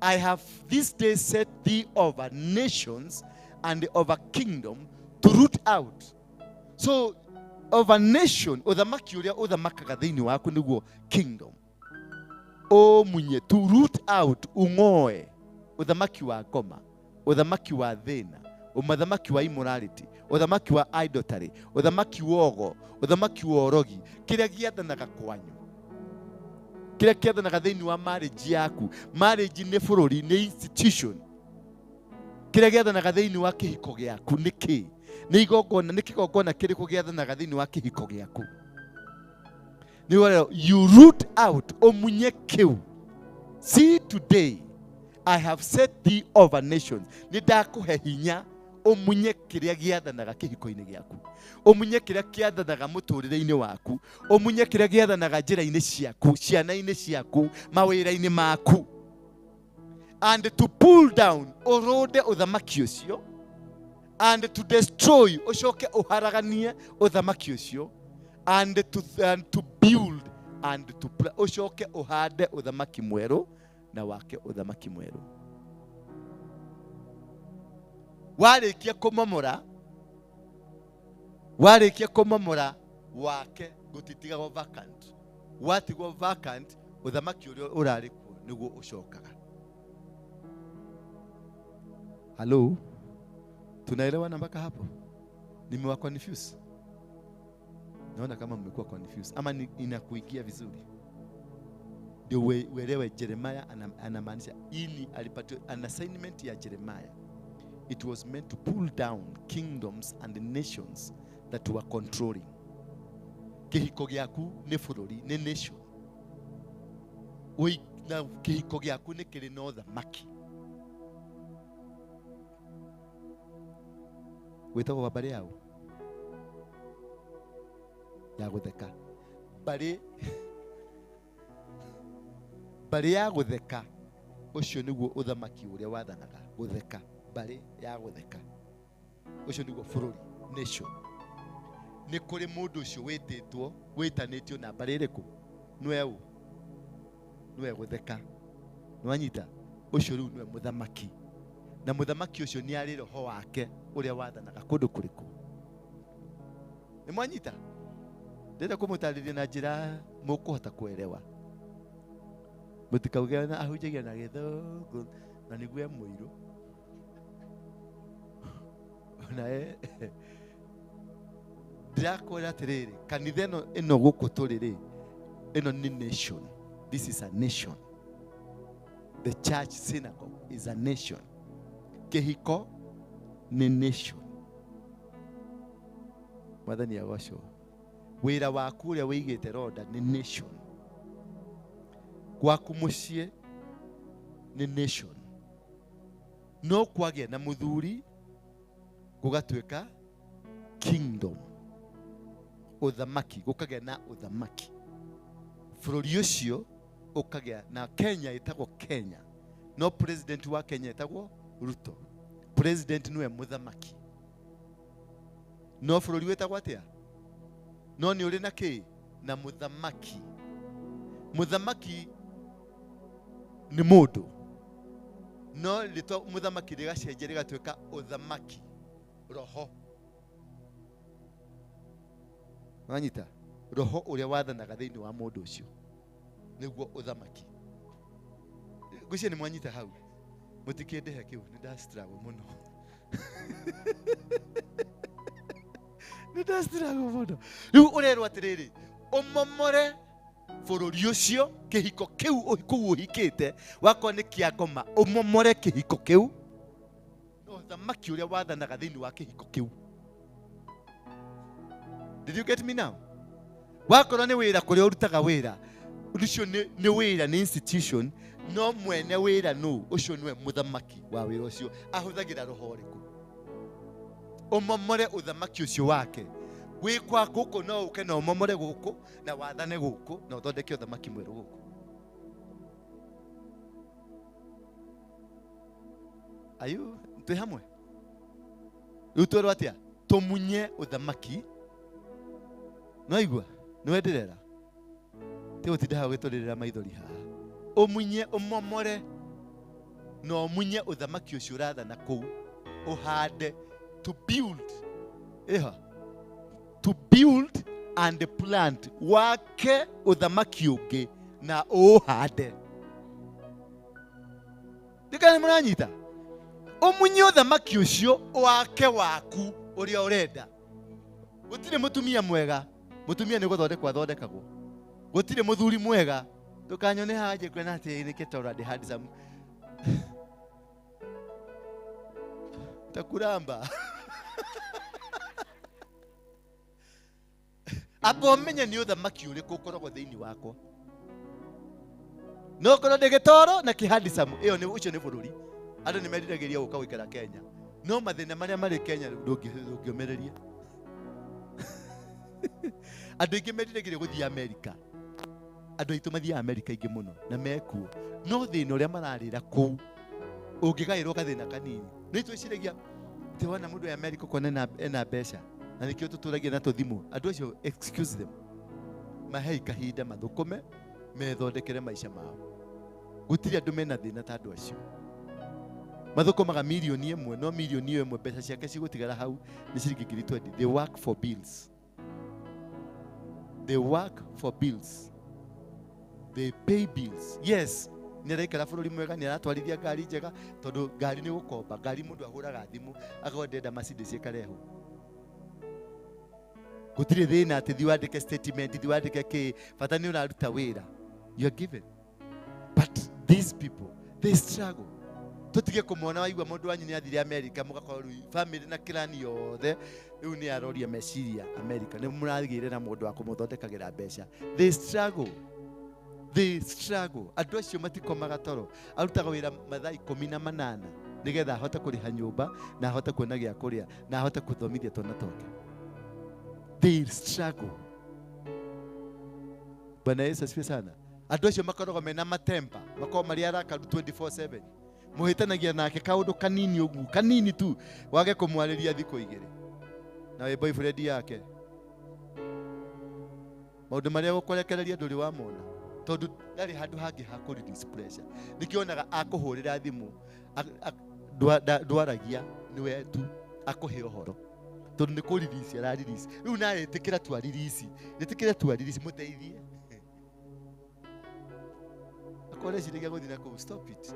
I have this day set thee over nations and over kingdom to root out. So over nation, uthamaki uria uthamakaga thiini waku niguo kingdom. O munye, to root out, ungoe uthamaki wa ngoma, uthamaki wa thina, uthamaki wa immorality, uthamaki wa idolatry, uthamaki wa ogo, uthamaki wa orogi, kiria giathanaga kwanyu, kiria kiathanaga thiini wa marriage yaku. Marriage ni bururi, ni institution. Kiria giathanaga thiini wa kihiko giaku ni ki? Ni igongona, ni kigongona kiriku giathanaga thiini wa kihiko giaku? Ni wale, you root out omunye kiu. See today, I have set thee over nations. Ni ndakuhe hinya omunye kiria giathanaga kihiko-inĩ gĩaku, omunye kiria kĩathanaga mũtũrĩre-inĩ waku, omunye kiria gĩathanaga njĩra-inĩ ciaku, ciana-inĩ ciaku, mawĩra-inĩ maku. And to pull down, ũrũnde ũthamaki ũcio, and to destroy, ũcoke ũharaganie ũthamaki ũcio, and to build and to ũcoke ũhande ũthamaki mwerũ na wake ũthamaki mwerũ. Warĩkia kũmomora, wake gũtitigagwo vacant. Watigwo vacant, ũthamaki ũrĩa ũrarĩ kuo nĩguo ũcokaga. Hello? Tunaelewana mpaka hapo? Nimewa confuse? Naona kama mmekuwa confused. Ama inakuingia vizuri? Ndio uelewe Jeremiah anamaanisha ini alipatiwa an assignment ya Jeremiah. It was meant to pull down kingdoms and nations that were controlling. Kihiko gĩaku nĩ bũrũri, nĩ nation. Na kihiko gĩaku nĩ kĩrĩ na ũthamaki. Wĩtagwo wa mbarĩ yao? Ya gũtheka. Mbarĩ ya gũtheka, ũcio nĩguo ũthamaki ũrĩa wathanaga. Gũtheka, mbarĩ ya gũtheka, ũcio nĩguo bũrũri, nation. Nĩ kũrĩ mũndũ ũcio wĩtĩtwo, wĩtanĩtio na mbarĩ ĩrĩkũ? Nĩwe ũ? Nĩwe gũtheka. Nĩwanyita? Ũcio rĩu nĩwe mũthamaki. Na mũthamaki ũcio nĩ arĩ roho wake ũrĩa wathanaga kũndũ kũrĩkũ. Nĩ mwanyita? Ndĩrenda kũmũtarĩria na njĩra mũkũhota kuelewa. Mũtikauge na ahunjagia na gĩthũngũ na nĩguo e mũirũ. Ona ndĩrakwĩra atĩrĩrĩ, kanitha ĩno gũkũ tũrĩ rĩ, ĩno nĩ nation. This is a nation. The church synagogue is a nation. Kĩhiko nĩ nation. Mwathani agocwo. Wĩra waku ũrĩa wĩigĩte ronda nĩ nation. Gwaku mũciĩ nĩ nation. No kwagĩa na mũthuri gũgatuĩka kingdom. Ũthamaki, gũkagĩa na ũthamaki. Bũrũri ũcio ũkagĩa na Kenya ĩtagwo Kenya. No president wa Kenya ĩtagwo Ruto. President nĩwe mũthamaki. No bũrũri wĩtagwo atĩa? No nĩ ũrĩ na kĩ? Na mũthamaki. Mũthamaki nĩ mũndũ. No rĩtwa mũthamaki rĩgacenjia rĩgatuĩka ũthamaki, roho. Wanyita? Roho ũrĩa wathanaga thĩinĩ wa mũndũ ũcio nĩguo ũthamaki. Ngwĩciria nĩ mwanyita hau. Mũtikĩndĩhe kĩu, nĩ ndastruggle mũno. Nĩ ndastruggle mũno. Rĩu ũrerwo atĩrĩrĩ, ũmomore bũrũri ũcio, kĩhiko kĩu kũu ũhikĩte, wakorwo nĩ kĩa ngoma, ũmomore kĩhiko kĩu na ũthamaki ũrĩa wathanaga thĩinĩ wa kĩhiko kĩu. Did you get me now? Wakorwo nĩ wĩra kũrĩa ũrutaga wĩra, ũcio nĩ wĩra, nĩ institution, no mwene wĩra nũ, ũcio nĩwe mũthamaki wa wĩra ũcio, ahũthagĩra roho ũrĩkũ? Ũmomore ũthamaki ũcio wake. Wĩ kwa gũkũ no ũke na ũmomore gũkũ na wathane gũkũ na ũthondeke ũthamaki mwerũ gũkũ. Ayu, twĩ hamwe? Rĩu twerwo atĩa? Tũmunye ũthamaki. Nĩwaigua? Nĩwe ndĩrera? Ti gũtinda hau gĩtũrĩrĩra maithori haha. Ũmunye, ũmomore na ũmunye ũthamaki ũcio ũrathana kũu, ũhande, to build. Ĩha. To build and plant. Wake ũthamaki ũngĩ na ũũhande. Ndikana nĩ mũranyita? Ũmunye ũthamaki ũcio wake waku ũrĩa ũrenda. Gũtirĩ mũtumia mwega. Mũtumia nĩ gũthondekwo athondekagwo. Gũtirĩ mũthuri mwega. Ndũkanyone haha njĩkwe atĩ nĩ kĩtoro ndĩ handsome. Takuramba. Amba ũmenye nĩ ũthamaki ũrĩkũ ũkoragwo thĩinĩ wakwa. No korwo ndĩ gĩtoro na kĩ handsome, ĩyo nĩ ũcio nĩ bũrũri. Andũ nĩ meriragĩria gũka gũikara Kenya. No mathĩna marĩa marĩ Kenya ndũngĩũmĩrĩria. Andũ aingĩ meriragĩria gũthiĩ Amerika. Andũ aitũ mathiaga Amerika aingĩ mũno na mekuo. No thĩna ũrĩa mararĩra kũu ũngĩgaĩrwo gathĩna kanini. Nĩ twĩciragia atĩ wona mũndũ wa Amerika ũkona ena mbeca na nĩkĩo tũtũragia na tũthimũ. Andũ acio excuse them. Mahei kahinda mathũkũme methondekere maica mao. Gũtirĩ andũ mena thĩna ta andũ acio. Mathũkũmaga mirioni ĩmwe, no mirioni ĩyo ĩmwe mbeca ciake cigũtigara hau nĩ ciringi ngiri 20. They work for bills. They work for bills. They pay bills. Yes, nĩ araikara bũrũri mwega, nĩ aratwarithia ngari njega, tondũ ngari nĩ gũkomba. Ngari mũndũ ahũraga thimũ akauga ndĩrenda Mercedes ĩkarehwo. Gũtirĩ thĩna atĩ thiĩ wandĩke statement, thiĩ wandĩke kĩ, bata nĩ ũraruta wĩra. You are given. But these people, they struggle. Tũtige kũmona waigua mũndũ wanyu nĩ athire America, mũgakorwo rĩu family na kirani yothe rĩu nĩ aroria meciria America, nĩ mũragĩire na mũndũ wa kũmũthondekagĩra mbeca. They struggle. They struggle. Andũ acio matikomaga toro. Arutaga wĩra mathaa 18 nĩgetha ahote kũrĩha nyũmba na ahote kuona gĩa kũrĩa na ahote gũthomithia twana twake. They struggle. Bwana Yesu asifiwe sana. Andũ acio makoragwo mena matempa, makoragwo marĩ arakaru 24/7. Mũhĩtanagia nake kaũndũ kanini ũguo, kanini tu, wage kũmwarĩria thikũ igĩrĩ. Na wĩ boyfriend yake. Maũndũ marĩa gũkũrekereria ndũrĩ wamona. Tondu ndarĩ handũ hangĩ ha kũ release pressure. Nĩkĩonaga akũhũrĩra thimũ ndwaragia nĩwe tu akũhe ũhoro. Tondu nĩ kũ release ara release. Rĩu nawe ĩtĩkĩra tu release. Ĩtĩkĩra tu release mũteithie. Akorwo eciragia gũthiĩ na kũu, stop it.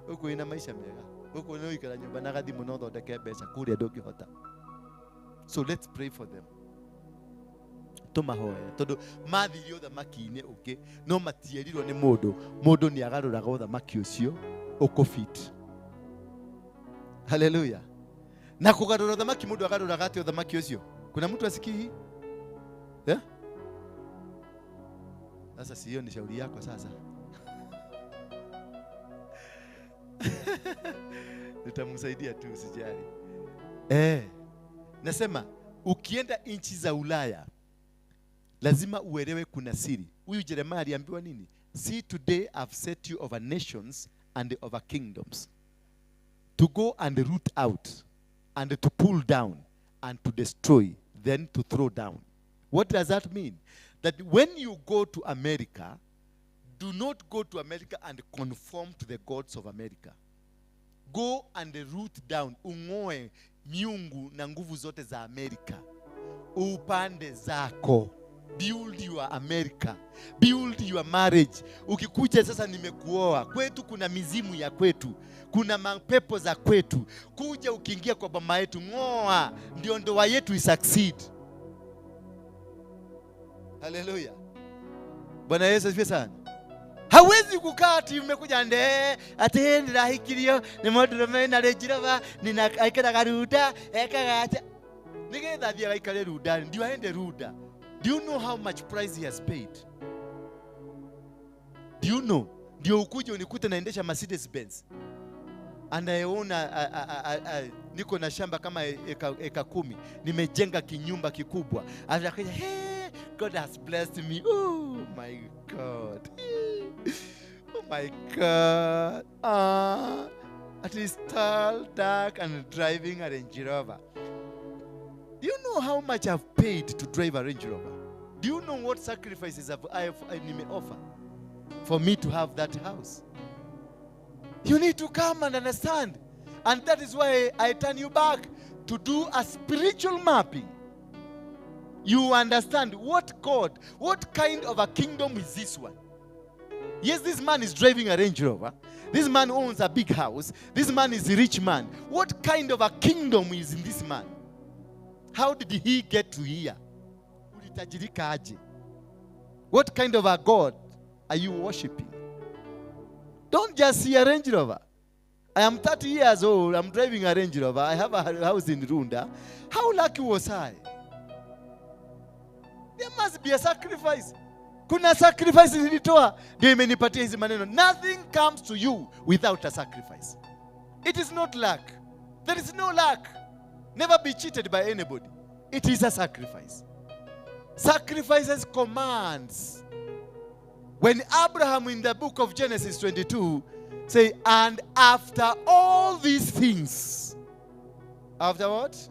Gũkũ wĩna maica mega. Gũkũ nĩ ũikara nyũmba na gathimũ na ũthondeke mbeca kũrĩa ndũngĩhota. So let's pray for them. Tũmahoere tondũ mathiire ũthamaki-inĩ ũngĩ no matierirwo nĩ mũndũ. Mũndũ nĩ agarũraga ũthamaki ũcio ũkũfit. Hallelujah. Na kũgarũra ũthamaki mũndũ agarũraga atĩa ũthamaki ũcio? Kuna mtu asikii? Yeah? Sasa sio ni shauri yako sasa. Nitamsaidia tu usijali. Nasema ukienda nchi za Ulaya lazima uelewe kuna siri. Huyu Jeremiah aliambiwa nini? See, today I've set you over nations and over kingdoms, to go and root out and to pull down and to destroy, then to throw down. What does that mean? That when you go to America, do not go to America and conform to the gods of America. Go and root down, ungoe miungu na nguvu zote za Amerika. Upande zako. Build your America. Build your marriage. Ukikuja sasa nimekuoa. Kwetu kuna mizimu ya kwetu. Kuna mapepo za kwetu. Kuja ukiingia kwa baba yetu, ngoa. Ndio ndoa yetu isucceed. Hallelujah. Bwana Yesu asifiwe sana. Hawezi kukaa ati umekuja nde ati ndirahikirio ni mũndũrũme na Range Rover nina aikaraga Runda ekaga atĩa nigetha athiĩ agaikare Runda ndio aende Runda. Do you know how much price he has paid? Do you know? Ndio ukuje unikute naendesha Mercedes Benz. Anayeona niko na shamba kama eka 10, nimejenga kinyumba kikubwa. Atakuja, hey, God has blessed me. Oh my God. Oh my God. At least tall, dark, and driving a Range Rover. Do you know how much I've paid to drive a Range Rover? Do you know what sacrifices I may offer for me to have that house? You need to come and understand. And that is why I turn you back to do a spiritual mapping. You understand what God, what kind of a kingdom is this one? Yes, this man is driving a Range Rover. This man owns a big house. This man is a rich man. What kind of a kingdom is in this man? How did he get to here? Ulitajirika aje? What kind of a God are you worshiping? Don't just see a Range Rover. I am 30 years old. I'm driving a Range Rover. I have a house in Runda. How lucky was I? There must be a sacrifice. Kuna sacrifice nilitoa ndio imenipatia hizi maneno. Nothing comes to you without a sacrifice. It is not luck. There is no luck. Never be cheated by anybody. It is a sacrifice. Sacrifices commands. When Abraham in the book of Genesis 22 say, and after all these things, after what?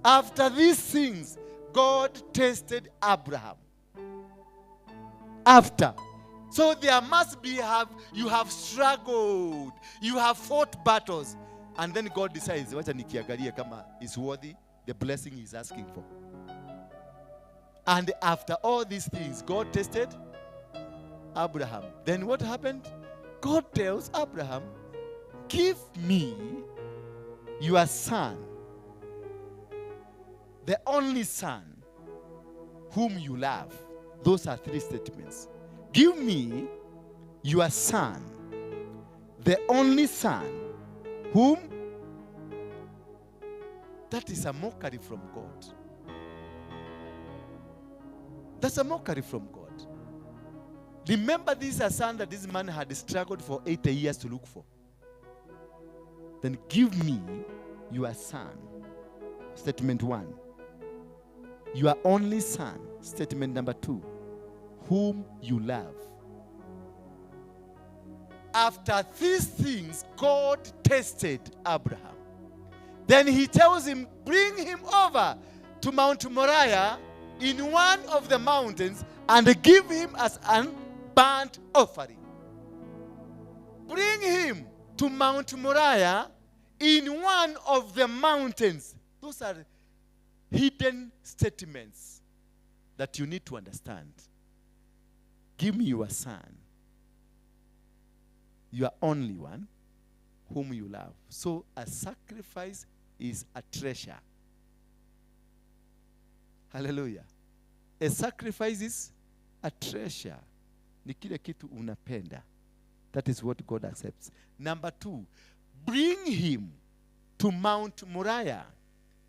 After these things, God tested Abraham. After. So there must be, you have struggled, you have fought battles, and then God decides, wacha nikiangalia kama is worthy the blessing he's asking for. And after all these things, God tested Abraham. Then what happened? God tells Abraham, give me your son, the only son whom you love. Those are three statements. Give me your son, the only son whom. That is a mockery from God. That's a mockery from God. Remember, this is a son that this man had struggled for 80 years to look for. Then give me your son. Statement 1. Your only son. Statement number 2. Whom you love. After these things, God tested Abraham. Then he tells him, bring him over to Mount Moriah in one of the mountains And give him as an burnt offering. Bring him to Mount Moriah in one of the mountains. Those are hidden statements that you need to understand. Give me your son, your only one, whom you love. So a sacrifice is a treasure. Hallelujah. A sacrifice is a treasure. Ni kile kitu unapenda. That is what God accepts. Number 2, bring him to Mount Moriah.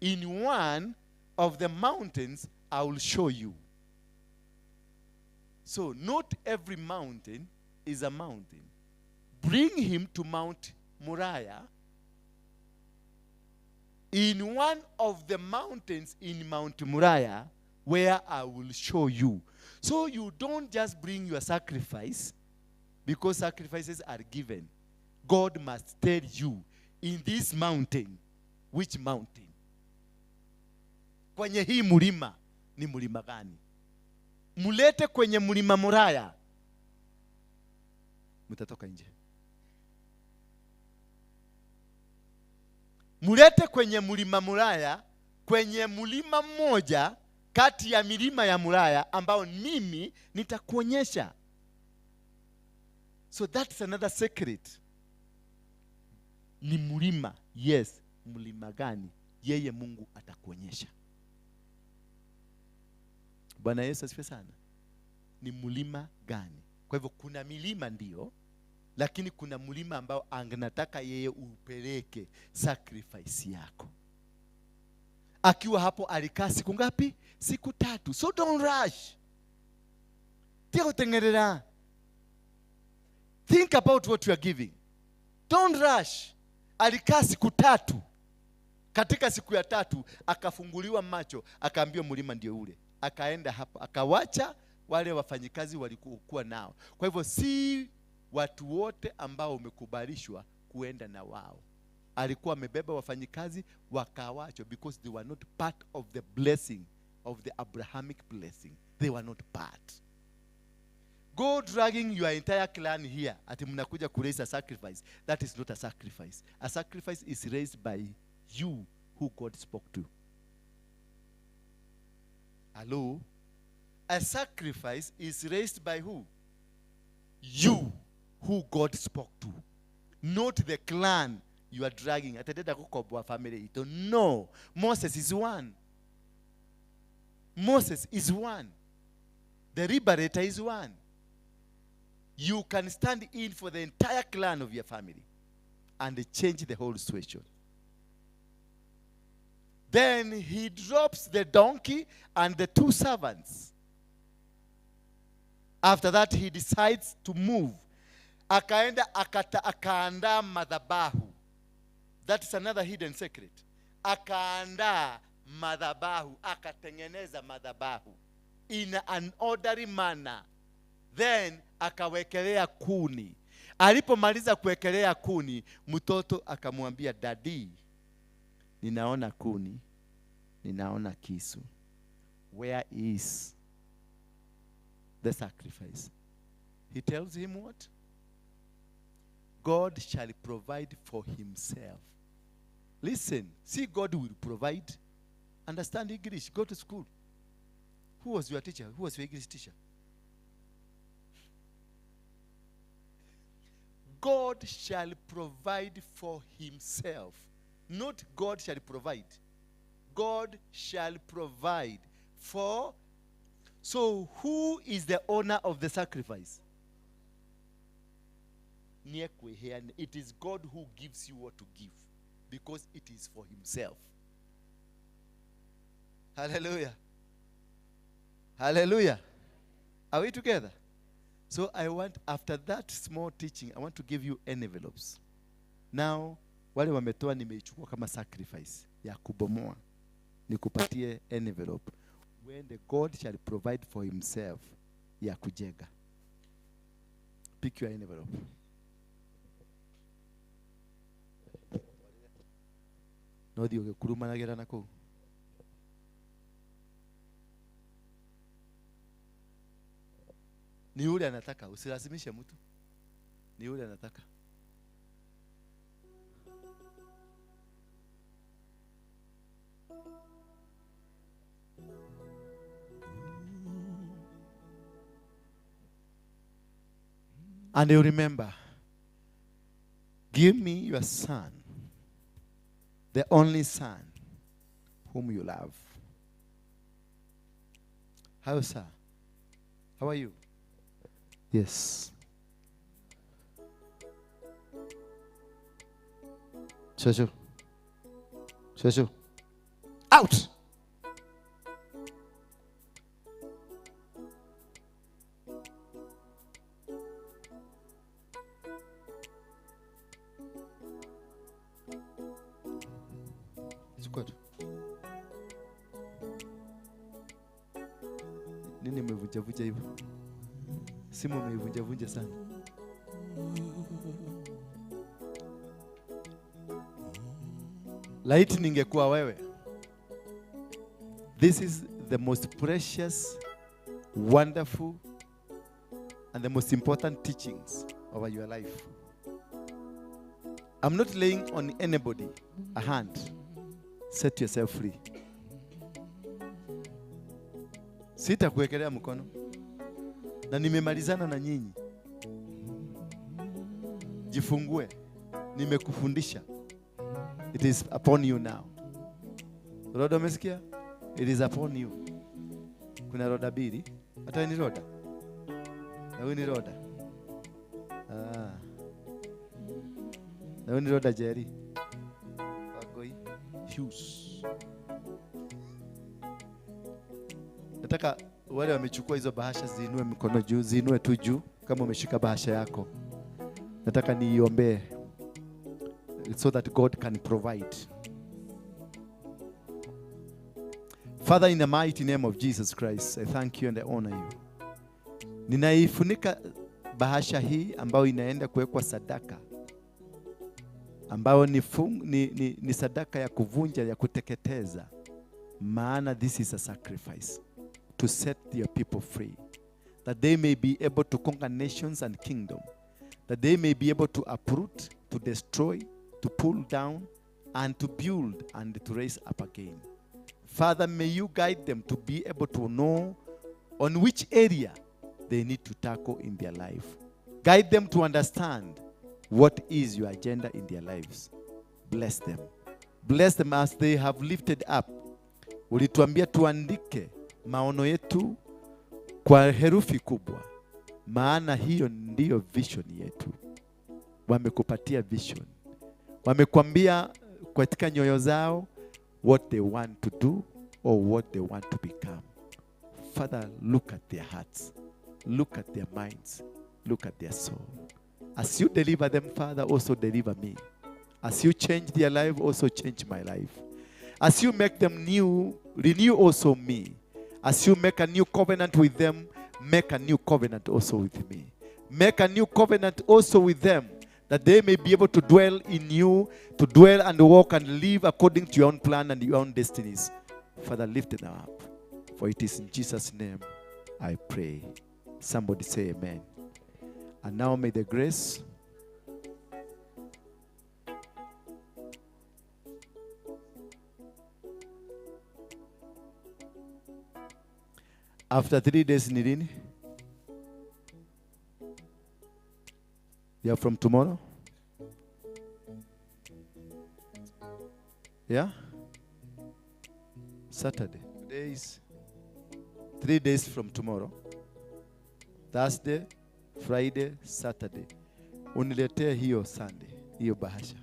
In one of the mountains I will show you. So not every mountain is a mountain. Bring him to Mount Moriah. In one of the mountains in Mount Moriah, where I will show you. So you don't just bring your sacrifice, because sacrifices are given. God must tell you, in this mountain, which mountain? Kwenye hii mulima, ni mulima gani? Mulete kwenye mulima Moriah. Mutatoka nje. Mulete kwenye mulima Moriah, kwenye mulima mmoja kati ya milima ya Moriah ambao mimi nitakuonyesha. So that's another secret. Ni mulima, yes, mulima gani? Yeye Mungu atakuonyesha. Bwana Yesu asifiwe sana. Ni mulima gani? Kwa hivyo kuna milima ndio, lakini kuna mulima ambao anataka yeye upeleke sacrifice yako. Akiwa hapo alikaa siku ngapi? Siku 3. So don't rush. Tio tengerera. Think about what you are giving. Don't rush. Alikaa siku 3. Katika siku ya 3 akafunguliwa macho, akaambiwa mulima ndio ule. Akaenda hapo, akawacha wale wafanyikazi walikuwa nao. Kwa hivyo si watu wote ambao umekubalishwa kuenda na wao. Alikuwa amebeba wafanyikazi wakawachwa, because they were not part of the blessing of the Abrahamic blessing. They were not part. Go dragging your entire clan here ati mnakuja ku raise a sacrifice. That is not a sacrifice. A sacrifice is raised by you who God spoke to. Hello? A sacrifice is raised by who? You who God spoke to. Not the clan you are dragging. Atadeda kukobwa family ito. No. Moses is one. Moses is one. The liberator is one. You can stand in for the entire clan of your family and change the whole situation. Then he drops the donkey and the 2 servants. After that, he decides to move. Akaenda akaandaa madhabahu. That's another hidden secret. Akaandaa madhabahu, akatengeneza madhabahu in an orderly manner. Then akawekelea kuni. Alipomaliza kuwekelea kuni, mtoto akamwambia, "Daddy, ninaona kuni, ninaona kisu. Where is the sacrifice?" He tells him what? God shall provide for himself. Listen, see, God will provide. Understand English. Go to school. Who was your teacher? Who was your English teacher? God shall provide for himself. Not God shall provide. God shall provide for. So who is the owner of the sacrifice? It is God who gives you what to give, because it is for himself. Hallelujah. Hallelujah. Are we together? So I want, after that small teaching, I want to give you envelopes. Now, wale wametoa nimeichukua kama sacrifice ya kubomoa. Nikupatie envelope. When the God shall provide for himself ya kujenga. Pick your envelope. No digo que kurumanagira nako. Ni yule anataka, usilazimishe mtu. Ni yule anataka. And you remember, give me your son, the only son whom you love. How, sir? How are you? Yes. Shosho. Shosho. Out! Chukua tu. Nini umevunjavunja hivyo? Simu umeivunjavunja sana. Laiti ningekuwa wewe. This is the most precious, wonderful, and the most important teachings over your life. I'm not laying on anybody a hand. Set yourself free. Sitakuwekelea mkono. Na nimemalizana na nyinyi. Jifungue. Nimekufundisha. It is upon you now. Roda umesikia? It is upon you. Kuna roda mbili. Hata ni roda. Na huyu ni roda. Ah. Na huyu ni roda Jerry. Wagoi Hughes. Nataka wale wamechukua hizo bahasha ziinue mikono juu, ziinue tu juu kama umeshika bahasha yako. Nataka niiombee so that God can provide. Father, in the mighty name of Jesus Christ, I thank you and I honor you. Ninaifunika bahasha hii ambayo inaenda kuwekwa sadaka, ambayo ni sadaka ya kuvunja, ya kuteketeza. Maana this is a sacrifice to set your people free, that they may be able to conquer nations and kingdom, that they may be able to uproot, to destroy, to pull down, and to build and to raise up again. Father, may you guide them to be able to know on which area they need to tackle in their life. Guide them to understand what is your agenda in their lives. Bless them. Bless them as they have lifted up. Ulituambia tuandike maono yetu kwa herufi kubwa, maana hiyo ndiyo vision yetu. Wamekupatia vision. Wamekwambia katika nyoyo zao what they want to do or what they want to become. Father, look at their hearts. Look at their minds. Look at their soul. As you deliver them, Father, also deliver me. As you change their life, also change my life. As you make them new, renew also me. As you make a new covenant with them, make a new covenant also with me. Make a new covenant also with them, that they may be able to dwell in you, to dwell and walk and live according to your own plan and your own destinies. Father, lift them up. For it is in Jesus' name I pray. Somebody say amen. And now may the grace after 3 days ni lini? Yeah, from tomorrow? Yeah? Saturday. Today is 3 days from tomorrow. Thursday, Friday, Saturday. Uniletee hiyo Sunday, hiyo bahasha.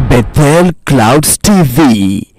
Bethel Clouds TV.